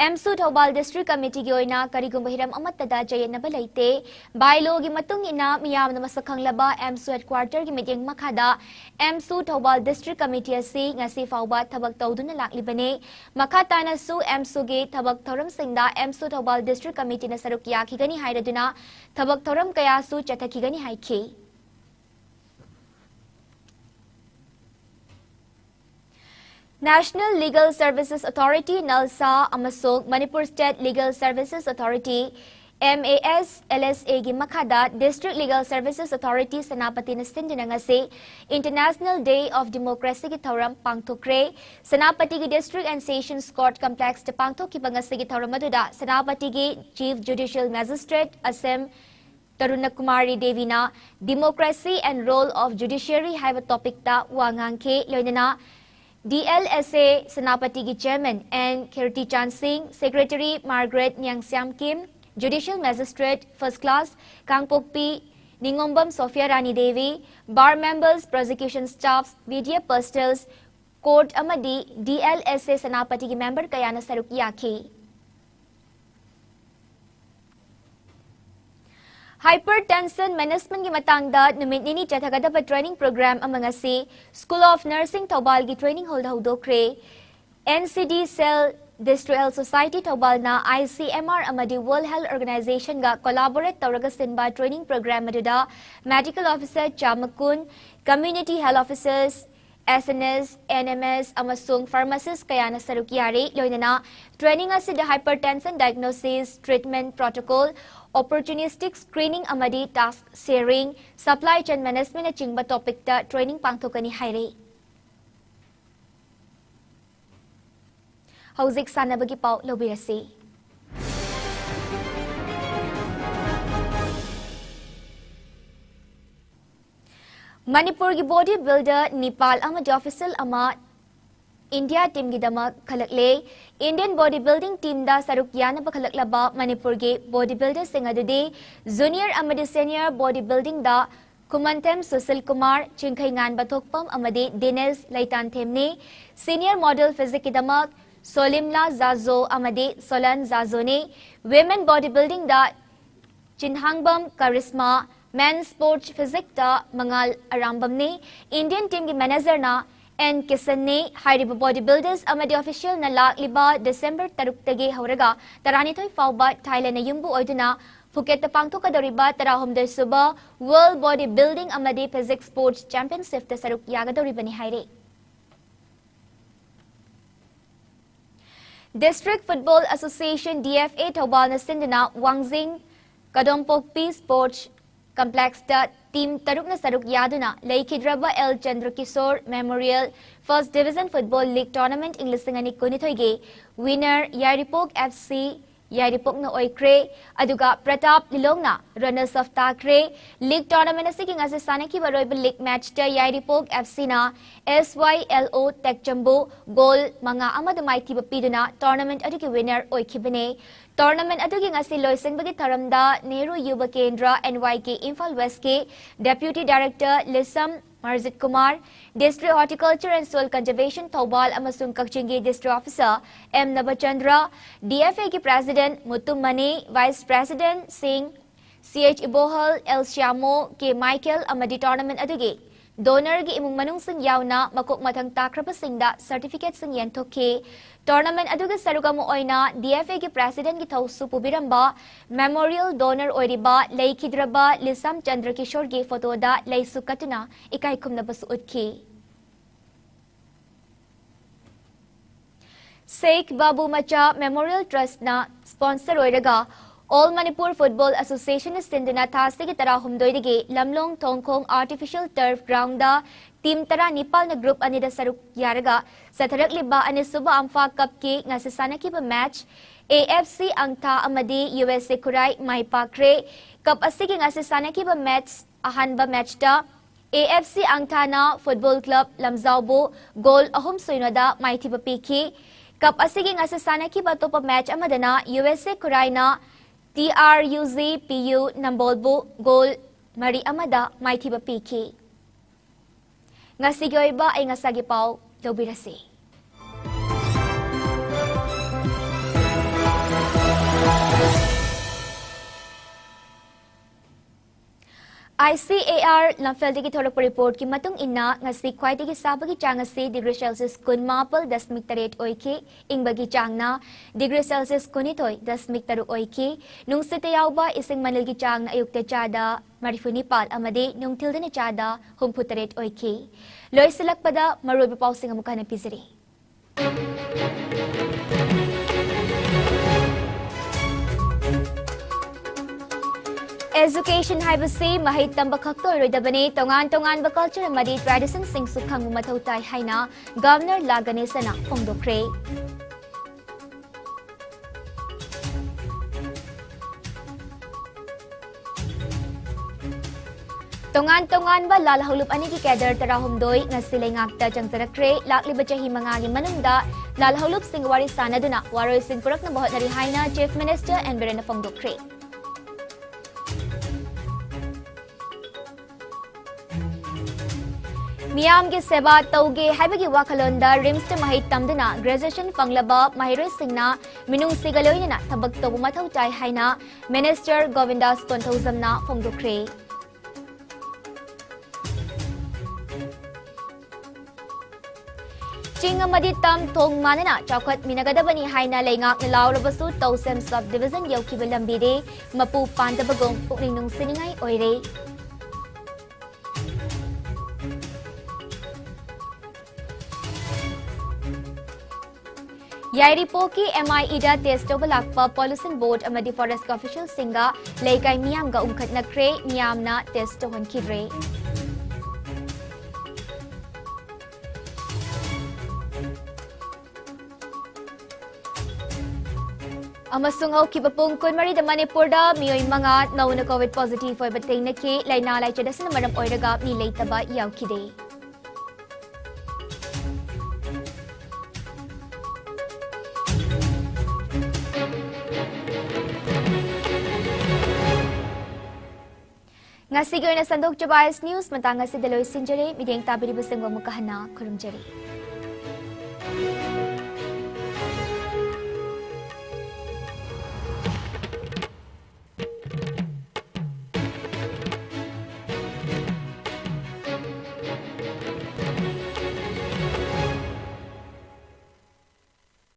ꯑꯦꯝꯁꯨ ꯊꯧꯕꯥꯜ ꯗꯤꯁꯇ꯭ꯔꯤꯛ ꯀꯃꯤꯇꯤꯒꯤ ꯑꯣꯏꯅ ꯀꯔꯤꯒꯨꯝꯕ ꯍꯤꯔꯝ ꯑꯃꯠꯇꯗ ꯆꯌꯦꯠꯅꯕ ꯂꯩꯇꯦ꯫ ꯕꯥꯏꯂꯣꯒꯤ ꯃꯇꯨꯡ ꯏꯟꯅ ꯃꯤꯌꯥꯝꯅ ꯃꯁꯛ ꯈꯪꯂꯕ ꯑꯦꯝꯁꯨ ꯍꯦꯗꯀ꯭ꯋꯥꯔꯇꯔꯒꯤ ꯃꯤꯠꯌꯦꯡ ꯃꯈꯥꯗ ꯑꯦꯝꯁꯨ ꯊꯧꯕꯥꯜ ꯗꯤꯁꯇ꯭ꯔꯤꯛ ꯀꯃꯤꯇꯤ ꯑꯁꯤ ꯉꯁꯤ ꯐꯥꯎꯕ ꯊꯕꯛ ꯇꯧꯗꯨꯅ ꯂꯥꯛꯂꯤꯕꯅꯤ꯫ ꯃꯈꯥ ꯇꯥꯅꯁꯨ ꯑꯦꯝꯁꯨꯒꯤ ꯊꯕꯛ ꯊꯧꯔꯝꯁꯤꯡꯗ ꯑꯦꯝꯁꯨ ꯊꯧꯕꯥꯜ ꯗꯤꯁꯇ꯭ꯔꯤꯛ ꯀꯃꯤꯇꯤꯅ ꯁꯔꯨꯛ ꯌꯥꯈꯤꯒꯅꯤ ꯍꯥꯏꯔꯗꯨꯅ ꯊꯕꯛ ꯊꯧꯔꯝ ꯀꯌꯥꯁꯨ ꯆꯠꯊꯈꯤꯒꯅꯤ ꯍꯥꯏꯈꯤ꯫ National Legal Services Authority, ꯅꯜꯁꯥ, ꯑꯃꯁꯨꯡ Manipur State Legal Services Authority, M A S L S A, ꯒꯤ ꯃꯈꯥꯗ District Legal Services Authority ꯁꯦꯅꯥꯄꯇꯤꯅ ꯁꯤꯟꯗꯨꯅ ꯉꯁꯤ International Day of Democracy ꯒꯤ ꯊꯧꯔꯝ ꯄꯥꯡꯊꯣꯛꯈ꯭ꯔꯦ꯫ ꯁꯦꯅꯥꯄꯇꯤꯒꯤ District and Sessions Court Complex ꯇ ꯄꯥꯡꯊꯣꯛꯈꯤꯕ ꯉꯁꯤꯒꯤ ꯊꯧꯔꯝ ꯑꯗꯨꯗ ꯁꯦꯅꯥꯄꯇꯤꯒꯤ Chief Judicial Magistrate ꯑꯁꯦꯝ ꯇꯔꯨꯅ Kumari ꯗꯦꯕꯤꯅ Democracy and Role of Judiciary ꯍꯥꯏꯕ topic ꯇ ꯋꯥ ꯉꯥꯡꯈꯤ꯫ ꯂꯣꯏꯅꯅ D L S A ꯁꯦꯅꯥꯄꯇꯤꯒꯤ Chairman N ꯈꯤꯔꯇꯤꯆꯥꯟ ꯁꯤꯡ, Secretary Margaret ꯅꯤꯌꯥꯡꯁ꯭ꯌꯥꯝ ꯀꯤꯝ, Judicial Magistrate First Class ꯀꯥꯡꯄꯣꯛꯄꯤ ꯅꯤꯉꯣꯝꯕꯝ ꯁꯣꯐꯤꯌꯥ ꯔꯥꯅꯤ Devi, Bar Members, Prosecution Staffs, Media Personnels, Court ꯑꯃꯗꯤ D L S A ꯁꯦꯅꯥꯄꯇꯤꯒꯤ member ꯀꯌꯥꯅ ꯁꯔꯨꯛ ꯌꯥꯈꯤ꯫ Hypertension management ꯀꯤ ꯃꯇꯥꯡꯗ ꯅꯨꯃꯤꯠ ꯅꯤꯅꯤ ꯆꯠꯊꯒꯗꯕ training program ꯑꯃ ꯉꯁꯤ School of Nursing ꯊꯧꯕꯥꯜꯒꯤ training hall the ꯍꯧꯗꯣꯛꯈ꯭ꯔꯦ꯫ N C D Cell, District Health Society ꯊꯧꯕꯥꯜꯅ I C M R ꯑꯃꯗꯤ World Health Organization ꯒ collaborate ꯇꯧꯔꯒ ꯁꯤꯟꯕ training program ꯑꯗꯨꯗ Medical Officer ꯆꯥꯝꯃ ꯀꯨꯟ, Community Health Officers, S N S, N M S ꯑꯃꯁꯨꯡ pharmacist ꯀꯌꯥꯅ ꯁꯔꯨꯛ ꯌꯥꯔꯤ꯫ ꯂꯣꯏꯅꯅ training ꯑꯁꯤꯗ hypertension diagnosis, treatment protocol, opportunistic screening ꯑꯃꯗꯤ task sharing, supply chain management ꯅꯆꯤꯡꯕ topic ꯇ training ꯄꯥꯡꯊꯣꯛꯀꯅꯤ ꯍꯥꯏꯔꯤ꯫ ꯍꯧꯖꯤꯛ ꯁꯥꯟꯅꯕꯒꯤ ꯄꯥꯎ ꯂꯧꯕꯤꯔꯁꯤ꯫ ꯃꯅꯤꯄꯨꯔꯒꯤ body builder ꯅꯤꯄꯥꯜ ꯑꯃꯗꯤ official ꯑꯃ India team ꯒꯤꯗꯃꯛ ꯈꯜꯂꯛꯂꯦ꯫ Indian body building team ꯗ ꯁꯔꯨꯛ ꯌꯥꯅꯕ ꯈꯜꯂꯛꯂꯕ ꯃꯅꯤꯄꯨꯔꯒꯤ body builder ꯁꯤꯡ ꯑꯗꯨꯗꯤ junior ꯑꯃꯗꯤ senior body building ꯗ ꯈꯨꯃꯟꯊꯦꯝ ꯁꯨꯁꯤꯜ ꯀꯨꯃꯥꯔ, ꯆꯤꯡꯈꯩꯉꯥꯟꯕ ꯊꯣꯛꯄꯝ ꯑꯃꯗꯤ ꯗꯤꯅꯦꯁ ꯂꯩꯇꯥꯟꯊꯦꯝꯅꯤ꯫ Senior model physiqueꯀꯤꯗꯃꯛ ꯁꯣꯂꯤꯝꯂꯥ ꯖꯥꯖꯣ ꯑꯃꯗꯤ ꯁꯣꯂꯟ ꯖꯥꯖꯣꯅꯤ꯫ Women bodybuildingꯗ ꯆꯤꯟꯍꯥꯡꯕꯝ ꯀꯔꯤꯁꯃꯥ, men's sports physiqueꯇ ꯃꯉꯥꯜ ꯑꯔꯥꯝꯕꯝꯅꯤ꯫ Indian teamꯒꯤ managerꯅ and ꯀꯤꯁꯟꯅꯤ꯫ ꯍꯥꯏꯔꯤꯕ bodybuilders ꯑꯃꯗꯤ officialꯅ ꯂꯥꯛꯂꯤꯕ December ꯇꯔꯨꯛꯇꯒꯤ ꯍꯧꯔꯒ ꯇꯔꯥꯅꯤꯊꯣꯏ ꯐꯥꯎꯕ Thailandꯅ ꯌꯨꯝꯕꯨ ꯑꯣꯏꯗꯨꯅ Phuketꯇ ꯄꯥꯡꯊꯣꯛꯀꯗꯧꯔꯤꯕ ꯇꯔꯥꯍꯨꯝꯗꯣꯏ ꯁꯨꯕ World Bodybuilding ꯑꯃꯗꯤ Physique Sports Championshipꯇ ꯁꯔꯨꯛ ꯌꯥꯒꯗꯧꯔꯤꯕꯅꯤ ꯍꯥꯏꯔꯤ꯫ District Football Association, D F A, ꯊꯧꯕꯥꯜꯅ ꯁꯤꯟꯗꯨꯅ ꯋꯥꯡꯖꯤꯡ ꯀꯗꯣꯝꯄꯣꯛꯄꯤ Sports Complexꯇ team ꯇꯔꯨꯛꯅ ꯁꯔꯨꯛ ꯌꯥꯗꯨꯅ ꯂꯩꯈꯤꯗ꯭ꯔꯕ L ꯆꯟꯗ꯭ꯔꯀꯤꯁꯣꯔ Memorial First Division Football League Tournament ꯏꯪ ꯂꯤꯁꯤꯡ ꯑꯅꯤ ꯀꯨꯟꯅꯤꯊꯣꯏꯒꯤ winner ꯌꯥꯏꯔꯤꯄꯣꯛ F C ꯌꯥꯏꯔꯤꯄꯣꯛꯅ ꯑꯣꯏꯈ꯭ꯔꯦ꯫ ꯑꯗꯨꯒ ꯄ꯭ꯔꯇꯥꯞ ꯂꯤꯂꯣꯡꯅ runners up ꯇꯥꯈ꯭ꯔꯦ꯫ League tournament ꯑꯁꯤꯒꯤ ꯉꯁꯤ ꯁꯥꯟꯅꯈꯤꯕ ꯑꯔꯣꯏꯕ league matchꯇ ꯌꯥꯏꯔꯤꯄꯣꯛ F Cꯅ S Y L O ꯇꯦꯛꯆꯝꯕꯨ goal ꯃꯉꯥ ꯑꯃꯗ ꯃꯥꯏꯊꯤꯕ ꯄꯤꯗꯨꯅ tournament ꯑꯗꯨꯒꯤ winner ꯑꯣꯏꯈꯤꯕꯅꯤ꯫ Tournament ꯑꯗꯨꯒꯤ ꯉꯁꯤ ꯂꯣꯏꯁꯤꯟꯕꯒꯤ ꯊꯧꯔꯝꯗ ꯅꯦꯍꯔꯨ ꯌꯨꯕ ꯀꯦꯟꯗ꯭ꯔ, N Y K, Imphal Westꯀꯤ Deputy Director ꯂꯤꯁꯝ ꯃꯔꯖꯤꯠ Kumar, District Horticulture and Soil Conservation Thoubal ꯑꯃꯁꯨꯡ ꯀꯛꯆꯤꯡꯒꯤ District Officer M Nabachandra, D F Aꯒꯤ President Muttum Mani, Vice President ꯁꯤꯡ C H Ibohal, L Shyamo, K Michael ꯑꯃꯗꯤ tournament ꯑꯗꯨꯒꯤ donorꯒꯤ ꯏꯃꯨꯡ ꯃꯅꯨꯡꯁꯤꯡ ꯌꯥꯎꯅ ꯃꯀꯣꯛ ꯃꯊꯪ ꯇꯥꯈ꯭ꯔꯕꯁꯤꯡꯗ certificateꯁꯤꯡ ꯌꯦꯟꯊꯣꯛꯈꯤ꯫ Tournament ꯑꯗꯨꯒꯤ ꯁꯔꯨꯛ ꯑꯃ ꯑꯣꯏꯅ D F Aꯒꯤ Presidentꯒꯤ ꯊꯧꯁꯨ ꯄꯨꯕꯤꯔꯝꯕ Memorial donor ꯑꯣꯏꯔꯤꯕ ꯂꯩꯈꯤꯗ꯭ꯔꯕ ꯂꯤꯁꯥꯝ ꯆꯟꯗ꯭ꯔ ꯀꯤꯁꯣꯔꯒꯤ photoꯗ ꯂꯩꯁꯨ ꯀꯠꯇꯨꯅ ꯏꯀꯥꯏ ꯈꯨꯝꯅꯕꯁꯨ ꯎꯠꯈꯤ꯫ ꯁꯦꯈ ꯕꯥꯕꯨ ꯃꯆꯥ Memorial Trustꯅ sponsor ꯑꯣꯏꯔꯒ All Manipur Football Associationꯅ ꯁꯤꯟꯗꯨꯅ ꯊꯥ ꯑꯁꯤꯒꯤ ꯇꯔꯥꯍꯨꯝꯗꯣꯏꯗꯒꯤ ꯂꯝꯂꯣꯡ ꯊꯣꯡꯈꯣꯡ artificial turf groundꯗ team ꯇꯔꯥꯅꯤꯄꯥꯜꯅ group ꯑꯅꯤꯗ ꯁꯔꯨꯛ ꯌꯥꯔꯒ ꯆꯠꯊꯔꯛꯂꯤꯕ ꯑꯅꯤꯁꯨꯕ ꯑꯝꯐꯥ cupꯀꯤ ꯉꯁꯤ ꯁꯥꯟꯅꯈꯤꯕ match A F C ꯑꯪꯊꯥ ꯑꯃꯗꯤ U S A Khurai my ꯄꯥꯛꯈ꯭ꯔꯦ꯫ Cup ꯑꯁꯤꯒꯤ ꯉꯁꯤ ꯁꯥꯟꯅꯈꯤꯕ match, ꯑꯍꯥꯟꯕ matchꯇ A F C ꯑꯪꯊꯥꯅ Football Club ꯂꯝꯖꯥꯎꯕꯨ goal ꯑꯍꯨꯝ ꯁꯣꯏꯅꯣꯗ ꯃꯥꯏꯊꯤꯕ ꯄꯤꯈꯤ꯫ Cup ꯑꯁꯤꯒꯤ ꯉꯁꯤ ꯁꯥꯟꯅꯈꯤꯕ ꯑꯇꯣꯞꯄ match ꯑꯃꯗꯅ U S A ꯈꯨꯔꯥꯏꯅ T R U G P U ꯅꯝꯕꯣꯜꯕꯨ goal ꯃꯔꯤ ꯑꯃꯗ ꯃꯥꯏꯊꯤꯕ ꯄꯤꯈꯤ꯫ ꯉꯁꯤꯒꯤ ꯑꯣꯏꯕ ꯑꯏꯪ ꯑꯁꯥꯒꯤ ꯄꯥꯎ ꯂꯧꯕꯤꯔꯁꯤ꯫ I C A R ꯂꯝꯐꯦꯜꯗꯒꯤ ꯊꯣꯛꯂꯛꯄ ꯔꯤꯄꯣꯔꯠꯀꯤ ꯃꯇꯨꯡ ꯏꯟꯅ, ꯉꯁꯤ ꯈ꯭ꯋꯥꯏꯗꯒꯤ ꯁꯥꯕꯒꯤ ꯆꯥꯡ ꯑꯁꯤ ꯗꯤꯒ꯭ꯔꯤ ꯁꯦꯜꯁꯤꯌꯁ ꯀꯨꯟꯃꯥꯄꯜ ꯗꯁꯃꯤꯛ ꯇꯔꯦꯠ ꯑꯣꯏꯈꯤ꯫ ꯏꯪꯕꯒꯤ ꯆꯥꯡꯅ ꯗꯤꯒ꯭ꯔꯤ ꯁꯦꯜꯁꯤꯌꯁ ꯀꯨꯟꯅꯤꯊꯣꯏ ꯗꯁꯃꯤꯛ ꯇꯔꯨꯛ ꯑꯣꯏꯈꯤ꯫ ꯅꯨꯡꯁꯤꯠꯇ ꯌꯥꯎꯕ ꯏꯁꯤꯡ ꯃꯅꯤꯜꯒꯤ ꯆꯥꯡꯅ ꯑꯌꯨꯛꯇ ꯆꯥꯗ ꯃꯔꯤꯐꯨ ꯅꯤꯄꯥꯜ ꯑꯃꯗꯤ ꯅꯨꯡꯊꯤꯜꯗꯅ ꯆꯥꯗ ꯍꯨꯝꯐꯨ ꯇꯔꯦꯠ ꯑꯣꯏꯈꯤ꯫ ꯂꯣꯏꯁꯤꯜꯂꯛꯄꯗ ꯃꯔꯨꯑꯣꯏꯕ ꯄꯥꯎꯁꯤꯡ ꯑꯃꯨꯛ ꯍꯟꯅ ꯄꯤꯖꯔꯤ꯫ Education ꯍꯥꯏꯕꯁꯤ ꯃꯍꯩ ꯇꯝꯕ ꯈꯛꯇ ꯑꯣꯏꯔꯣꯏꯗꯕꯅꯤ, ꯇꯣꯉꯥꯟ ꯇꯣꯉꯥꯟꯕ culture ꯑꯃꯗꯤ traditionꯁꯤꯡꯁꯨ ꯈꯪꯕ ꯃꯊꯧ ꯇꯥꯏ ꯍꯥꯏꯅ Governor ꯂꯥ ꯒꯅꯦꯁꯅ ꯐꯣꯡꯗꯣꯛꯈ꯭ꯔꯦ꯫ ꯇꯣꯉꯥꯟ ꯇꯣꯉꯥꯟꯕ ꯂꯥꯜꯍꯧꯂꯨꯞ ꯑꯅꯤꯒꯤ cadre ꯇꯔꯥꯍꯨꯝꯗꯣꯏ ꯉꯁꯤ ꯂꯩꯉꯥꯛꯇ ꯆꯪꯖꯔꯛꯈ꯭ꯔꯦ꯫ ꯂꯥꯛꯂꯤꯕ ꯆꯍꯤ ꯃꯉꯥꯒꯤ ꯃꯅꯨꯡꯗ ꯂꯥꯜꯍꯧꯂꯨꯞꯁꯤꯡꯒ ꯋꯥꯔꯤ ꯁꯥꯅꯗꯨꯅ ꯋꯥꯔꯣꯏꯁꯤꯟ ꯄꯨꯔꯛꯅꯕ ꯍꯣꯠꯅꯔꯤ ꯍꯥꯏꯅ Chief Minister ꯑꯦꯟ ꯕꯤꯔꯦꯟꯅ ꯐꯣꯡꯗꯣꯛꯈ꯭ꯔꯦ꯫ ꯃꯤꯌꯥꯝꯒꯤ ꯁꯦꯕꯥ ꯇꯧꯒꯦ ꯍꯥꯏꯕꯒꯤ ꯋꯥꯈꯜꯂꯣꯟꯗ RIMSꯇ ꯃꯍꯩ ꯇꯝꯗꯨꯅ graduation ꯐꯪꯂꯕ ꯃꯍꯩꯔꯣꯏꯁꯤꯡꯅ ꯃꯤꯅꯨꯡꯁꯤꯒ ꯂꯣꯏꯅꯅ ꯊꯕꯛ ꯇꯧꯕ ꯃꯊꯧ ꯇꯥꯏ ꯍꯥꯏꯅ Minister ꯒꯣꯕꯤꯟꯗꯥꯁ ꯀꯣꯟꯊꯧꯖꯝꯅ ꯐꯣꯡꯗꯣꯛꯈ꯭ꯔꯦ꯫ ꯆꯤꯡ ꯑꯃꯗꯤ ꯇꯝ ꯊꯣꯡ ꯃꯥꯟꯅꯅ ꯆꯥꯎꯈꯠꯃꯤꯟꯅꯒꯗꯕꯅꯤ ꯍꯥꯏꯅ ꯂꯩꯉꯥꯛꯅ ꯂꯥꯎꯔꯕꯁꯨ, ꯇꯧꯁꯦꯝ sub division ꯌꯧꯈꯤꯕ ꯂꯝꯕꯤꯗꯤ ꯃꯄꯨ ꯄꯥꯟꯗꯕꯒꯨꯝ ꯄꯨꯛꯅꯤꯡ ꯅꯨꯡꯁꯤꯅꯤꯡꯉꯥꯏ ꯑꯣꯏꯔꯦ꯫ ꯌꯥꯏꯔꯤꯄꯣꯛꯀꯤ M I Eꯗ test ꯇꯧꯕ ꯂꯥꯛꯄ Pollution Board ꯑꯃꯗꯤ forest officialꯁꯤꯡꯒ ꯂꯩꯀꯥꯏ ꯃꯤꯌꯥꯝꯒ ꯎꯪꯈꯠꯅꯈ꯭ꯔꯦ꯫ ꯃꯤꯌꯥꯝꯅ test ꯇꯧꯍꯟꯈꯤꯗ꯭ꯔꯦ꯫ ꯑꯃꯁꯨꯡ ꯍꯧꯈꯤꯕ ꯄꯨꯡ ꯀꯨꯟꯃꯔꯤꯗ ꯃꯅꯤꯄꯨꯔꯗ ꯃꯤꯑꯣꯏ ꯃꯉꯥ ꯅꯧꯅ COVID positive ꯑꯣꯏꯕ ꯊꯦꯡꯅꯈꯤ꯫ ꯂꯥꯏꯅꯥ ꯂꯥꯏꯆꯠ ꯑꯁꯤꯅ ꯃꯔꯝ ꯑꯣꯏꯔꯒ ꯃꯤ ꯂꯩꯇꯕ ꯌꯥꯎꯈꯤꯗꯦ꯫ ꯉꯁꯤꯒꯤ ꯑꯣꯏꯅ ꯁꯟꯗꯣꯛꯆꯕ ꯑꯥꯏꯁ ꯅ꯭ꯌꯨꯁ ꯃꯇꯥꯡ ꯑꯁꯤꯗ ꯂꯣꯏꯁꯤꯟꯖꯔꯦ꯫ ꯃꯤꯠꯌꯦꯡ ꯇꯥꯕꯤꯔꯤꯕꯁꯤꯡꯕꯨ ꯑꯃꯨꯛꯀ ꯍꯟꯅ ꯈꯨꯔꯨꯝꯖꯔꯤ꯫